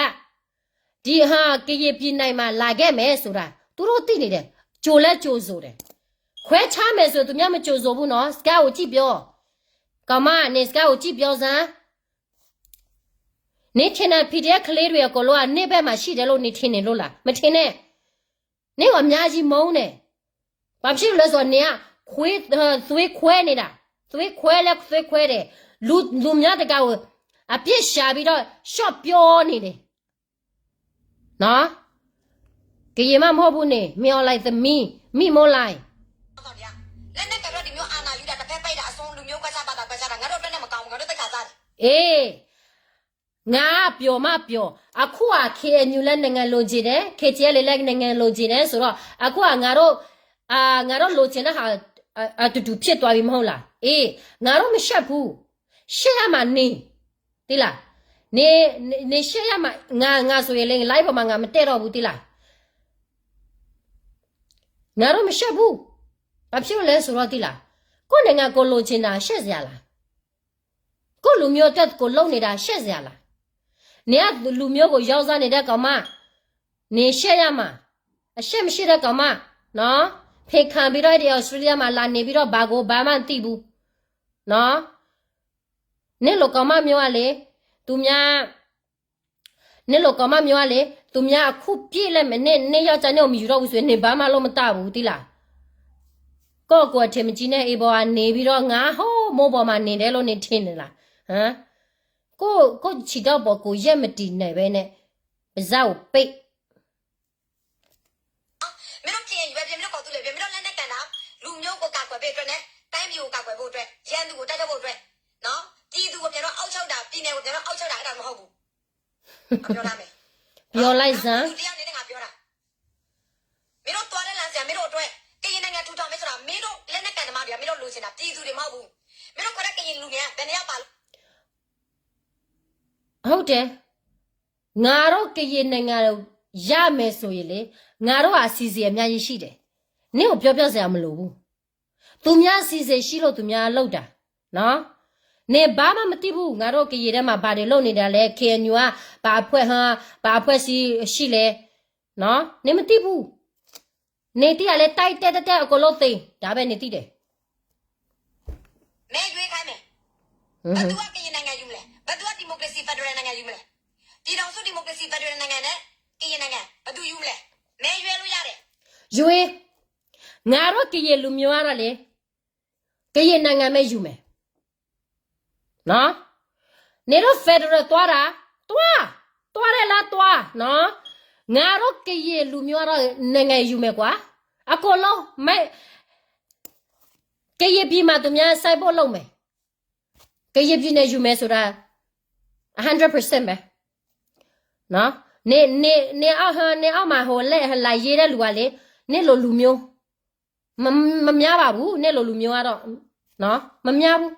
ဒီဟာ ကရင်ပြည်နယ်မှာ လာခဲ့မယ်ဆိုတာ သူတို့သိနေတယ်။ ကြိုလည်းကြိုဆိုတယ်။ ခွဲခြားမယ်ဆို သူများမကြိုဆိုဘူးနော်။ စကားကိုကြည့်ပြော။ ကောင်မ နင်စကားကိုကြည့်ပြောစမ်း။ နင်ထင်တာ P D F ကလေးတွေအကုန်လုံးက နင့်ဘက်မှာရှိတယ်လို့ နင်ထင်နေလို့လား။ မထင်နဲ့။ နင့်ကိုအများကြီးမုန်းတယ်။ ဘာဖြစ်လို့လဲဆိုတော့ နင်က ခွေး သွေးခွဲနေတာ။ သွေးခွဲလည်းသွေးခွဲတယ်။ လူ လူများတကာကို အပြစ်ရှာပြီးတော့ ရှော့ပြောနေတယ်။ နော်။ ကရင်မမဟုတ်ဘူးန့ၣ် မင်းအောင်လှိုင်သမီး မိမိုးလိုင်။ လက်နက်ကိုင်ပြီးတော့ ဒီမျိုးအာဏာယူတာ တစ်ဖက်တိုက်တာ အဆုံး လူမျိုးခွဲခြား ဘာသာခွဲခြားတာ ငါတို့အတွက်နဲ့မကောင်းဘူး ငါတို့သိက္ခာကျတယ်။ အေး ငါပျော်မပျော် အခုက K N U လည်းနိုင်ငံလိုချင်တယ် K T L A လည်းနိုင်ငံလိုချင်တယ်ဆိုတော့ အခုကငါတို့ အာ ငါတို့လိုချင်တဲ့ဟာ အတူတူဖြစ်သွားပြီမဟုတ်လား။ အေး ငါတို့မရှက်ဘူး ရှက်ရမှာနေ သိလား။ နေ နေ နေရှက်ရမှာ ငါ ငါဆိုရင်လည်း live ပေါ်မှာ ငါမတက်တော့ဘူး သိလား။ ငါတို့မရှက်ဘူး။ ဘာဖြစ်လို့လဲဆိုတော့ သိလား ကိုယ့်နိုင်ငံကိုယ်လိုချင်တာ ရှက်စရာလား။ ကိုယ့်လူမျိုးအတွက်ကိုယ်လုပ်နေတာ ရှက်စရာလား။ နင်ကလူမျိုးကို ရောင်းစားနေတဲ့ကောင်မ နင်ရှက်ရမှာ။ အရှက်မရှိတဲ့ကောင်မနော်။ ဖင်ခံပြီးတော့ ဒီ Australia မှာ လာနေပြီးတော့ ဘာကိုဘာမှမသိဘူးနော်။ နင့်လိုကောင်မမျိုးကလေ သူများ နင့်လိုကောင်မမျိုးကလေ သူများအခုပြည့်လဲမယ် နင့် နင့်ယောက်ျားနဲ့ကိုမယူတော့ဘူးဆိုရင် နင်ဘာမှလုပ်မတတ်ဘူး သိလား။ ကိုယ့်ကိုယ်အထင်မကြီးနဲ့ အိမ်ပေါ်ကနေပြီးတော့ ငါဟိုမိုးပေါ်မှာနေတယ်လို့ နင်ထင်နေလား။ ဟမ် ကိုယ့် ကိုယ့်ခြေထောက်ပေါ်ကိုယ်ရပ်မတည်နိုင်ပဲနဲ့ ပါးစပ်ကိုပိတ်။ မင်းတို့ K N U ပဲဖြစ် မင်းတို့ ကော်သူးလည်းဖြစ် မင်းတို့လက်နက်ကိုင်တာ လူမျိုးကိုကာကွယ်ဖို့အတွက်နဲ့ တိုင်းပြည်ကိုကာကွယ်ဖို့အတွက် ရန်သူကိုတိုက်ထုတ်ဖို့အတွက်နော် ပြည်သူကိုပြန်တော့အုပ်ချုပ်တာ ပြည်နယ်ကိုပြန်တော့အုပ်ချုပ်တာ အဲ့ဒါမဟုတ်ဘူး။ ပြောတာမယ်။ ပြောလိုက်စမ်း။ လူတစ်ယောက်အနေနဲ့ငါပြောတာ မင်းတို့သွားတဲ့လမ်းစဉ်က မင်းတို့အတွက် ကရင်နိုင်ငံထူထောင်မယ်ဆိုတာ မင်းတို့လက်နက်ကိုင်သမားတွေက မင်းတို့လိုချင်တာ ပြည်သူတွေမဟုတ်ဘူး။ မင်းတို့ခေါ်တဲ့ကရင်လူငယ်က ဘယ်နှစ်ယောက်ပါလဲ။ ဟုတ်တယ်။ ငါတို့ကရင်နိုင်ငံရမယ်ဆိုရင်လေ ငါတို့ကအစီအစဉ်အများကြီးရှိတယ်။ နင့်ကိုပြောပြစရာမလိုဘူး။ သူများအစီအစဉ်ရှိလို့သူများလုပ်တာနော်။ နင်ဘာမှမသိဘူး။ ငါတို့ကရင်ထဲမှာဘာတွေလုပ်နေတာလဲ။ K N U က ဘာအဖွဲ့ဟ ဘာအဖွဲ့အစည်းရှိလဲနော်။ နင်မသိဘူး။ နင်သိတာလဲ တိုက်တဲတဲတဲအကုန်လုံးသေ ဒါပဲနင်သိတယ်။ မဲရွေးခိုင်းမယ်။ ဘယ်သူကရင်နိုင်ငံယူမလဲ? ဘယ်သူက democracy federal နိုင်ငံယူမလဲ? ပြည်ထောင်စု democracy federal နိုင်ငံနဲ့ ကရင်နိုင်ငံ ဘယ်သူယူမလဲ? မဲရွေးလို့ရတယ်။ ယူရင် ငါတို့ကရင်လူမျိုးကတော့လေ ကရင်နိုင်ငံပဲယူမယ်နော်. နင်တို့ federal သွားတာ သွား သွားတဲ့လမ်း သွားနော်. ငါတို့ကရင်လူမျိုးကတော့ နိုင်ငံယူမယ်ကွာ. အကုန်လုံး မ ကရင်ပြည်မှာ သူများ ဆိုင်းဘုတ်လုပ်မယ်. ကရင်ပြည်နယ်ယူမယ်ဆိုတာ hundred percent ပဲနော်. နင် နင် နင်အောက် နင်အောက်မှာ ဟို လက် လာရေးတဲ့လူကလေ နင်လိုလူမျိုး မ မများပါဘူး နင်လိုလူမျိုးကတော့နော် မများဘူး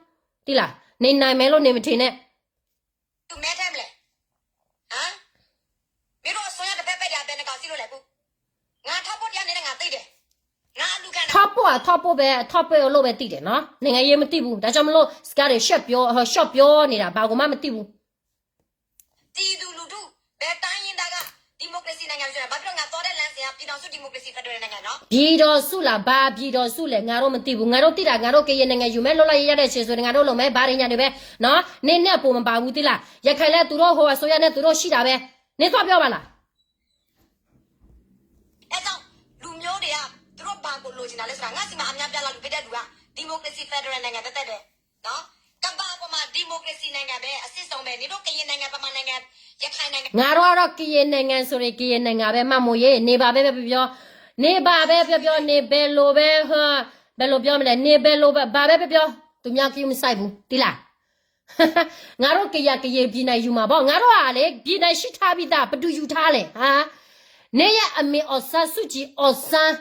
သိလား. နင်နိုင်မယ်လို့ နင်မထင်နဲ့. သူမဲထဲမလဲ ဟမ် မင်းတို့အစိုးရတစ်ဖက်ပဲ ဒါပဲ နကောင်စီလို့လဲဘူး ငါထောက်ပို့တရားနေတဲ့ ငါသိတယ် ငါအလူခံ ထောက်ပို့ အထောက်ပို့ပဲ ထောက်ပို့လို့ပဲသိတယ်နော်. နိုင်ငံရေးမသိဘူး. ဒါကြောင့်မလို့ စကားတွေ ရှော့ပြော ဟော ရှော့ပြောနေတာ ဘာကိုမှမသိဘူး. ပြည်သူလူထု ဘယ်တိုင်းရင်းသားက democracy နိုင်ငံယူလဲ ဘာဖြစ်လို့ ငါသွားတဲ့လမ်းစဉ်က ပြည်ထောင်စု democracy federal နိုင်ငံနော်. ပြည်ထောင်စုလား ဘာပြည်ထောင်စုလဲ ငါတို့မသိဘူး. ငါတို့သိတာ ငါတို့ကရင်နိုင်ငံယူမယ် လွတ်လပ်ရေးရတဲ့အချိန်ဆိုရင် ငါတို့လုပ်မယ် ဘာတွေညာတွေပဲနော်. နင်နဲ့အပူမပါဘူး သိလား. ရခိုင်လည်း သူတို့ဟိုအစိုးရနဲ့ သူတို့ရှိတာပဲ. နင်သွားပြောပါလား. အဲကြောင့် လူမျိုးတွေက သူတို့ဘာကိုလိုချင်တာလဲဆိုတာ ငါ့ဆီမှာ အများပြားလာလို့ ပေးတဲ့လူက democracy federal နိုင်ငံသက်သက်ပဲနော်. ကမ္ဘာပေါ်မှာ democracy နိုင်ငံပဲ အစစ်ဆုံးပဲ နင်တို့ကရင်နိုင်ငံ ဗမာနိုင်ငံ ရခိုင်နိုင်ငံ ငါတို့ကတော့ ကရင်နိုင်ငံဆိုရင် ကရင်နိုင်ငံပဲ မမိုးရေ နေပါပဲ ပြောပြော နေပါပဲ ပြောပြော နေဘယ်လိုပဲ ဟို ဘယ်လိုပြောမလဲ နေဘယ်လိုပဲ ဘာပဲပြောပြော သူများကယူမဆိုင်ဘူး သိလား. ငါတို့ကရင် ကရင်ပြည်နယ်ယူမှာပေါ့ ငါတို့ကလေ ပြည်နယ်ရှိထားပြီးသား ဘယ်သူယူထားလဲ ဟာ နင်ရဲ့အမေ အောင်ဆန်းစုကြည် အောင်ဆန်း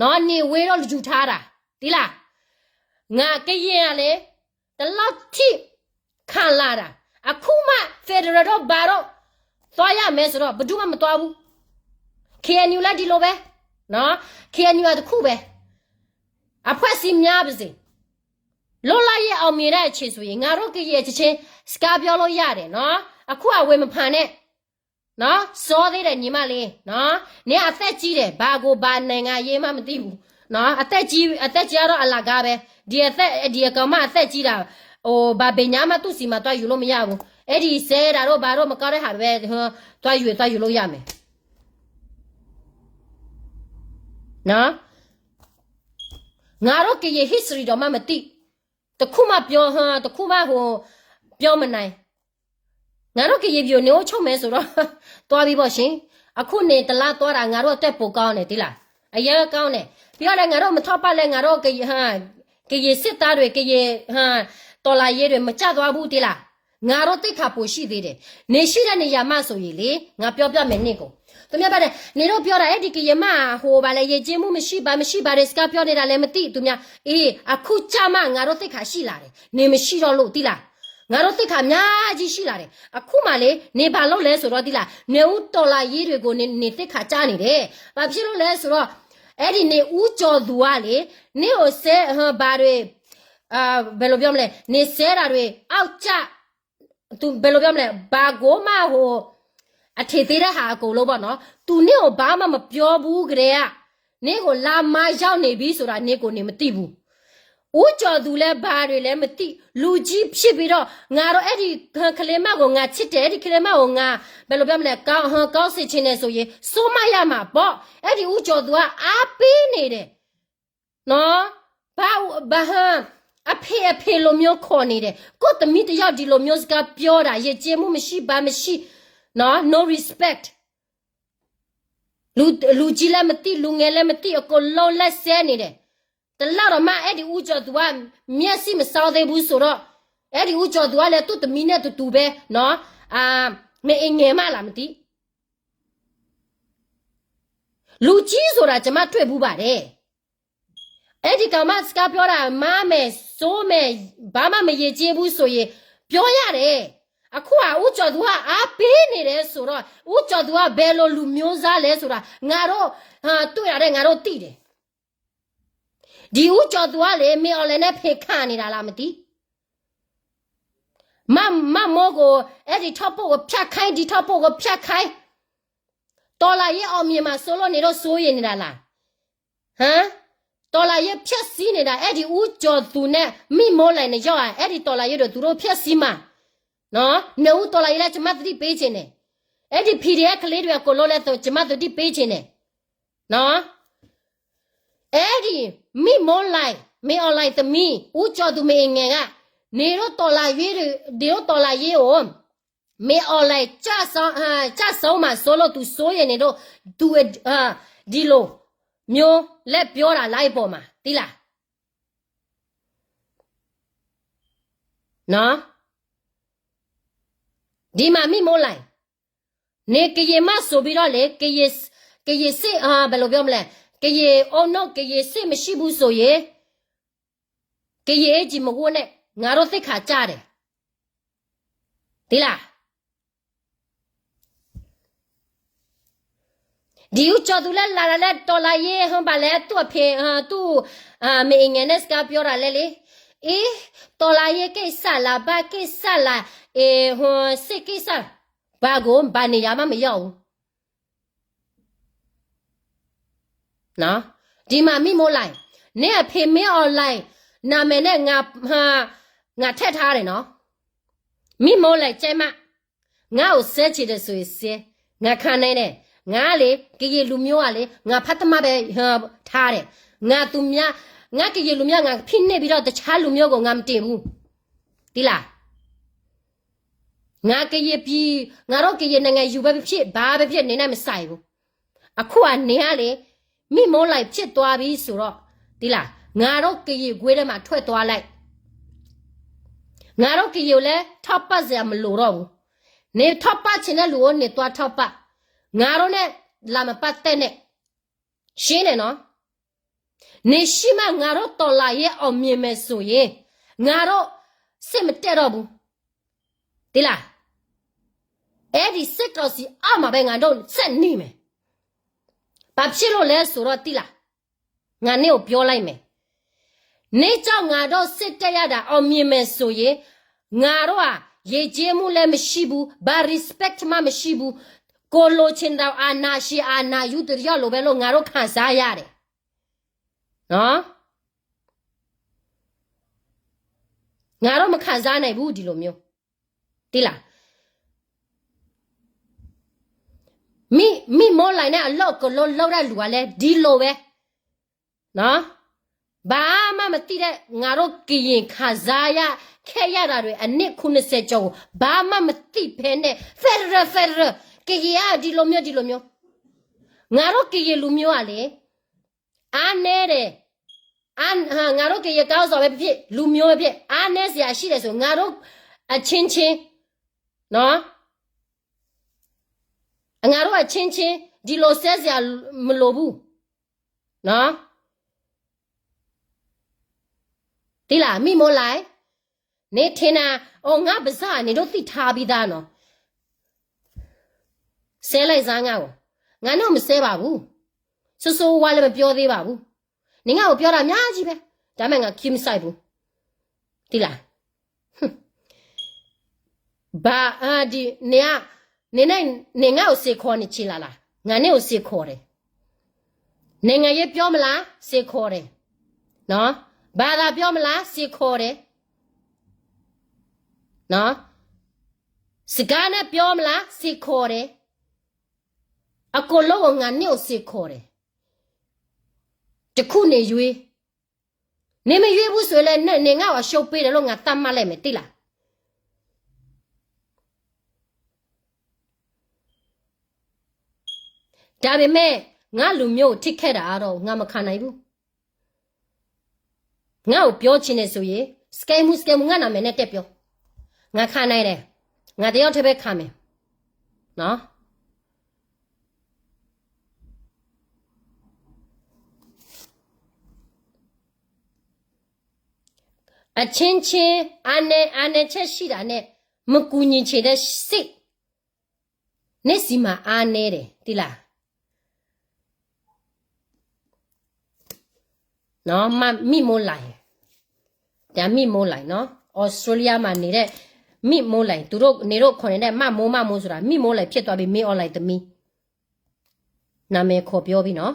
နော် နေဝင်းတို့ယူထားတာ သိလား. ငါကရင်ကလေ ဒီလောက်ထိခံလာတာ အခုမှ federal တို့ဘာတို့ သွားရမယ်ဆိုတော့ ဘယ်သူမှမသွားဘူး. KNU လည်းဒီလိုပဲနော် KNU ကတစ်ခုပဲ အဖွဲ့အစည်းများပါစေ လွတ်လပ်ရေးအောင်မြင်တဲ့အချိန်ဆိုရင် ငါတို့ကရင်တစ်ချင်း စကားပြောလို့ရတယ်နော်. အခုအဝေမဖန်နဲ့ နော် စောသေးတယ် ညီမလေးနော်. နင်အသက်ကြီးတယ် ဘာကိုဘာနိုင်ငံရေးမှမသိဘူးနော်. အသက်ကြီး အသက်ကြီးကတော့ အလကားပဲ. ဒီအသက် ဒီအကောင်မအသက်ကြီးတာ ဟို ဘာပညာမှသူ့ဆီမှာသွားယူလို့မရဘူး. အဲ့ဒီစဲတာတို့ဘာတို့မကောင်းတဲ့ဟာပဲ ဟို သွားယူ သွားယူလို့ရမယ်နော်. ငါတို့ကရင် history တော့မှမသိ တစ်ခုမှပြော ဟို တစ်ခုမှဟို ပြောမနိုင်. ငါတို့ကရင်ပြည်ကို နင်အုပ်ချုပ်မယ်ဆိုတော့ သွားပြီးပေါ့ရှင်. အခုနေတစ်လသွားတာ ငါတို့အတွက်ပိုကောင်းတယ် သိလား. အရမ်းကောင်းတယ်. ပြီးတော့လည်း ငါတို့မထောက်ပံ့လဲ ငါတို့ကရင် ဟာ ကရင်စစ်သားတွေ ကရင် ဟာ တော်လှန်ရေးတွေ မကျသွားဘူး သိလား. ငါတို့သိက္ခာပိုရှိသေးတယ်. နေရှိတဲ့နေရာမှာဆိုရင်လေ ငါပြောပြမယ် နင့်ကို သူများဘာလဲ နင်တို့ပြောတာ အဲ့ဒီကရင်မဟိုဘာလဲ ယဉ်ကျေးမှုမရှိ ဘာမရှိ ဘာတွေ စကားပြောနေတာလဲမသိ သူများ အေး အခုကျမှ ငါတို့သိက္ခာရှိလာတယ်. နေမရှိတော့လို့ သိလား. ငါတို့သိက္ခာအများကြီးရှိလာတယ်. အခုမှလေ နေဘာလုပ်လဲဆိုတော့ သိလား နေဦးတော်လှန်ရေးတွေကို နေ နေသိက္ခာကျနေတယ်. ဘာဖြစ်လို့လဲဆိုတော့ အဲ့ဒီနေဦးကျော်သူကလေ နေကိုစဲ ဟို ဘာတွေ အာ ဘယ်လိုပြောမလဲ နေစဲတာတွေ အောက်ကျ သူ ဘယ်လိုပြောမလဲ ဘာကိုမှဟို အထင်သေးတဲ့ဟာအကုန်လုံးပေါ့နော်. သူနေကိုဘာမှမပြောဘူးကတည်းက နေကိုလမ်းမရောက်နေပြီဆိုတာ နေကိုနေမသိဘူး. ဦးကျော်သူလည်းဘာတွေလည်းမသိ လူကြီးဖြစ်ပြီးတော့ ငါတို့အဲ့ဒီကလေးမကို ငါချစ်တယ် အဲ့ဒီကလေးမကို ငါ ဘယ်လိုပြောမလဲ ကောင်း ကောင်းစေချင်တယ်ဆိုရင် ဆုံးမရမှာပေါ့. အဲ့ဒီဦးကျော်သူက အားပေးနေတယ်နော်. ဘာ ဘာဟ အဖေ အဖေလိုမျိုးခေါ်နေတယ်. ကိုယ့်သမီးတစ်ယောက် ဒီလိုမျိုးစကားပြောတာ ယဉ်ကျေးမှုမရှိ ဘာမရှိနော်. No respect. လူ လူကြီးလည်းမသိ လူငယ်လည်းမသိ အကုန်လုံးလက်စဲနေတယ်. တစ်လတော့မှ အဲ့ဒီဦးကျော်သူက မျက်စိမစောင်းသေးဘူးဆိုတော့ အဲ့ဒီဦးကျော်သူကလည်း သူ့သမီးနဲ့တူတူပဲနော်. အာ မင်းအငယ်မလားမသိ လူကြီးဆိုတာ ကျွန်မတွေ့ဖူးပါတယ်. အဲ့ဒီကောင်မစကားပြောတာ မားမယ် စိုးမယ် ဘာမှမယဉ်ကျေးဘူးဆိုရင် ပြောရတယ်. အခုက ဦးကျော်သူက အားပေးနေတယ်ဆိုတော့ ဦးကျော်သူက ဘယ်လိုလူမျိုးစားလဲဆိုတာ ငါတို့ ဟာ တွေ့တာတဲ့ ငါတို့သိတယ်. ဒီဦးကျော်သူကလေ မင်းအောင်လှိုင်နဲ့ ဖံးခါနေတာလားမသိ မ မမိုးကို အဲ့ဒီထောက်ပို့ကို ဖြတ်ခိုင်း ဒီထောက်ပို့ကို ဖြတ်ခိုင်း တော်လှန်ရေးအောင်မြင်မှာစိုးလို့ နေတော့ စိုးရိမ်နေတာလား ဟမ် တော်လှန်ရေးဖျက်ဆီးနေတာ အဲ့ဒီဦးကျော်သူနဲ့ မင်းမိုးလှိုင်နှစ်ယောက်ဟာ အဲ့ဒီတော်လှန်ရေးကို သူတို့ဖျက်ဆီးမှာနော် နှစ်ဦးတော်လှန်ရေးလည်း ကျွန်မသတိပေးချင်တယ် အဲ့ဒီ PDF ကလေးတွေအကုန်လုံးလည်း ကျွန်မသတိပေးချင်တယ်နော် အဲ့ဒီ မင်းမိုးလှိုင် မင်းအောင်လှိုင်သမီး ဦးကျော်သူ မင်းငယ်က နေတို့တော်လှန်ရေးတွေ နေတို့တော်လှန်ရေးကို မင်းအောင်လှိုင်ကျဆုံး အာ ကျဆုံးမှာစိုးလို့ သူစိုးရိမ်နေလို့ သူ အာ ဒီလိုမျိုး လက်ပြောတာ live ပေါ်မှာ သိလားနော် ဒီမှာ မင်းမိုးလှိုင် နေကရင်မှဆိုပြီးတော့လေ ကရင် ကရင်စစ် အာ ဘယ်လိုပြောမလဲ ကရင်အုံနောက် ကရင်စစ်မရှိဘူးဆိုရင် ကရင်အင်္ကျီမဝတ်နဲ့ ငါတို့သိက္ခာကျတယ် သိလား ဒီဦးကျော်သူလၢလာလၢ တော်လှန်ရေး ဟိုဘၣ်လဲ သူ့အဖေ သူ့ မင်းငယ်နဲ့ စကားပြောတာလဲလေ အေး တော်လှန်ရေးကိစ္စလား ဘာကိစ္စလား အေး ဟို စစ်ကိစ္စ ဘာကို ဘာနေရာမှ မရောက်ဘူး နော် ဒီမှာ မင်းမိုးလှိုင် နင့်အဖေ မင်းအောင်လှိုင် နာမည်နဲ့ ငါ ငါထည့်ထားတယ်နော် မင်းမိုးလှိုင် ကျဲမ ငါ့ကိုဆဲချင်တယ်ဆိုရင်ဆဲ ငါခံနိုင်တယ် ငါလေ ကရင်လူမျိုးကလေ ငါဖတ်သမားပဲ ထားတယ် ငါသူများ ငါကရင်လူမျိုး ငါဖိနှိပ်ပြီးတော့ တခြားလူမျိုးကို ငါမတင်ဘူး သိလား ငါကရင်ပြည် ငါတို့ကရင်နိုင်ငံယူပဲဖြစ်ဖြစ် ဘာပဲဖြစ်ဖြစ် နေနဲ့မဆိုင်ဘူး အခုအနေကလေ မင်းမိုးလှိုင်ဖြစ်သွားပြီဆိုတော့ သိလား ငါတို့ကရင်ခွဲထဲမှာထွက်သွားလိုက် ငါတို့ကရင်ကိုလည်း ထောက်ပံ့စရာမလိုတော့ဘူး နေထောက်ပံ့ချင်တဲ့လူကို နေသွားထောက်ပံ့ ငါတို့နဲ့ လာမပတ်သက်နဲ့ ရှင်းတယ်နော် နေရှိမှ ငါတို့တော်လှန်ရေးအောင်မြင်မယ်ဆိုရင် ငါတို့စိတ်မတက်တော့ဘူး သိလား အဲ့ဒီစစ်ကောင်စီအောက်မှာပဲ ငါတို့ဆက်နေမယ် ဘာဖြစ်လို့လဲဆိုတော့ သိလား ငါနင့်ကိုပြောလိုက်မယ် နေကြောင့် ငါတို့စစ်တပ်ရတာ အောင်မြင်မယ်ဆိုရင် ငါတို့ဟာ ယဉ်ကျေးမှုလည်းမရှိဘူး ဘာ respect မှမရှိဘူး ကိုယ်လိုချင်တာ အာဏာရှင် အာဏာယူတစ်ယောက်လိုပဲလို့ ငါတို့ခံစားရတယ် နော် ငါတို့မခံစားနိုင်ဘူး ဒီလိုမျိုး သိလား မင်းမိုးလှိုင်နဲ့ အလုပ်ကလုပ်လုပ်တဲ့လူကလည်း ဒီလိုပဲ နော် ဘာမှမသိတဲ့ ငါတို့ကရင်ခံစားရ ခဲ့ရတာတွေ အနှစ်ခုနှစ်ဆယ်ကျော်ကို ဘာမှမသိဖဲနဲ့ federal federal ကရင်က ဒီလိုမျိုး ဒီလိုမျိုး ငါတို့ကရင်လူမျိုးကလေ အားနည်းတယ် အား ဟာ ငါတို့ကရင်ကောင်းဆောင်ပဲဖြစ်ဖြစ် လူမျိုးပဲဖြစ် အားနည်းစရာရှိတယ်ဆို ငါတို့အချင်းချင်း နော် ငါတို့အချင်းချင်း ဒီလိုဆဲစရာမလိုဘူး နော် သိလား မင်းမိုးလှိုင် နေထင်တာ အော် ငါပါးစပ် နေတို့သိထားပြီးသားနော် ဆဲလိုက်စမ်းငါ့ကို ငါနဲ့မဆဲပါဘူး ဆိုးဆိုးဝါးဝါးလည်းမပြောသေးပါဘူး နေငါ့ကိုပြောတာအများကြီးပဲ ဒါပေမဲ့ငါ ဂရုမစိုက်ဘူး သိလား ဘာ အာ ဒီ နေက နေနဲ့ နေငါ့ကို စိမ်ခေါ်နေချင်လာလား ငါနင့်ကို စိမ်ခေါ်တယ် နိုင်ငံရေးပြောမလား စိမ်ခေါ်တယ် နော် ဘာသာပြောမလား စိမ်ခေါ်တယ် နော် စကားနဲ့ပြောမလား စိမ်ခေါ်တယ် အကုန်လုံးကို ငါနင့်ကို စိမ်ခေါ်တယ် တစ်ခုနေရွေး နေမရွေးဘူးဆိုရင်လည်း နေ နေငါ့ကို အရှုံးပေးတယ်လို့ ငါသတ်မှတ်လိုက်မယ် သိလား ဒါပေမဲ့ ငါလူမျိုးကို ထိခိုက်တာကတော့ ငါမခံနိုင်ဘူး ငါ့ကိုပြောချင်တယ်ဆိုရင် စကဲမူ စကဲမူ ငါ့နာမည်နဲ့ တက်ပြော ငါခံနိုင်တယ် ငါတယောက်တည်းပဲခံမယ် နော် အချင်းချင်း အားနည်း အားနည်းချက်ရှိတာနဲ့ မကူညီချင်တဲ့စိတ် နင့်ဆီမှာ အားနည်းတယ် သိလား နော် မ မင်းမိုးလှိုင် ဒါ မင်းမိုးလှိုင်နော် Australia မှာနေတဲ့ မင်းမိုးလှိုင် သူတို့ နေတို့ခေါ်နေတဲ့ မမိုး မမိုးဆိုတာ မင်းမိုးလှိုင်ဖြစ်သွားပြီ မင်းအောင်လှိုင်သမီး နာမည်ခေါ်ပြောပြီနော်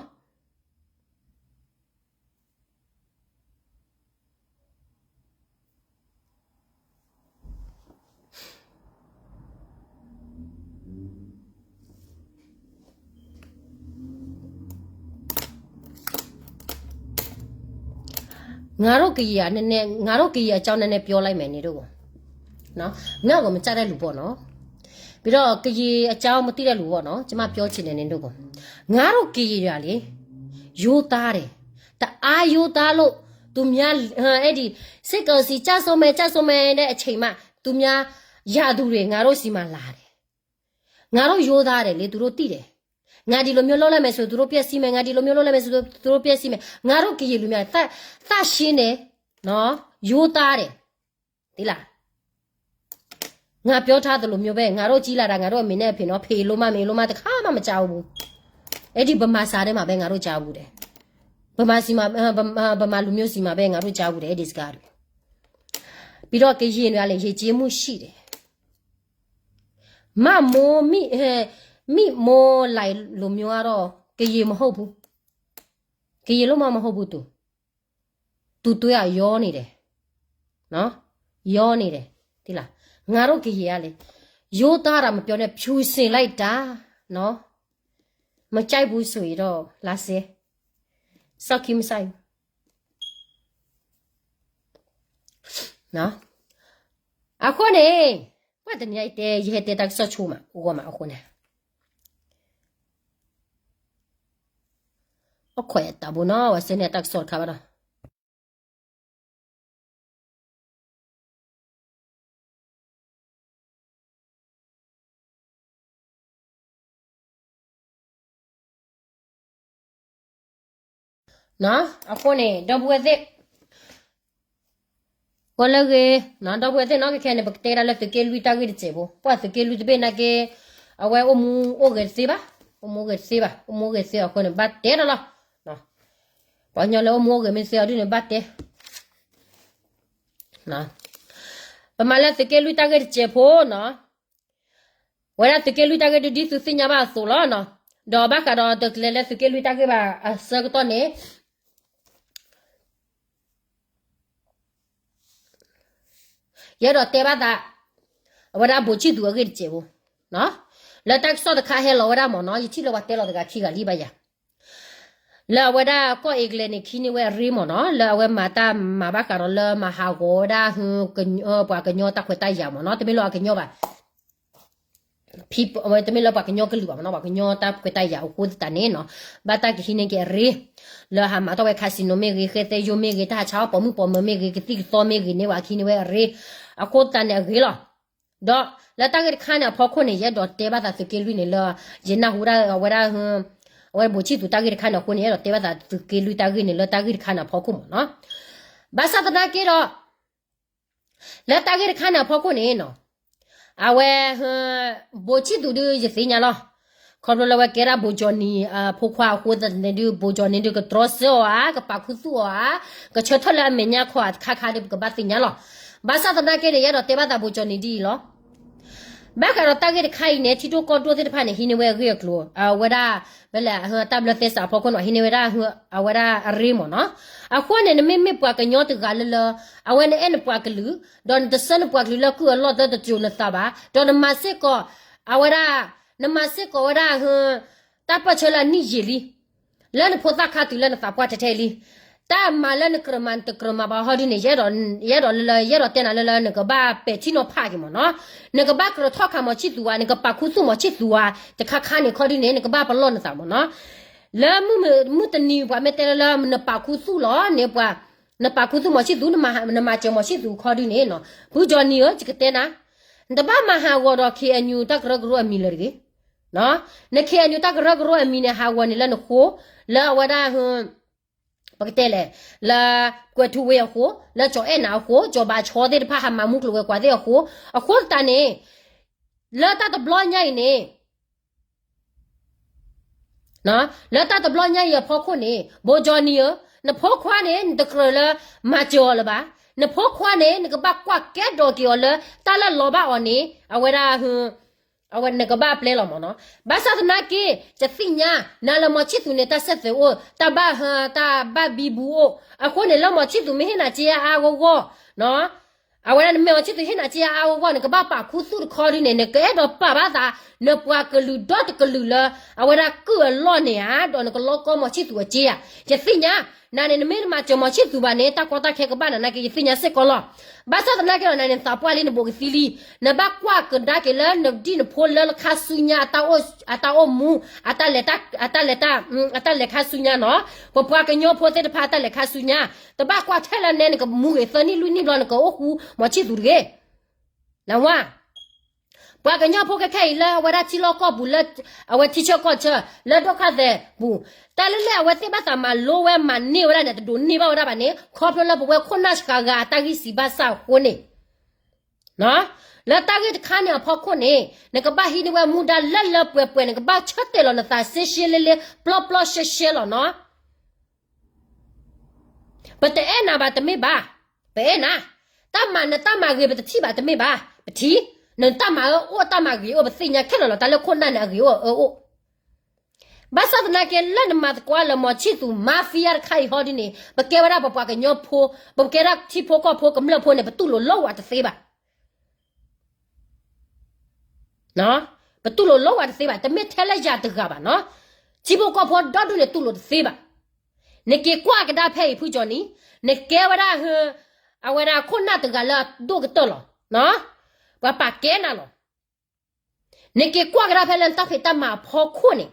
ငါတို့ကရင် နည်းနည်း ငါတို့ကရင်အကြောင်း နည်းနည်းပြောလိုက်မယ် နေတို့ကိုနော်။ ငါ့ကိုမကြိုက်တဲ့လူပေါ့နော်။ ပြီးတော့ ကရင်အကြောင်း မသိတဲ့လူပေါ့နော်။ ကျွန်မပြောချင်တယ် နေတို့ကို။ ငါတို့ကရင်တွေကလေ ရိုးသားတယ်။ တအားရိုးသားလို့ သူများ အဲ့ဒီ စစ်ကောင်စီကျဆုံးမယ် ကျဆုံးမယ်တဲ့အချိန်မှ သူများ ရာထူးတွေ ငါတို့ဆီမှာလာတယ်။ ငါတို့ရိုးသားတယ်လေ သူတို့သိတယ်။ ငါဒီလိုမျိုးလုပ်လိုက်မယ်ဆို သူတို့ပျက်စီးမယ် ငါဒီလိုမျိုးလုပ်လိုက်မယ်ဆို သူတို့ပျက်စီးမယ် ငါတို့ကရင်လူမျိုး သန့် သန့်ရှင်းတယ်နော် ရိုးသားတယ် သိလား။ ငါပြောထားသလိုမျိုးပဲ ငါတို့ကြီးလာတာ ငါတို့အမေနဲ့အဖေနော် ဖေလို့မမေလို့မတစ်ခါမှမကြားဘူး။ အဲ့ဒီဗမာစာထဲမှာပဲ ငါတို့ကြားဘူးတယ်။ ဗမာစီမှာ ဗမာလူမျိုးစီမှာပဲ ငါတို့ကြားဘူးတယ် အဲ့ဒီစကားတွေ။ ပြီးတော့ ကရင်တွေကလည်း ယဉ်ကျေးမှုရှိတယ်။ မမိုးမိ မိမိုးလိုင်လိုမျိုးကတော့ ကရင်မဟုတ်ဘူး။ ကရင်လို့မှမဟုတ်ဘူးသူ။ သူသွေးကရောနေတယ်နော်။ ရောနေတယ် သိလား။ ငါတို့ကရင်ကလေ ရိုးသားတာမပြောနဲ့ ဖြူစင်လိုက်တာနော်။ မကြိုက်ဘူးဆိုရင်တော့ လာစဲ စောင့်ကြည့်မစိုက်ဘူးနော်။ အဃိန့ၣ် ပှၤတနံၤအံၤတဲ ယဟဲတဲတၢ်ကစီၣ်ဆိမး အိၣ်ဂီၢ်မး အဃိန့ၣ် အခွဲးတၢ်ဘိနီၤ ဝဲစဲန့ၣ်တၢ်ကစီၣ်တခါဘၣ်ဒီး နီၤ အဃိန့ၣ် ဒီပုၢ်ဝဲၢ်သ့ၣ် ကိးလၢဂ့ၤ နီၤ ဒီပုၢ်ဝဲၢ်သ့ၣ်နီၤ ခဲခဲန့ၣ် ပကတဲဒၣ်လၢသုးက့လွံၢ်တၢ်ဂ့ၢ်တစဲးဖိ ပှၤသုးက့လွံၢ်တဘ့ၣ်နာ်က့ အဝဲအိၣ်မူအိၣ်ဂဲၤတသ့ဘၣ် အိၣ်မူအိၣ်ဂဲၤတသ့ဘၣ် အိၣ်မူအိၣ်ဂဲၤတသ့အဃိန့ၣ် ဘၣ်တဲဒီးလီၤ ပှၤကညီလၢအိၣ်မူအိၣ်ဂဲၤမ့ၢ်သ့အီၤဒ်န့ၣ် ဘၣ်တဲ ပမၤလၢသုးက့လွံၢ်တၢ်ဂ့ၢ်တစဲးဖိနီၤ ဝဲဒၣ်သုးက့လွံၢ်တၢ်ဂ့ၢ်ဒ် ဒ်သုသ့ၣ်ညါဘၣ်အသိးလီၤနီၤ ဒီးဘၣ်ဃးဒီးတကျဲလၢသုးက့လွံၢ်တၢ်ဂ့ၢ်ဘၣ်အဆၢကတီၢ်န့ၣ် ယအဲၣ်ဒိးတဲဘၣ်သး အဝဲဒၣ်ဘိၣ်ဆံၣ်သူးအဂ့ၢ်တစဲးဖိ လၢတၢ်ကစီၣ်တခါဟဲလီၤဝဲဒၣ်မ့ၢ်နီၤ ယထံၣ်လၢပှၤတဲလီၤတဂၤခံဂၤလံဘၣ်ယၤ လၢအဝဲဒၣ်ကီၢ်အ့ကလဲးန့ၣ် ခံန့ၢ်ဝဲအရ့မ့ၢ်နီၤ လၢအဝဲမၤတၢ်မၤဘၣ်ဃးဒီးလၢမၤဟးဂီၤဝဲဒၣ် ပှၤကညီတၢ်ခွဲးတၢ်ယာ်မ့ၢ်နီၤ တမ့ၢ်လၢအကညီဘၣ် တမ့ၢ်လၢပှၤကညီကလုာ်ဘၣ်မ့ၢ်နီၤ ပှၤကညီတၢ်ခွဲးတၢ်ယာ်အဃိသတးန့ၣ်နီၤ ဘၣ်တၢ်ကဟံးန့ၢ်က့ၤအရ့ လၢဟးမၤထီၣ်ဝဲ casino မ့ၢ်ဂ့ၤ ဃဲသဲယိမ့ၢ်ဂ့ၤ တၢ်ဟးဆါအီၣ်ပိာ်မုၣ်ပိာ်မၢၤမ့ၢ်ဂ့ၤ ကသံၣ်ကသီမ့ၢ်ဂ့ၤန့ၣ် ပှၤကဟံးန့ၢ်ဝဲအရ့ အဃိသတးန့ၣ်အဂ့ၤလီၤ ဒီးလၢတၢ်ဂ့ၢ်တခါန့ၣ်အဖီခိၣ်န့ၣ် ယအဲၣ်ဒိးတဲဘၣ်သးသုးက့လွံၢ်န့ၣ်လၢ ယနၢ်ဟူဒၣ်အဝဲဒၣ် အဝဲဘိၣ်ဆံၣ်သူးတၢ်ဂ့ၢ်တခါန့ၣ်အဃိန့ၣ် ယအဲၣ်ဒိးတဲဘၣ်သးသုးက့လွံၢ်တၢ်ဂ့ၢ်န့ၣ် လၢတၢ်ဂ့ၢ်တခါန့ၣ်အဖီခိၣ်မ့ၢ်နီၤ ဘၣ်ဆၣ်သနာ်က့ဒီး လၢတၢ်ဂ့ၢ်တခါန့ၣ်အဖီခိၣ်န့ၣ်နီၤ အဝဲ ဘိၣ်ဆံၣ်သူးဒုးယသ့ၣ်ညါလီၤ ခီဖျိလၢဝဲကဲဒၣ်ဘိၣ်ကၠီၤနံၤအဖိခွါအဃိသတးန့ၣ်ဒုး ဘိၣ်ကၠီၤနံၤဒုးကတြီဆၢအီၤဧါ ကပာ်ခူသူၣ်အီၤဧါ ကဆၢထၢၣ်လၢအမဲာ်ညါခီဧါတခါခါဒုး ပကဘၣ်သ့ၣ်ညါလီၤ ဘၣ်ဆၣ်သနာ်က့န့ၣ် ယအဲၣ်ဒိးတဲဘၣ်သးဘိၣ်ကၠီၤနံၤဒ်အံၤလီၤ ဘၣ်ဃးဒီးတၢ်ဂ့ၢ်တခါအံၤန့ၣ် ထံဒိၣ်ကီၢ်ဒိၣ်သ့ၣ်တဖၣ်န့ၣ် ဟံးန့ၢ်ဝဲအဂ့ၢ်အကျိၤ အဝဲဒၣ် ဘဲလဲၣ် တၢ်ဘျၢသဲစးအဖီခိၣ်န့ၣ် ဟံးန့ၢ်ဝဲဒၣ် အဝဲဒၣ်အရ့မ့ၢ်နီၤ အဃိန့ၣ် နမ့မ့ၢ်ပှၤကညီတဂၤလၢလၢ အဝဲနအဲၣ်နပှၤကလုာ် ဒီးနတဆှၢနပှၤကလုာ်လၢကုၢ်အလီၢ်သၢတစိၤနသးဘၣ် ဒီးနမၤစ့ၢ်ကီး အဝဲဒၣ် နမၤစ့ၢ်ကီးဝဲဒၣ် တၢ်ပၢၢ်ဆၢလၢအနံၣ်ယံာ်လံ လၢနဖိသၣ်ခါတုၤလၢနသးပှၢ်ထဲထဲလံ တၢ်မၤလၢနကြၢးမၤနတကြၢးမၤဘၣ်ဟီဒုန့ၣ် ယအဲၣ်ဒိးလၢ ယအဲၣ်ဒိးတဲနၤလၢလၢ နကဘၣ်ပဲာ်ထံနီၤဖးက့ၤမ့ၢ်နီၤ နကဘၣ်ကြၢးထီၣ်ခးမီၤဆံၣ်သူးဧါ နကပာ်ခူသူၣ်မီၤဆံၣ်သူးဧါ တခါခါန့ၣ်ခီဒုန့ၣ် နကဘၣ်ပလီၢ်နသးမ့ၢ်နီၤ လၢမုၢ်တနံၤပှၤမ့ၢ်တဲလၢလၢ နပာ်ခူသူၣ်လီၤန့ၣ်ပှၤ နပာ်ခူသူၣ်မီၤဆံၣ်သူး နမၤစၢၤမီၤဆံၣ်သူးခီဒုန့ၣ်နီၤ ဖုကၠီၤနံၤဧၢ ယကတဲနၤ နတဘၣ်မၤဟးဂီၤဒီး ခ့ၣ်အဲၣ်ယူၣ် တၢ်ကရၢကရိအမံၤလၢၤတဂ့ၤ နခ့ၣ်အဲၣ်ယူၣ် တၢ်ကရၢကရိအမံၤန့ၣ် ဟးဂီၤန့ၣ်လၢနဃိ လၢအဝဲဒၣ် ပကတဲလဲၣ် လၢ ကွဲၤထူဝ့အဃိ လၢကၠီၤအဲၣ်နၤအဃိ ကၠီၤဘးဆီသ့ၣ်တဖၣ်ဟးမၤမူကျိၤဝဲၤကွာ်သ့ၣ်အဃိ အဃိသတးန့ၣ် လၢတၢ်တဘျီညါအံၤန့ၣ် လၢတၢ်တဘျီညါအံၤအဖီခိၣ်န့ၣ် ဘိၣ်ကၠီၤနံၤဧၢ နဖိခွါန့ၣ် နတကြၢးလၢ မၤစၢၤအီၤလၢၤဘၣ်. နဖိခွါန့ၣ် နကဘၣ်ကွၢ်ကဲဒိးက့ၤအီၤလၢ တၢ်လၢလီၤဘၣ်အီၤန့ၣ် အဝဲဒၣ် အဝဲနကဘၣ်ပျဲလီၤမ့ၢ်နီၤ. ဘၣ်ဆၣ်သနာ်က့ ယသ့ၣ်ညါ နၤလၢမီၤဆံၣ်သူးန့ၣ် တၢ်စဲးသွဲးအိၣ် တၢ်ဘၣ်ဟ တၢ်ဘၣ်ဘံဘူအိၣ် အဃိန့ၣ် လၢမီၤဆံၣ်သူးမ့ၢ်ဟ့ၣ်နၤစ့အါအါဂီၢ်ဂီၢ် အဝဲဒၣ်နမ့ၢ်မီၤဆံၣ်သူးဟ့ၣ်နၤစ့အါအါဂီၢ်ဂီၢ် နကဘၣ်ပာ်ခူသူၣ်တခီဒုန့ၣ် နကအဲၣ်ဒိးပာ်ဘၣ်သး နပှၤကလုာ်ဒီတကလုာ်လၢ အဝဲဒၣ်ကုၢ်အလီၢ်န့ၣ်ဧါ ဒီးနကလီကီမီၤဆံၣ်သူးအစ့ဧါ. ယသ့ၣ်ညါ နၤန့ၣ် နမ့ၢ်နမၤစၢၤမီၤဆံၣ်သူဘၣ်န့ၣ် တၢ်ကီတၢ်ခဲကဘၣ်နၤနာ်က့ ယသ့ၣ်ညါစ့ၢ်ကီးလီၤ. ဘၣ်ဆၣ်သနာ်က့ဒီး နၤန့ၣ် နသးပှၢ်လံ နဘူးကသံလံ, နဘၣ်ကွၢ်ကဒါက့ၤလၢနဒံၣ်နဖိလၢခါဆူညါ အတၢ်အိၣ်မူ အတၢ်လဲၤ အတၢ်လဲၤခါဆူညါနီၤ, ပပှၤကညီဖိသ့ၣ်တဖၣ်အတၢ်လဲၤခါဆူညါ, တဘၣ်ကွၢ်ထဲလၢနဲ နကမူဂ့ၤသၢနံၣ်လွံၢ်နံၣ်ဘျီ နကအိၣ်ဃူမီၤဆံၣ်သူတဂ့ၤ. နဝဲ ပှၤကညီဖိခဲခဲအံၤလၢအဝဲဒၣ်ထံလီၢ်ကီၢ်ပူၤလၢ အဝဲထံဆၢကီၢ်ဆၢ လၢဒိၣ်ခါသဲးပူၤ, တၢ်လၢလၢအဝဲသ့ၣ်ဘၣ်သးမၤလိဝဲမၤန့ၢ်ဝဲဒၣ်န့ၣ် တဒိးန့ၢ်ဘၣ်ဝဲဒၣ်ဘၣ်န့ၣ် ခီဖျိလၢပဝဲခိၣ်နၢ်စှၤဂၤအတၢ်ဂံၢ်စံးဘၣ်ဆၣ်အဃိန့ၣ်, လၢတၢ်ဂ့ၢ်တခါန့ၣ်အဖီခိၣ်န့ၣ် နကဘၣ်ဟံးန့ၢ်ဝဲမူဒါလၢလၢပှဲၤပှဲၤ နကဘၣ်ဆၢတဲာ်လီၤနသးစ့ရှ့လ့လ့ ပျီပျီရှဲရှဲလီၤနီၤ. ပတအဲၣ်နၤဘၣ်တမ့ၢ်ဘၣ်, ပအဲၣ်နၤ, တၢ်မၤနတၢ်မၤဂ့ၤပတထံၣ်ဘၣ်တမ့ၢ်ဘၣ်, ပထံၣ်, နတၢ်မၤအၢအိၣ်တၢ်မၤဂ့ၤအိၣ် ပသ့ၣ်ညါခဲလၢာ်လီၤ တၢ်လၢခိၣ်နၢ်န့ၣ်အဂ့ၤအိၣ်အၢအိၣ်. ဘၣ်ဆၣ်သနာ်က့လၢနမၤသကိးလၢမီၤဆံၣ်သူ mafia တခါအံၤဟီဒ်န့ၣ် ပကဲဝဲဒၣ်ပပှၤကညီဖိ, ပကဲဒၣ်ထံဖိကီၢ်ဖိကမျၢၢ်ဖိန့ၣ် ပတူၢ်လိာ်လိာ်ဝဲတသ့ဘၣ် ပတူၢ်လိာ်လိာ်ဝဲတသ့ဘၣ်, တမ့ၢ်ထဲလၢယၤတဂၤဘၣ်နီၤ, ထံဖိကီၢ်ဖိဒီဒူၣ်န့ၣ်တူၢ်လိာ်တသ့ဘၣ်. နက့ၤကွၢ်ကဒါဖဲအံၤဖုကၠီနံၤ, နကဲဝဲဒၣ်ဟ, အဝဲဒၣ်ခိၣ်နၢ်တဂၤလၢအဒိၣ်ကတၢၢ်လီၤ, ပှၤပာ်ကဲနၤလီၤ. နက့ၤကွၢ်ကဒါဖဲလၢနတၢ်ဖံးတၢ်မၤအဖီခိၣ်န့ၣ်,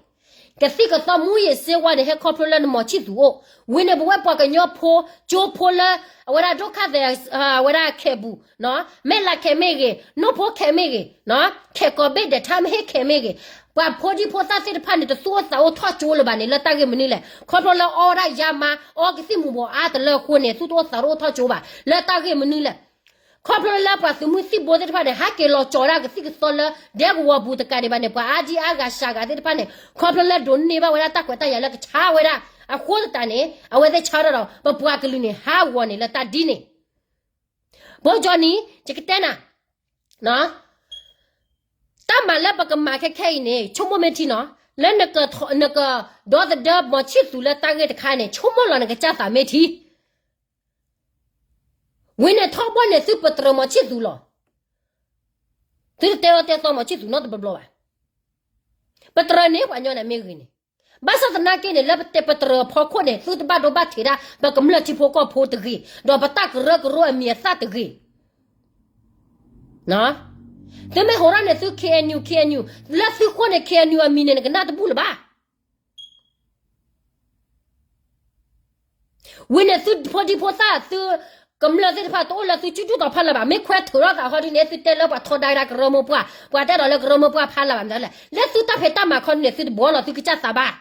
ကသံၣ်ကသီမူးယစ်ဆေးဝါးန့ၣ် ဟဲခီဖျိလၢနမီၤဆံၣ်သူအိၣ်, ဝံၤန့ၣ်ပဝဲပှၤကညီဖိ, ကၠိဖိလၢ, အဝဲဒၣ်ဒိၣ်ခါသဲး, အဝဲဒၣ်ခဲးပူၤ, မဲၢ်လးခဲးမ့ၢ်ဂ့ၤ, နိၣ်ဖိခဲးမ့ၢ်ဂ့ၤ, ခဲးကီးဘ့ၣ်ဒဲးထါမ့ၢ်ဟ့ၣ်ခဲးမ့ၢ်ဂ့ၤ, ပှၤဖိဒံဖိသၣ်သ့ၣ်တဖၣ်န့ၣ် တသူၣ်အိၣ်သးအိၣ်ထီၣ်ကၠိလၢၤဘၣ်န့ၣ် လၢတၢ်ဂ့ၢ်မနုၤလဲၣ်. ခီဖျိလၢအီဝဲဒၣ်ယါမါ, အီကသံၣ်မူၤဘှီးအါတလၢအဃိန့ၣ် သူၣ်တအိၣ်သးတအိၣ်ထီၣ်ကၠိဘၣ်, လၢတၢ်ဂ့ၢ်မနုၤလဲၣ်. ခီဖျိလၢပှၤသုးမုၢ်သံၣ်ဘိသ့ၣ်တဖၣ်န့ၣ် ဟးက့ၤလီၤကၠီၤဝဲဒၣ်ကသံၣ်ကသီလၢဒဲကဝီၤပူၤတကးဒံးဘၣ်န့ၣ် ပှၤအါဒံအါဂၤစှၤဂၤသ့ၣ်တဖၣ်န့ၣ် ခီဖျိလၢဒိးန့ၢ်ဘၣ်ဝဲဒၣ်တၢ်ခွဲးတၢ်ယာ်လၢကဆါဝဲဒၣ်အဃိသတးန့ၣ် အဝဲသ့ၣ်ဆါထီၣ်ဒီး ပပှၤကလုာ်န့ၣ် ဟးဂီၤန့ၣ်လၢတၢ်ဒ်န့ၣ်. ဘိကၠီနံၤ ယကတဲနၤ တၢ်မၤလၢပကမၤခဲခဲအံၤန့ၣ် ဆိကမိၣ်မ့ၢ်ထံနီၤ, လၢနကဒီသဒၢမီၤဆံၣ်သူလၢတၢ်ဂ့ၢ်တခါန့ၣ် ဆိကမိၣ်လီၤနကစၢ်သးမ့ၢ်ထံ ဝံၤန့ၣ်ထီဘိန့ၣ် သုပတြၢၤမီၤဆံၣ်သူလီၤ. သုတတဲအီၣ်တဲသီမီၤဆံၣ်သူနီတဘျီဘျီဘၣ်. ပတြၢၤန့ၢ်ပှၤညီန့ၣ်မ့ၢ်ဂ့ၤန့ၣ်, ဘၣ်ဆၣ်သနာ်က့န့ၣ် လၢပတဲပတြၢၤအဖီခိၣ်န့ၣ် သုတဘၣ်ဒိဘၣ်ထံးဒၣ် ပကမျၢၢ်ထံဖိကီၢ်ဖိတဂ့ၤ, ဒီးပတၢ်ကရၢကရိအမံၤအသၣ်တဂ့ၤ. သုမ့ၢ်ဟးထီၣ်န့ၣ် သု KNU KNU လၢသုဃိန့ၣ် KNU အမံၤန့ၣ် နကနၣ်တဘူၣ်လၢၤဘၣ်. ဝံၤန့ၣ်သုဖိဒံဖိသၣ် သုကမျၢၢ်သ့ၣ်တဖၣ်တအိၣ်လၢသုစုဒုၣ်တီၤဖးလၢၤဘၣ်. မ့ၢ်ခွဲးထုးထီၣ်သးဟီဒ်န့ၣ် သုတဲလၢပှၤထီဒါဝဲဒၣ်ကရၢမိၢ်ပှၢ်, ပှၤတဲဒီးလၢကရၢမိၢ်ပှၢ်ဖးလၢၤဘၣ်မတၤလဲၣ်. လၢသုတၢ်ဖံးတၢ်မၤခီန့ၣ် သုတဘှီလီၤသုကစၢ်သးဘၣ်.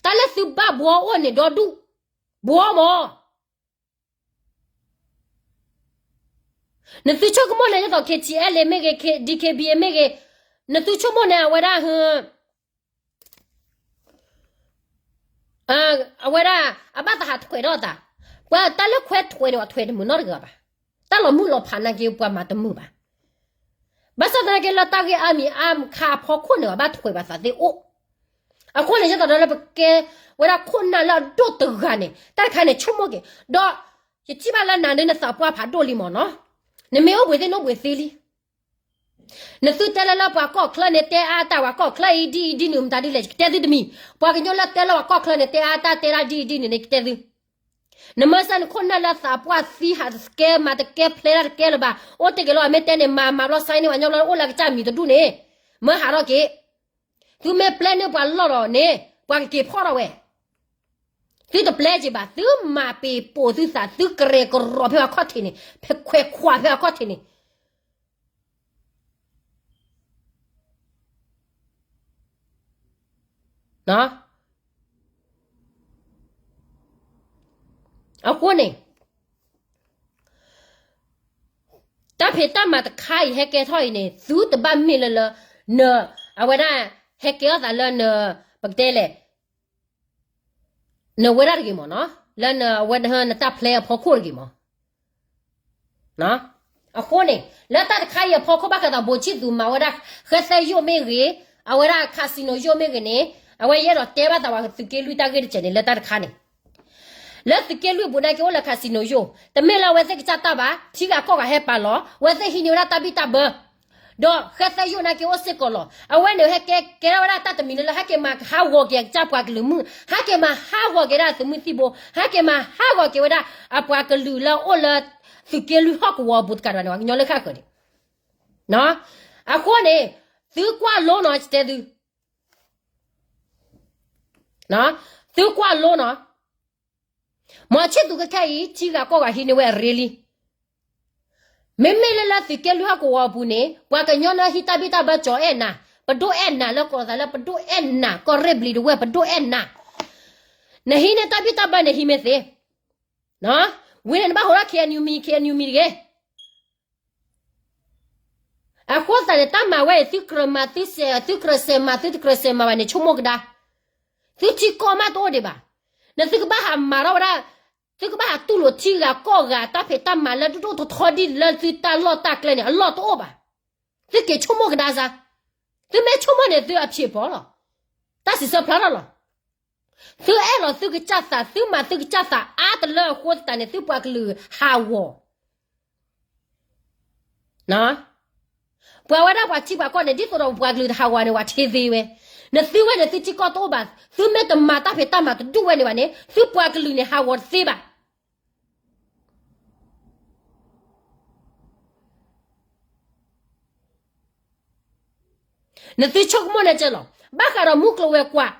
တၢ်လၢသုဘၣ်ဘှီအိၣ်န့ၣ်ဒီဒူၣ်, ဘှီမး. နသုဆိကမိၣ်န့ၣ် ဒ်သိး KTLA မ့ၢ်ဂ့ၤ, DKBA မ့ၢ်ဂ့ၤ, နသုဆိကမိၣ်န့ၣ် အဝဲဒၣ် အဝဲဒၣ် အဘၣ်သးဟးထွဲးထီၣ်သး, ပှၤတၢ်လၢခွဲးထွဲးန့ၣ် အထွဲးတမုာ်နီတဂၤဘၣ်. တၢ်လီၤမုၢ်လီၤဖးနာ်က့ ပှၤမၤတမုာ်ဘၣ်. ဘၣ်ဆၣ်သနာ်က့လၢတၢ်ဂ့ၢ်အါမံၤအါခါအဖီခိၣ်န့ၣ် အဘၣ်ထွဲးဘၣ်သးသ့အိၣ်. အဃိန့ၣ် ယသးဒီးလၢပကဲဝဲဒၣ်ခိၣ်နၢ်လၢအဒိၣ်တဂၤန့ၣ် တၢ်တခါန့ၣ် ဆိကမိၣ်က့ၤ, ဒီးယထံၣ်ဘၣ်လၢနၤန့ၣ် နသးပှၢ်ဖးဒိၣ်လံမးနီၤ. နမ့ၢ်အိၣ်ဘှံးသ့ၣ်နအိၣ်ဘှံးသ့လံ. နသုတဲလၢလၢပှၤကီၢ်ချၢန့ၣ် တဲအါတၢ် ပှၤကီၢ်ချၢအံၤဒ်အံၤဒ်နုၤ မတၤဒ်လဲၣ် ယကတဲသုတမံၤ. ပှၤကညီလၢတဲလၢပှၤကီၢ်ချၢန့ၣ် တဲအါတၢ်တဲဒၣ်ဒ်အံၤဒ်နုၤန့ၣ် ယကတဲသု. နမ့ၢ်စၢ်နခိၣ်နၢ်လၢသးပှၢ်သံဟးတကဲမၤတကဲဖျဲးတၢ်တကဲလၢၤဘၣ်. အိၣ်တ့ၢ်က့ၤလီၤ မ့ၢ်တဲန့ၣ် မၤမၤဘျီ sign န့ၢ်ပှၤကညီဘျီ အိၣ်လၢကစၢ်မံၤတဒူၣ်န့ၣ် မၢဟးထီၣ်က့ၤ. သုမ့ၢ်ပျဲန့ၢ်ပှၤလီၢ်ဒီးန့ၣ် ပှၤကက့ၤဖီၣ်ထီၣ်ဝဲ. သုတပျဲက့ၤဘၣ်, သုမၤပ့ၤပိာ်သုသး, သုကရဲၣ်ကရိးဖဲအခီၣ်ထံးန့ၣ်, ဖဲခွဲးခွးဖဲအခီၣ်ထံးန့ၣ်. အဃိန့ၣ် တၢ်ဖံးတၢ်မၤတခါအံၤဟဲကဲထီၣ်အံၤန့ၣ် သုတဘၣ်မ့ၢ်လၢလၢ န အဝဲဒၣ် ဟဲကဲထီၣ်သးလၢန ပကတဲလဲၣ် နဝဲဒၣ်တဂ့ၤမးနီၤ, လၢနဝဲနတၢ်ဖျဲအဖီခိၣ်တဂ့ၤမး. အဃိန့ၣ် လၢတၢ်တခါအံၤအဖီခိၣ် ဘၣ်ဃးဒီးဘိးဆံၣ်သူမၤဝဲဒၣ် ဃဲသဲယိၣ်မ့ၢ်ဂ့ၤ, အဝဲဒၣ် casino ယိၣ်မ့ၢ်ဂ့ၤန့ၣ်, အဝဲယအဲၣ်ဒိးတဲဘၣ်သးဝဲသုးက့လွံၢ်တၢ်ဂ့ၢ်တစဲးန့ၣ် လၢတၢ်တခါန့ၣ် လၢသုးက့လွံၢ်အပူၤနာ်က့အိၣ်လၢ casino ယိၣ်, တမ့ၢ်လၢအဝဲသ့ၣ်ကစၢ်တၢ်ဘၣ်, ထံဂၤကီၢ်ဂၤဟဲပာ်လီၤ, အဝဲသ့ၣ်ဟံးန့ၢ်ဝဲဒၣ်တၢ်ဘံၣ်တၢ်ဘၢ. ဒီးဃဲသဲယိၣ်နာ်က့အိၣ်စ့ၢ်ကီးလီၤ. အဝဲန့ၣ်ဟဲကဲကဲထီၣ်ဝဲဒၣ်တၢ်တမံၤလၢလၢ ဟဲက့ၤမၤဟးဂီၤက့ၤအကစၢ်ပှၤကလုာ်မုၣ်, ဟဲက့ၤမၤဟးဂီၤက့ၤဒၣ်သုးမုၢ်သံၣ်ဘိ, ဟဲက့ၤမၤဟးဂီၤက့ၤဝဲဒၣ်အပှၤကလုာ်လၢအအိၣ်လၢ သုးက့လွံၢ်ဟီၣ်ကဝီၤအပူၤတကးဒံးဘၣ်န့ၣ် ပှၤကညီလၢဃၣ်ဃၢၤန့ၣ်. အဃိန့ၣ် သုကွၢ်လိနီၤ တဲသု သုကွၢ်လိနီၤ, မ်ဆံၣ်သူးခဲခဲအံၤ ထံဂၤကီၢ်ဂၤဟံးန့ၢ်ဝဲအရ့လံ. မ့မ့ၢ်လၢလၢသုးက့လွံၢ်ဟီၣ်ကဝီၤအပူၤန့ၣ် ပှၤကညီလၢဟံးတၢ်ဘံၣ်တၢ်ဘၢကၠီၤအဲၣ်နၤ, ပဒိၣ်အဲၣ်နၤလၢကီၢ်သးလၢပဒိၣ်အဲၣ်နၤ, ကီၢ်ရ့ၣ်ဘျံးဒဝဲၢ် ပဒိၣ်အဲၣ်နၤ, နဟံးန့ၢ်တၢ်ဘံၣ်တၢ်ဘၢန့ၣ်ဟံးမ့ၢ်သ့, ဝံၤန့ၣ်နဘၣ်ဟးထီၣ် KNU မံၤ KNU မံၤတဂ့ၤ. အဃိသတးန့ၣ် တၢ်မၤဝဲအံၤ သုကြၢးမၤသုစဲး သုကြၢးစဲးမၤ သုတကြၢးစဲးမၤဘၣ်န့ၣ် ဆိကမိၣ်ကဒါ, သုထံကီၢ်မးတအိၣ်ဒံးဘၣ်. နသုကဘၣ်ဟးမၤထီၣ်ဝဲဒၣ်, သုကဘၣ်ဟးတူၢ်လိာ်ထံဂၤကီၢ်ဂၤ တၢ်ဖံးတၢ်မၤလၢဒိၣ်ဒိၣ်ထီထီဒ်လၢသုတၢ်လီၢ်တၢ်ကျဲန့ၣ် အလီၢ်တအိၣ်ဘၣ်. သုက့ၤဆိကမိၣ်ကဒါစါ, သုမ့ၢ်ဆိကမိၣ်န့ၣ် သုအဖံးအဖီလီၤ, တၢ်စံးဆၢဖျါထီၣ်လီၤ. သုအဲၣ်လီၤသုကစၢ်သး သုမၤသုကစၢ်သးအါတလၢအဃိသတးန့ၣ် သုပှၤကလုာ်ဟးဂီၤ ပှၤဝဲဒၣ်ပှၤထံပှၤကီၢ်န့ၣ် ဒ်သိးဒီးပှၤကလုာ်တဟးဂီၤန့ၣ် ပှၤထံသ့ဝဲ, နသုဝဲန့ၣ် သုထံကီၢ်တအိၣ်ဘၣ်, သုမ့ၢ်တမၤတၢ်ဖံးတၢ်မၤတဒူၣ်ဝဲန့ၣ်ဘၣ်န့ၣ် သုပှၤကလုာ်န့ၣ် ဟးဂီၤတသ့ဘၣ်. နသုဆိကမိၣ်န့ၣ်ကဲလီၤ, ဘၣ်ဃးဒီးမုၢ်ကျိၤဝဲၤကွာ်,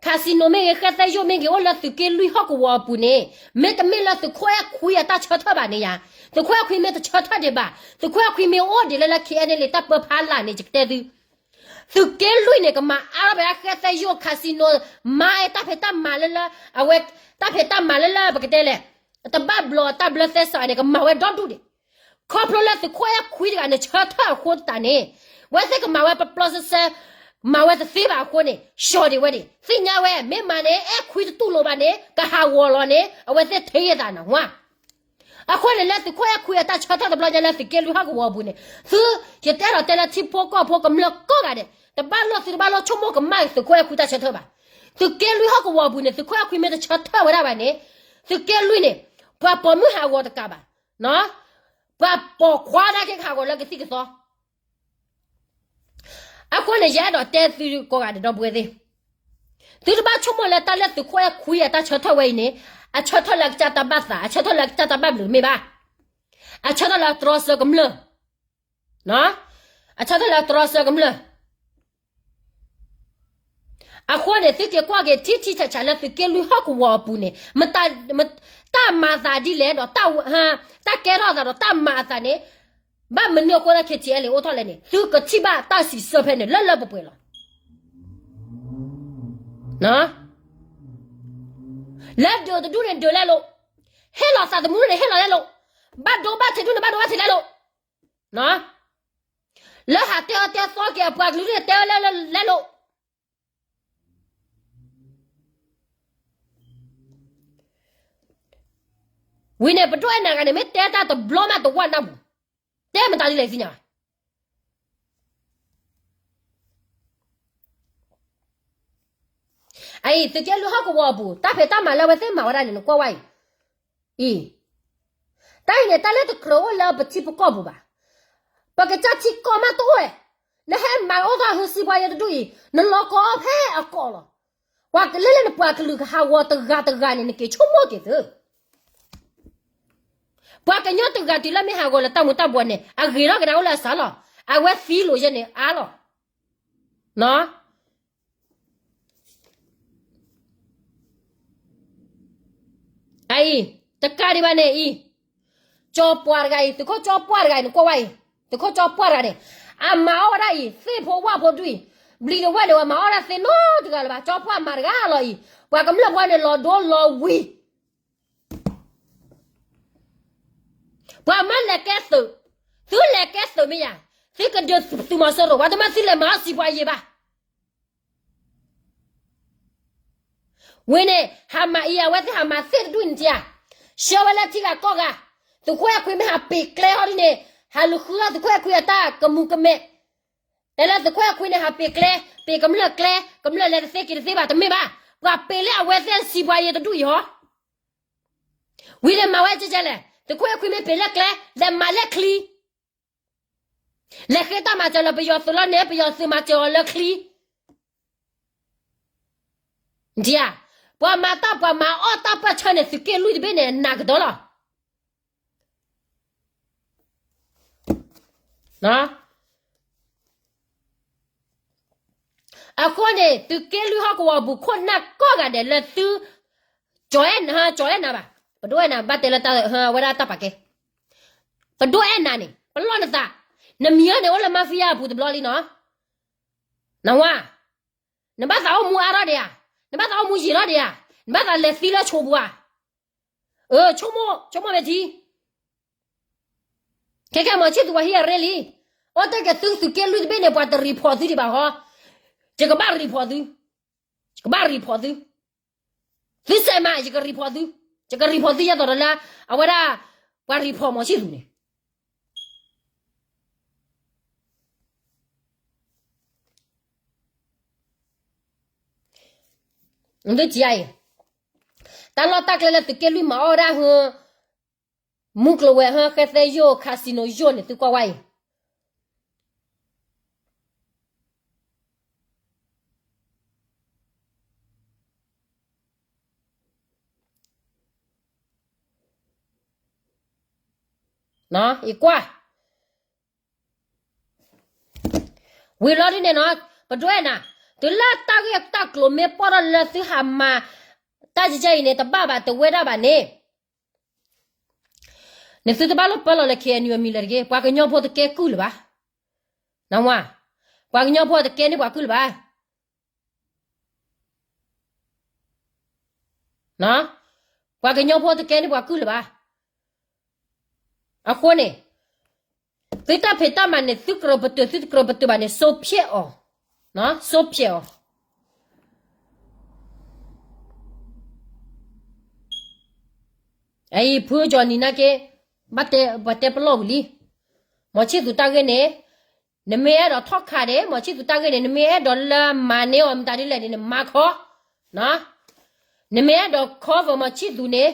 casino မ့ၢ်ဂ့ၤ ဃဲသဲယိၣ်မ့ၢ်ဂ့ၤ အိၣ်လၢသုးက့လွံၢ်ဟီၣ်ကဝီၤအပူၤန့ၣ်, မ့တမ့ၢ်လၢသုးခိၣ်အဲၣ်ခွံအတၢ်ဆၢထၢၣ်ဘၣ်န့ၣ်ယါ, သုးခိၣ်အဲၣ်ခွံမ့ၢ်တဆၢထၢၣ်ဒံးဘၣ်, သုးခိၣ်အဲၣ်ခွံမ့ၢ်အိၣ်ဒံးလၢလၢ KNLA တၢ်ပၢဖးလၢ်န့ၣ် ယကတဲသု, သုးက့လွံၢ်န့ၣ် ကမၤအါထီၣ်ဝဲဒၣ်ဃဲသဲယိၣ် casino မၤတၢ်ဖံးတၢ်မၤလၢလၢ, အဝဲတၢ်ဖံးတၢ်မၤလၢလၢပကတဲလဲၣ်, တဘၣ်ဘျီတၢ်ဘျၢသဲစးန့ၣ် ကမၤဝဲဒီဒူၣ်ဒံး ခီဖျိလၢသုးခိၣ်အဲၣ်ခွံတဂၤန့ၣ်ဆၢထၢၣ်အဃိသတးန့ၣ်, ဝဲသ့ၣ်ကမၤဝဲပျီပျီစဲစဲ, မၤဝဲတသ့ဘၣ်အဃိန့ၣ် ဆှီဒံးဝဲဒံး, သ့ၣ်ညါဝဲ မ့ၢ်မၤန့ၣ် အဲၣ်ခွံတတူၢ်လိာ်ဘၣ်န့ၣ် ကဟးဂီၤလီၤန့ၣ် အဝဲသ့ၣ်ထဲယသးနၢ်ဟူဧါ. အဃိန့ၣ်လၢသုးခိၣ်အဲၣ်ခွံအတၢ်ဆၢထၢၣ်တဘျီညါလၢသုးက့လွံၢ်ဟီၣ်ကဝီၤအပူၤန့ၣ်, သု, ယတဲဒီးတဲလၢထံဖိကီၢ်ဖိကမျၢၢ်ကိးဂၤဒဲး, တဘၣ်လိၣ်သုတဘၣ်လိၣ်ဆိကမိၣ်ကမၣ်သုးခိၣ်အဲၣ်ခွံတၢ်ဆၢထၢၣ်ဘၣ်. သုးက့လွံၢ်ဟီၣ်ကဝီၤအပူၤန့ၣ် သုးခိၣ်အဲၣ်ခွံမ့ၢ်တဆၢထၢၣ်ဝဲဒၣ်ဘၣ်န့ၣ်, သုးက့လွံၢ်န့ၣ်, ပှၤပိာ်မုၣ်ဟးဂီၤတကးဘၣ်, ပှၤပိာ်ခွါဒၣ်က့ၤကဟးဂီၤလၢကသံၣ်ကသီ အဃိန့ၣ် ယအဲၣ်ဒိးတဲသုကိးဂၤဒဲးဒီပုၢ်ဝဲၢ်သ့ၣ်, သုတဘၣ်ဆိကမိၣ်လၢတၢ်လၢသုးခိၣ်အဲၣ်ခွံအတၢ်ဆၢထၢၣ်ဝဲအံၤန့ၣ်, အဆၢထၢၣ်လၢအကစၢ်တၢ်ဘၣ်သး, အဆၢထၢၣ်လၢအကစၢ်တၢ်ဘၣ်ဘျုးမ့ၢ်ဘၣ်, အဆၢထၢၣ်လၢအတြီဆၢကမျၢၢ်, အဆၢထၢၣ်လၢအတြီဆၢကမျၢၢ် အဃိန့ၣ် သုက့ၤကွၢ်က့ၤထံထံဆးဆးလၢသုးက့လွံၢ်ဟီၣ်ကဝီၤအပူၤန့ၣ်, တၢ်မၤအသးဒ်လဲၣ်ဒီး, တၢ်ကဲထီၣ်အသးဒီးတၢ်မၤအသးန့ၣ်, ဘၣ်မနုၤအဃိသတး KTLA အိၣ်ထီၣ်လဲၣ်န့ၣ် သုကထံၣ်ဘၣ်တၢ်စံးဆၢဖဲန့ၣ်လၢလၢပှဲၤပှဲၤလီၤ. လၢဒုးတဒူၣ်န့ၣ်ဒုးလဲၣ်လိၤ, ဟ့ၣ်လီၤသးသမူန့ၣ်ဟ့ၣ်လီၤလဲၣ်လိၤ, ဘၣ်ဒိဘၣ်ထံးဒူၣ်န့ၣ်ဘၣ်ဒိဘၣ်ထံးလဲၣ်လိၤ, လၢဟးတဲအၢတဲသီက့ၤအပှၤကလုာ်ဒူၣ်န့ၣ်တဲဝဲလဲၣ်လိၤ ဝံၤန့ၣ် ပဒိၣ်အဲၣ်နၤဂၤန့ၣ် မ့ၢ်တဲတၢ်တဘျီမးတဝၢ်နၢ်ပူၤ, တဲမတၤဒ်လဲၣ်သ့ၣ်ညါဘၣ်. အအံၤ သုးက့လွံၢ်ဟီၣ်ကဝီၤအပူၤ တၢ်ဖံးတၢ်မၤလၢအဝဲသ့ၣ်မၤဝဲဒၣ်န့ၣ် နကွၢ်ဝဲအံၤ, အံၤ, တၢ်အံၤန့ၣ် တၢ်လၢတကြၢးအိၣ်လၢပထံပကီၢ်ပူၤဘၣ်. ပကစၢ်ထံကီၢ်မးတအိၣ်ဝဲ, နဟဲမၤအိၣ်ထီၣ်ဟုစံးပှၤယဲတဒူၣ်အံၤ နလီၤကီအီၤဖဲအကီၢ်လီၤ. ပှၤကလဲၤလၢနပှၤကလုာ်ကဟးဂီၤတဂၤတဂၤန့ၣ် နက့ၤဆိကမိၣ်က့ၤသု ပှၤကညီတဂၤတုၤလၢမ့ၢ်ဟးဂီၤလၢတၢ်မူၤတၢ်ဘှီးန့ၣ် အဂ့ၤထီၣ်ကဒါအိၣ်လၢအစးလီၤ. အဝဲသံလိာ်ယဲန့ၣ်အါလီၤ. အအံၤ, တကးဒံးဘၣ်န့ၣ်အံၤ, ကၠီပှၢ်တဂၤအံၤ, သုးခိၣ်ကၠီပှၢ်တဂၤအံၤ နကွၢ်ဝဲအံၤ, သုးခိၣ်ကၠီပှၢ်တဂၤန့ၣ်, အမၤအီၣ်ဝဲဒၣ်အံၤ သ့ၣ်ဖိဝၣ်ဖိဒူၣ်အံၤ, ဘျံးဒဝဲၢ်န့ၣ် အမၤအီၣ်ဝဲဒၣ်သ့ၣ်နီတဂၤလၢၤဘၣ်, ကၠီပှၢ်မၤတဂၤလီၤအံၤ, ပှၤကမျၢၢ်ဖိန့ၣ်လီၤဒိလီၤဝံၤ ပှၤမ့ၢ်လဲၤကဲသုး, သုလဲၤကဲသုးမ့ၢ်ယါ, သုကဒုးသုးမီၤစိရိၤ, ပှၤတမ့ၢ်သုလဲၤမၤအီၣ်စံးပှၤယဲဘၣ်. ဝံၤန့ၣ် ဟးမၤအံၤ အဝဲသ့ၣ်ဟးမၤသ့ၣ်တဒူၣ်န့ၣ်ဧါ, ဆှၢဝဲလၢထံဂၤကီၢ်ဂၤ, သုးခိၣ်အဲၣ်ခွံမ့ၢ်ဟးပ့ၤကျဲဟီဒ်န့ၣ်, ဟးလူၤဃုအီၣ်သုးခိၣ်အဲၣ်ခွံအတၢ်ကမူၤကမဲ, တဲလၢသုးခိၣ်အဲၣ်ခွံန့ၣ် ဟးပ့ၤကျဲ, ပ့ၤကမျၢၢ်ကျဲ, ကမျၢၢ်လဲၤတသ့က့ၤတသ့ဘၣ် တမ့ၢ်ဘၣ်, ပှၤပ့ၤလၢအဝဲသ့ၣ်စံးပှၤယဲတဒူၣ်အံၤဟီ. ဝံၤန့ၣ်မၤဝဲကဲကဲလဲၣ်, သုးခိၣ်အဲၣ်ခွံမ့ၢ်ပ့ၤလၢကျဲ, လဲၤမၤလၢချံ လဲၤဃ့တၢ်မၤစၢၤလၢပယီၤသုးလီၤန့ၣ် ပယီၤသုးမၤစၢၤအီၤလၢချံ ဒ်ဧါ, ပှၤမၤတၢ်ပှၤမၤအီၣ်တၢ်ပၢၢ်ဆၢန့ၣ် သုးက့လွံၢ်တဘ့ၣ်န့ၣ် နးကဒီးလီၤ. အဃိန့ၣ် သုးက့လွံၢ်ဟီၣ်ကဝီၤပူၤခိၣ်နၢ်ကိးဂၤဒဲးလၢသု ကၠီၤအဲၣ်နၤ ကၠီၤအဲၣ်နၤဘၣ်, ပဒိၣ်အဲၣ်နၤ ဘၣ်တဲလၢတၢ်ဝဲဒၣ်တၢ်ပာ်ကဲ, ပဒိၣ်အဲၣ်နၤန့ၣ် ပလီၢ်နသး, နမံၤအၢန့ၣ်အိၣ်လၢ mafia အပူၤတဘျီလံနီၤ, နဝါ, နဘၣ်သးအိၣ်မူအါထီၣ်ဒံးဧါ, နဘၣ်သးအိၣ်မူယံာ်ထီၣ်ဒံးဧါ, နဘၣ်သးလဲၤသံလၢဆိပူၤဧါ, အၢ ဆိကမိၣ် ဆိကမိၣ်မ့ၢ်ထံ ခဲခဲမီၤဆံၣ်သူးပှၤဟံၣ်အရ့လံ, အိၣ်တ့ၢ်က့ၤသုသုးက့လွံၢ်တဘ့ၣ်န့ၣ် ပှၤတ report သုဒံးဘၣ်ဃီ, ယကဘၣ် report သု, ယကဘၣ် report သု, သုစဲးမး ယက report သု, ယက report သုယဲသိးဒီးလၢ အဝဲဒၣ် ပှၤ report မီၤဆံၣ်သူးန့ၣ် သုထံၣ်အံၤ, တၢ်လီၢ်တၢ်ကျဲလၢသုးက့လွံၢ်မၤအီၣ်ဒၣ်ဟၢ မူကျိၤဝဲၤဟၢ ဃဲသဲယိၣ် casino ယိၣ်န့ၣ် သုကွၢ်ဝဲအံၤ ယကွၢ် ဝံၤလီၤဒ်န့ၣ်နီၤ, ပဒိၣ်အဲၣ်နၤ, တုၤလၢတၢ်ဂ့ၢ်တၢ်ကျိၤမ့ၢ်ပီၣ်ထီၣ်လၢသုဟးမၤ တၢ်ကကဲအံၤန့ၣ် တဘၣ်ဘၣ်တဝဲဒၣ်ဘၣ်န့ၣ်, န့ၣ်သုတဘၣ်လိၣ်ပၢလီၤလၢ K N U အမံၤလၢၤတဂ့ၤ, ပှၤကညီဖိတကဲကုၢ်လၢၤဘၣ်, နဝါ, ပှၤကညီဖိတကဲန့ၢ်ပှၤကုၢ်လၢၤဘၣ် ပှၤကညီဖိတကဲန့ၢ်ပှၤကုၢ်လၢၤဘၣ်. အဃိန့ၣ် သုတၢ်ဖံးတၢ်မၤန့ၣ် သုကြၢးပတုာ် သုတကြၢးပတုာ်ဘၣ်န့ၣ် စိဖျဲးအီၤ, စိဖျဲးအီၤ. အအံၤ ဖုကၠီနံၤနာ်က့ ဘၣ်တဲပလီၢ်ဝံၤလံ. မီၤဆံၣ်သူးတၢ်ဂ့ၢ်န့ၣ် နမ့ၢ်အဲၣ်ဒိးထီၣ်ခးဒံး မီၤဆံၣ်သူးတၢ်ဂ့ၢ်န့ၣ် နမ့ၢ်အဲၣ်ဒိးလၢမၤန့ၢ်အီၤမတၤဒ်လဲၣ်န့ၣ် နမၤခီ, နမ့ၢ်အဲၣ်ဒိး cover မီၤဆံၣ်သူးန့ၣ်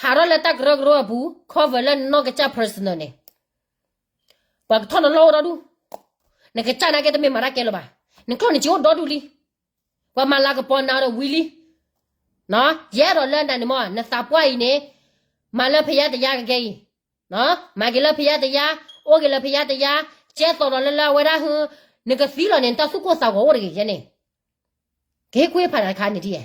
ဟးထီၣ်လၢတၢ်ကရၢကရိအပူၤ cover လၢနီၢ်ကစၢ် personal န့ၣ် ပှၤကထီၣ်နလီၢ်အိၣ်ဒီဒူၣ်, နကစၢ်နာ်က့တမ့ၢ်မၤတၢ်ကဲလၢၤဘၣ်, နကျိၣ်နစ့အိၣ်ဒီဒူၣ်လံ, ပှၤမၤလၤကပီၤနၤဒီးဝံၤလံ. ယအဲၣ်ဒိးလၢနၤန့ၣ်မ့ၢ် နသးပှၢ်အံၤန့ၣ် မၤလၢဖယါတယါကကဲအံၤ, မၤက့ၤလၢဖယါတယါ, အိၣ်က့ၤလၢဖယါတယါ, ကဲသိးဒီးလၢလၢအဝဲဒၣ်ဟူ, နကသံလီၤန့ၣ် နတၢ်သူၣ်ကိၢ်သးဂီၤအိၣ်တဂ့ၤယဲန့ၣ်, ကဟ့ၣ်ကူၣ်ဟ့ၣ်ဖးတၢ်တခါန့ၣ်ဒ်ယဲ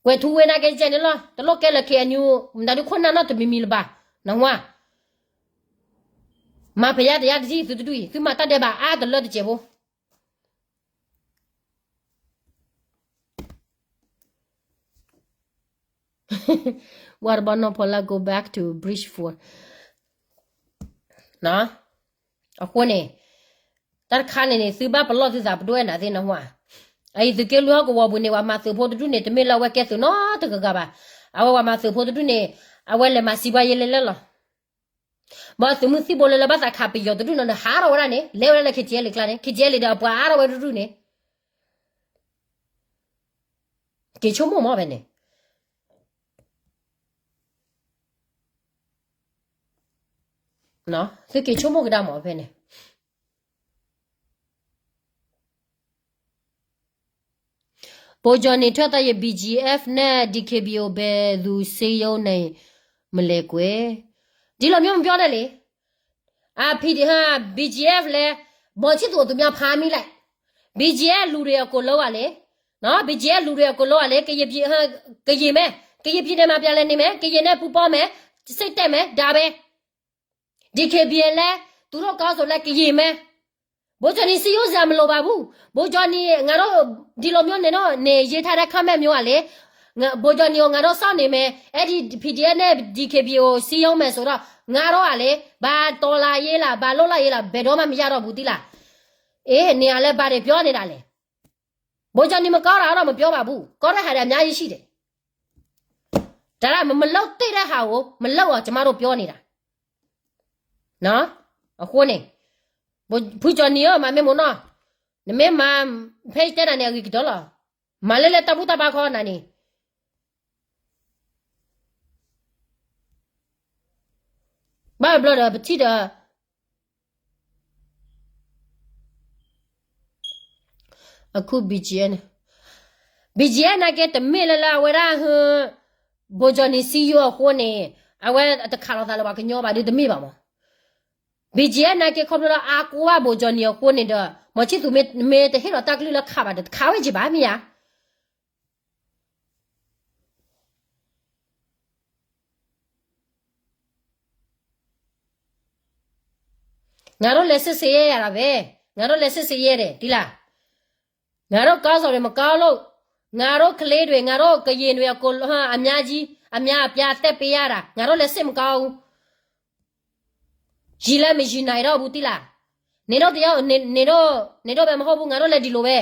ကွဲၤထူဝ့နာ်က့ယဲန့ၣ်လီၤ, တလိၣ်ကဲလၢ K N U မတၤဒုခိၣ်နၢ်နီတမံၤမံၤလၢၤဘၣ်, နဝါ, မၤဖယါတယါတထံၣ်သုတဒူၣ်အံၤ သုမၤတၢ်ဒဲးဘးအါတလၢတစဲးဖိ What about North Pole? Let's go back to Bridgeport. အဃိန့ၣ် တၢ်တခါန့ၣ်န့ၣ် သုဘၣ်ပလီၢ်သုသးပဒိၣ်အဲၣ်နၤသ့ၣ်နဟူဧါ. အအံၤသုးက့လွံၢ်ဟီၣ်ကဝီၤပူၤန့ၣ် ပှၤမၤသုးဖိတဒူၣ်န့ၣ် တမ့ၢ်လၢအဝဲကဲသုးနီတဂၤဂၤဘၣ်. အဝဲပှၤမၤသုးဖိတဒူၣ်န့ၣ် အဝဲလဲၤမၤစံးပှၤယဲလဲၤလၢလီၤ. ဘၣ်သုးမုၢ်သံၣ်ဘိလၢလၢဘၣ်သးခးပယီၤတဒူၣ်နီၤ ဒီးဟးထီၣ်ဝဲဒၣ်န့ၣ် လဲၤဝဲဒၣ်လၢ K T L ကျါန့ၣ် K T L ဒီးပှၤအါထီၣ်ဝဲတဒူၣ်န့ၣ် က့ၤဆိကမိၣ်မ့ၢ်ဖဲန့ၣ် သုက့ၤဆိကမိၣ်ကဒါမ့ၢ်ဖဲန့ၣ် ဗိုလ်ချုပ်နေထွဋ် သးယံာ် ဘီၣ်ကၠီၣ်အ့ၣ်အ့ဖ် န့ၣ် ဒီး ခ့ၣ်ဘီၣ်အိၣ် ဘယ်သူ စည်းရုံးနေ မလဲၤကွဲး ဒ်လီၤမ့ၢ်မပြောနဲ့လေ အဖံး ဘီၣ်ကၠီၣ်အ့ၣ်အ့ဖ် လဲၣ် ဗိုလ်ချုပ်သူ သူများဖမ်းမိလိုက် ဘီၣ်ကၠီၣ်အ့ၣ်အ့ဖ် လူတွေအကုန်လုံးကလေ ဘီၣ်ကၠီၣ်အ့ၣ်အ့ဖ် လူတွေအကုန်လုံးကလေ ကရင်ပြည် ကရင်မဲ ကရင်ပြည်ထဲမှာ ပြန်လည်နေမယ် ကရင်နဲ့ ပူးပေါင်းမယ် စိတ်တက်မယ် ဒါပဲ ဒီခေတ်ပြည်လဲ သူတို့ကောင်းဆိုလဲ ကရင်မဲ ဗိုလ်ချုပ်နေ စည်းရုံးစရာမလိုပါဘူး ဗိုလ်ချုပ်နေ ငါတို့ ဒီလိုမျိုးနေတော့ နေရေးထားတဲ့ ခမရ မျိုးကလေ ဗိုလ်ချုပ်နေကို ငါတို့စောင့်နေမယ် အဲ့ဒီ PDF နဲ့ ဒီခေတ်ပြည်ကို စည်းရုံးမယ်ဆိုတော့ ငါတို့ကလေ ဘာတော်လှန်ရေးလား ဘာလုပ်လာရေးလား ဘယ်တော့မှမရတော့ဘူး သိလား အေး နေကလည်း ဘာတွေပြောနေတာလဲ ဗိုလ်ချုပ်နေ မကောင်းတာတော့ မပြောပါဘူး ကောင်းတဲ့ဟာတွေ အများကြီးရှိတယ် ဒါက မလုပ်သင့်တဲ့ဟာကို မလုပ်အောင် ကျမတို့ပြောနေတာ နော် အဃိန့ၣ် ဖုကၠီၣ်နံၤဧၢ မၤမ့ၢ်မ့ၢ်နီၤ နမ့ၢ်မၤ ဖဲတဲနၤန့ၣ် အဂ့ၤကတၢၢ်လီၤ မၤလၢလၢတၢ်ဘူၣ်တၢ်ဘါခီနၤန့ၣ် ဘၣ်ဘျီဒီး ပထံၣ်ဒီး အခု BGF န့ၣ် BGF နာ်က့ တမ့ၢ်လၢလၢအဝဲဒၣ် ဟ ဘိကၠီနံၤစံယိအဃိန့ၣ် အဝဲတခးလိာ်သးလၢပှၤကညီဘၣ်ဒီးတမ့ၢ်ဘၣ်မး. BGF နာ်က့ ခီဖျိလၢအါကိးဘၣ်ဘိကၠီနံၤအဃိန့ၣ်ဒီး မီၤဆံသူးမ့ၢ်တဟ့ၣ်လီၤတၢ်ကလုၢ်လၢခးဘၣ်ဒီး တခးဝဲက့ၤဘၣ်မ့ၢ်ဧါ. ငါတို့လည်း စစ်ဆင်ရေးရတာပဲ, ငါတို့လည်း စစ်ဆင်ရေးတယ်, သိလား. ငါတို့ခေါင်းဆောင်တွေ မကောင်းလို့, ငါတို့ကလေးတွေ, ငါတို့ကရင်တွေ အကုန်လုံး အများကြီး, အများအပြား အသက်ပေးရတာ, ငါတို့လည်း စိတ်မကောင်းဘူး. ယူလည်း မယူနိုင်တော့ဘူး, သိလား. နင်တို့တယောက်, နင်တို့, နင်တို့ပဲ မဟုတ်ဘူး, ငါတို့လည်း ဒီလိုပဲ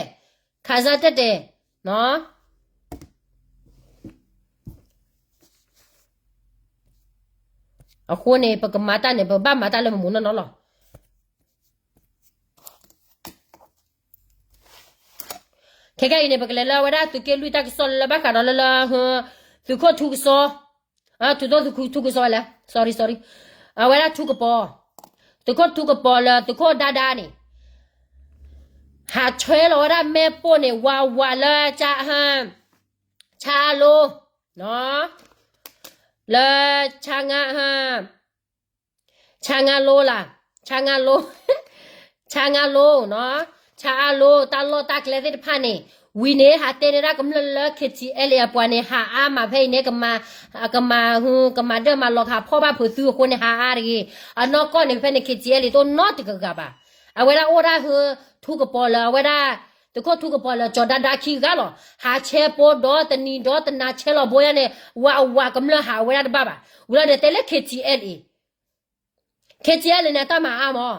ခံစားတတ်တယ်နော်. အဃိန့ၣ် ပကမၤတၢ်န့ၣ် ပဘၣ်မၤတၢ်လၢမမူနီၢ်နီၢ်လီၤ. ခဲကနံၣ်အံၤန့ၣ် ပကလဲၤလၢအဝဲဒၣ်သုးက့လွံၢ်တၢ်ကစီၣ်လၢဘၣ်ဃးဒီးလၢလၢ သုးခိၣ်ထူကစီ, ထူသိၣ်သုးခိၣ်ထူကစီဝဲလဲၣ်, sorry sorry, အဝဲဒၣ်ထူကပီၤ, သုးခိၣ်ထူကပီၤလၢသုးခိၣ်ဒါဒါန့ၣ် ဟးဆှဲလီၤဝဲဒၣ်မ့ၣ်ပိၢ်န့ၣ် ဝးဝးလၢ ဆါအလိ, လၢ ဆါငါ, ဆါငါလိလၢ, ဆါငါလိ, ဆါငါလိနီၤ, ဆါအလိ တၢ်လီၢ်တၢ်ကျဲသ့ၣ်တဖၣ်န့ၣ် ဝံၤန့ၣ် ဟးတဲန့ၢ်ဒၣ်ကမျၢၢ်လၢ KTLA အပှၤန့ၣ် ဟးအါမးဖဲအံၤန့ၣ် ကမၤ, ကမၤ, ကမၤဒၢမၤလီၤခးဖီၣ်ဘၣ်ဖုးသုအဃိန့ၣ် ဟးအါတဂ့ၤ. အနီၢ်ကီၢ်န့ၣ် ဖဲန့ၣ် KTLA တအိၣ်နီတဂၤဂၤဘၣ်. အဝဲဒၣ်အိၣ်ဒၣ်ဟၢ ထူကပီၤလၢအဝဲဒၣ် သုးခိၣ်ထူကပီၤလၢကၠီၤဒါဒါခံဂၤလီၤ. ဟးဆဲးဘိဒီးတနံၤဒီးတနၤဆဲးလီၤဘိယါန့ၣ် ဝးအဝးကမျၢၢ်ဟးဝဲဒၣ်တဘၣ်ဘၣ်. ဝံၤလီၤန့ၣ် တဲလၢ KTLA, KTLA န့ၣ် အတၢ်မၤအါမး,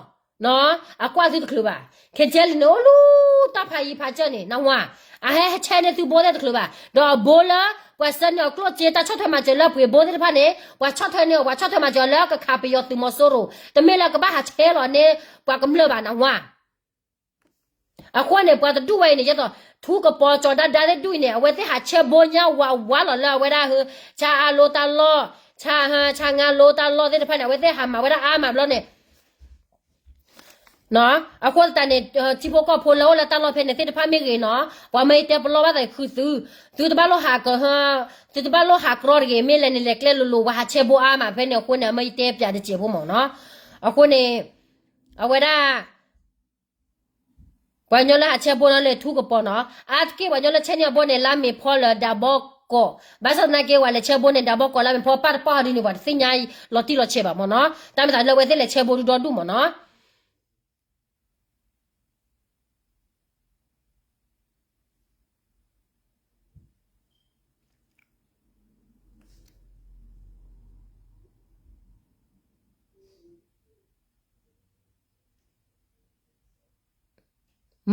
အကွၢ်သုတချုးဘၣ်. KTLA န့ၣ် အိၣ်လူၤတၢ်ဖးယံၤဖးစၢၢ်န့ၣ် နဝၤ, အဟဲဆဲးန့ၢ်သုဘိသ့ၣ်တချုးဘၣ်. ဒီးအဘိလၢ ပှၤဆှၢန့ၢ်အီၤကျိၣ်စ့ တၢ်ဆီၣ်ထွဲမၤစၢၤလၢအပှ့ၤဘိသ့ၣ်တဖၣ်န့ၣ် ပှၤဆီၣ်ထွဲန့ၢ်အီၤ ပှၤဆီၣ်ထွဲမၤစၢၤအီၤလၢကခးပယီၤသုးမီၤစိရိၤ, တမ့ၢ်လၢကဘၣ်ဟးဆဲးလီၤန့ၢ်ပှၤကမျၢၢ်ဘၣ် နဝၤ. အဃိန့ၣ် ပှၤတဒူၣ်ဝဲအံၤန့ၣ် ဒ်သိး ထူကပီၤကၠီၤဒါဒါသ့ၣ်ဒူၣ်အံၤန့ၣ် အဝဲသ့ၣ်ဟးဆဲးဘိညါဝးဝးလီၤလၢအဝဲဒၣ် ဆါအလိတၢ်လီၢ်, ဆါ, ဆါငါလိတၢ်လီၢ်သ့ၣ်တဖၣ်န့ၣ် အဝဲသ့ၣ်ဟးမၤဝဲဒၣ်အါမးဘျီန့ၣ် အဃိသတးန့ၣ် ထံဖိကီၢ်ဖိလၢအိၣ်လၢတၢ်လီၢ်ဖဲန့ၣ်သ့ၣ်တဖၣ်မ့ၢ်ဂ့ၤနီၤ, ပှၤမၢယတဲပလီၢ်ဘၣ်သးဃုာ်သု, သုတဘၣ်လိၣ်ဟးက, သုတဘၣ်လိၣ်ဟးကြီတဂ့ၤ, မ့ၢ်လဲၤန့ၣ်လဲၤကျဲလိၤလိၤ ပှၤဟးဆဲးဘိအါမးဖဲန့ၣ်အဃိန့ၣ် အမၢယတဲပၠးတစဲးဖိမးနီၤ. အဃိန့ၣ် အဝဲဒၣ် ပှၤကညီလၢဟးဆဲးဘိနီၤလၢထူကပီၤနီၤ, အါတက့ၢ်ပှၤကညီလၢဆဲးန့ၢ်အဘိန့ၣ် လါမ့ၤဖီလၢဒးဘီကီး, ဘၣ်ဆၣ်သနာ်က့ ပှၤလဲၤဆဲးဘိန့ၣ် ဒးဘီကီးလါမ့ၤဖီ ပၢ်တပၢ်ဟီဒ်န့ၣ် ပှၤတသ့ၣ်ညါလီၤတံၢ်လီၤဆဲးဘၣ်မးနီၤ, တၢ်မ့ၢ်သးလၢအဝဲသ့ၣ်လဲၤဆဲးဘိဒူဒီဒူၣ်မးနီၤ.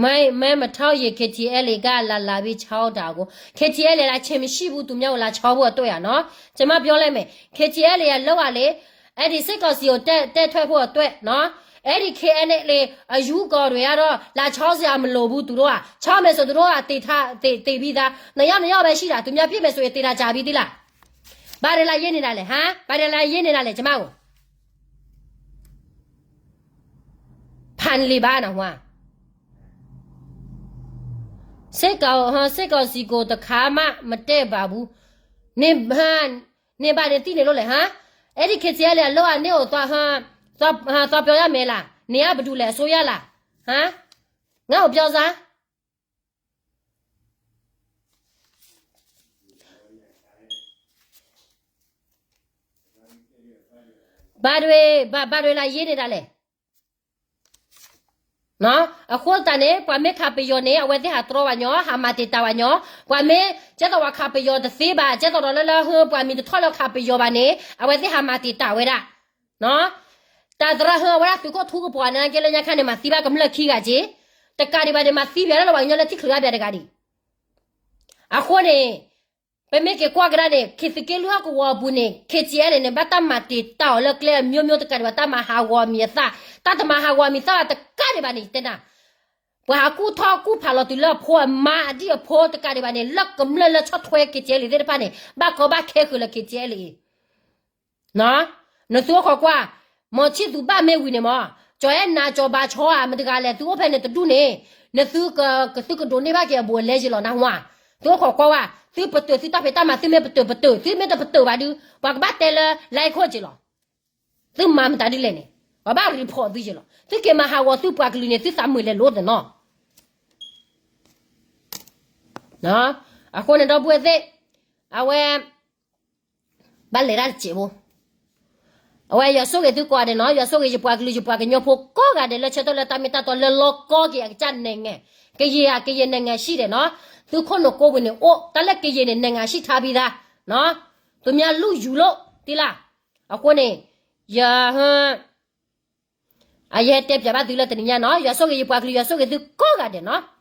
ไม่, ไม่มาเท่าเย เคทีเอลเอ ก็ลาลาวิชาดาโก เคทีเอลเอ ละเชมิชิบูตุมยาวลาชาวบัวตัวอย่างเนาะ จะมาပြောလိုက်မယ် เคทีเอลเอ အလုပ်ကလေ အဲ့ဒီစစ်ကောင်စီကိုတဲတဲထွက်ဖို့အတွက်နော် အဲ့ဒီ เคเอ็นเอ အယူကီၢ်တွေကတော့လာချောစရာမလိုဘူးသူတို့ကချောမယ်ဆိုသူတို့ကသေထားသေသေပြီးသားနှစ်ယောက်နှစ်ယောက်ပဲရှိတာသူများပြစ်မယ်ဆိုရင်သေတာကြာပြီသီးလားဘာတွေလာရေးနေတာလဲဟမ်ဘာတွေလာရေးနေတာလဲကျမကို ဖန်လီဘၣ်နဝါစစ်ကောင်စစ်ကောင်စီကိုတခါမှမတည့်ပါဘူးနေဟမ်နေပါနေတိနေလို့လေဟမ်အဲ့ဒီ KTLA အလောကအနစ်ကိုသွားဟမ်သွားသွားပြောရမယ်လားနေကဘဒူလဲအစိုးရလားဟမ်ငါ့ကိုပြောစမ်း ဘာတွေဘာဘာတွေလာရေးနေတာလဲနော်အဃိတၢ်န့ၣ်ပှၤမ့ၢ်ခါပယီၤန့ၣ်အဝဲသ့ၣ်ဟးတြီဝါညီဟးမၤတ့ၢ်တၢ်ဝါညီပှၤမ့ၢ်ကဲသိးဝါခါပယီၤတသ့ဘၣ်ကဲသိးဒီးလၢလၢဟိပှၤမံၤတထီၣ်လၢခါပယီၤဘၣ်န့ၣ်အဝဲသ့ၣ်ဟးမၤတ့ၢ်တၢ်ဝဲဒၣ် တၢ်သရၣ်ဟၢအဝဲဒၣ်သုးခိၣ်ထူကပှၤန့ၣ်ကဲလၢညါခါန့ၣ်မၤသံဘၣ်ကမျၢၢ်ခံဂၤက့ တကးဒံးဘၣ်န့ၣ်မၤသံပၠးလၢလၢပှၤကညီလၢထံၣ်ချုးဒၣ်ပၠးတကးဒံး အဃိန့ၣ် ပမ့ၢ်က့ၤကွၢ်ကဒါန့ၣ် ခေတ်သစ်ကလုာ်ဟီၣ်ကဝီၤအပူၤန့ၣ် KTLA န့ၣ် ဘၣ်တၢ်မၤတ့ၢ်တၢ်အီၤလၢကျဲအမျိုးမျိုးတကးဒံးဘၣ် တၢ်မၤဟးဂီၤအမံၤအသၣ် တၢ်တမၤဟးဂီၤအမံၤသၣ်ဘၣ်တကးဒံးဘၣ်န့ၣ် တဲနၤ ပှၤဟးကူၣ်ထီၣ်ကူၣ်ဖးလီၤတုၤလၢအဖိအမါအဒံၣ်အဖိတကးဒံးဘၣ်န့ၣ် လၢကမျၢၢ်လၢဆီၣ်ထွဲ KTLA သ့ၣ်တဖၣ်န့ၣ် ဘၣ်ကီဘၣ်ခဲဃုာ်လၢ KTLA အံၤ နသူအခိၣ်ကွၢ်, မီၤဆံၣ်သူဘၣ်မ့ၢ်ဝံၤန့ၣ်မး, ကၠီ ကၠီၤအဲၣ်နၤ ကၠီၤဘၣ်ဆီဧါ မတၤတဂၤလဲၣ် သုအိၣ်ဖဲန့ၣ်တဒူၣ်န့ၣ်, နသုက, သုကဒိးန့ၢ်ဘၣ်က့ၤအဘူးအလဲက့ၤလီၤ နၢ်ဟူဧါ. သုအိၣ်ခိးကွၢ်ဝဲ, သုပတုာ်သုတၢ်ဖံးတၢ်မၤ သုမ့ၢ်ပတုာ်ပတုာ်, သုမ့ၢ်တပတုာ်ဘၣ်ဒုး ပှၤကဘၣ်တဲလၢ လဲခိၣ်က့ၤလီၤ. သုမၤမတၤဒ်လဲၣ်န့ၣ် ပှၤဘၣ် report သုက့ၤလီၤ. သုက့ၤမၤဟးဂီၤသုပှၤကလုာ်န့ၣ် သုသးမုာ်လဲၤလိာ်သနီၤ. အဃိန့ၣ်ဒီပုၢ်ဝဲၢ်သ့ၣ်, အဝဲ ဘၣ်လဲၤတၢ်တစဲးဖိ, အဝဲယွၤဆိၣ်ဂ့ၤသုကိးဂၤဒဲးနီၤ, ယွၤဆိၣ်ဂ့ၤယပှၤကလုာ်ယပှၤကညီဖိကိးဂၤဒဲး လၢဆၢထၢၣ်လၢတၢ်မ့ၢ်တၢ်တီလၢလီၤကီက့ၤအကစၢ်နဲၣ်ငဲၤ, ကယဲၢ်ဧါ ကယဲၢ်နဲၣ်ငဲၤအဆံၣ်ဒဲးနီၤ, သုခိၣ်နူာ်ကိးပူၤန့ၣ်အိၣ် တၢ်လၢကယဲၢ်န့ၣ် နဲၣ်ငဲၤအဆံၣ်ထါဖံသး, သုမ့ၢ်လူၢ်ယူၤလိာ်တံၢ်လၢ်, အဃိန့ၣ်, ယ အယဟဲတဲပၠးဘၣ်သုလၢတနံၤညါနီၤ, ယွၤဆိၣ်ဂ့ၤယပှၤကလုာ် ယွၤဆိၣ်ဂ့ၤသုကိးဂၤဒဲးနီၤ.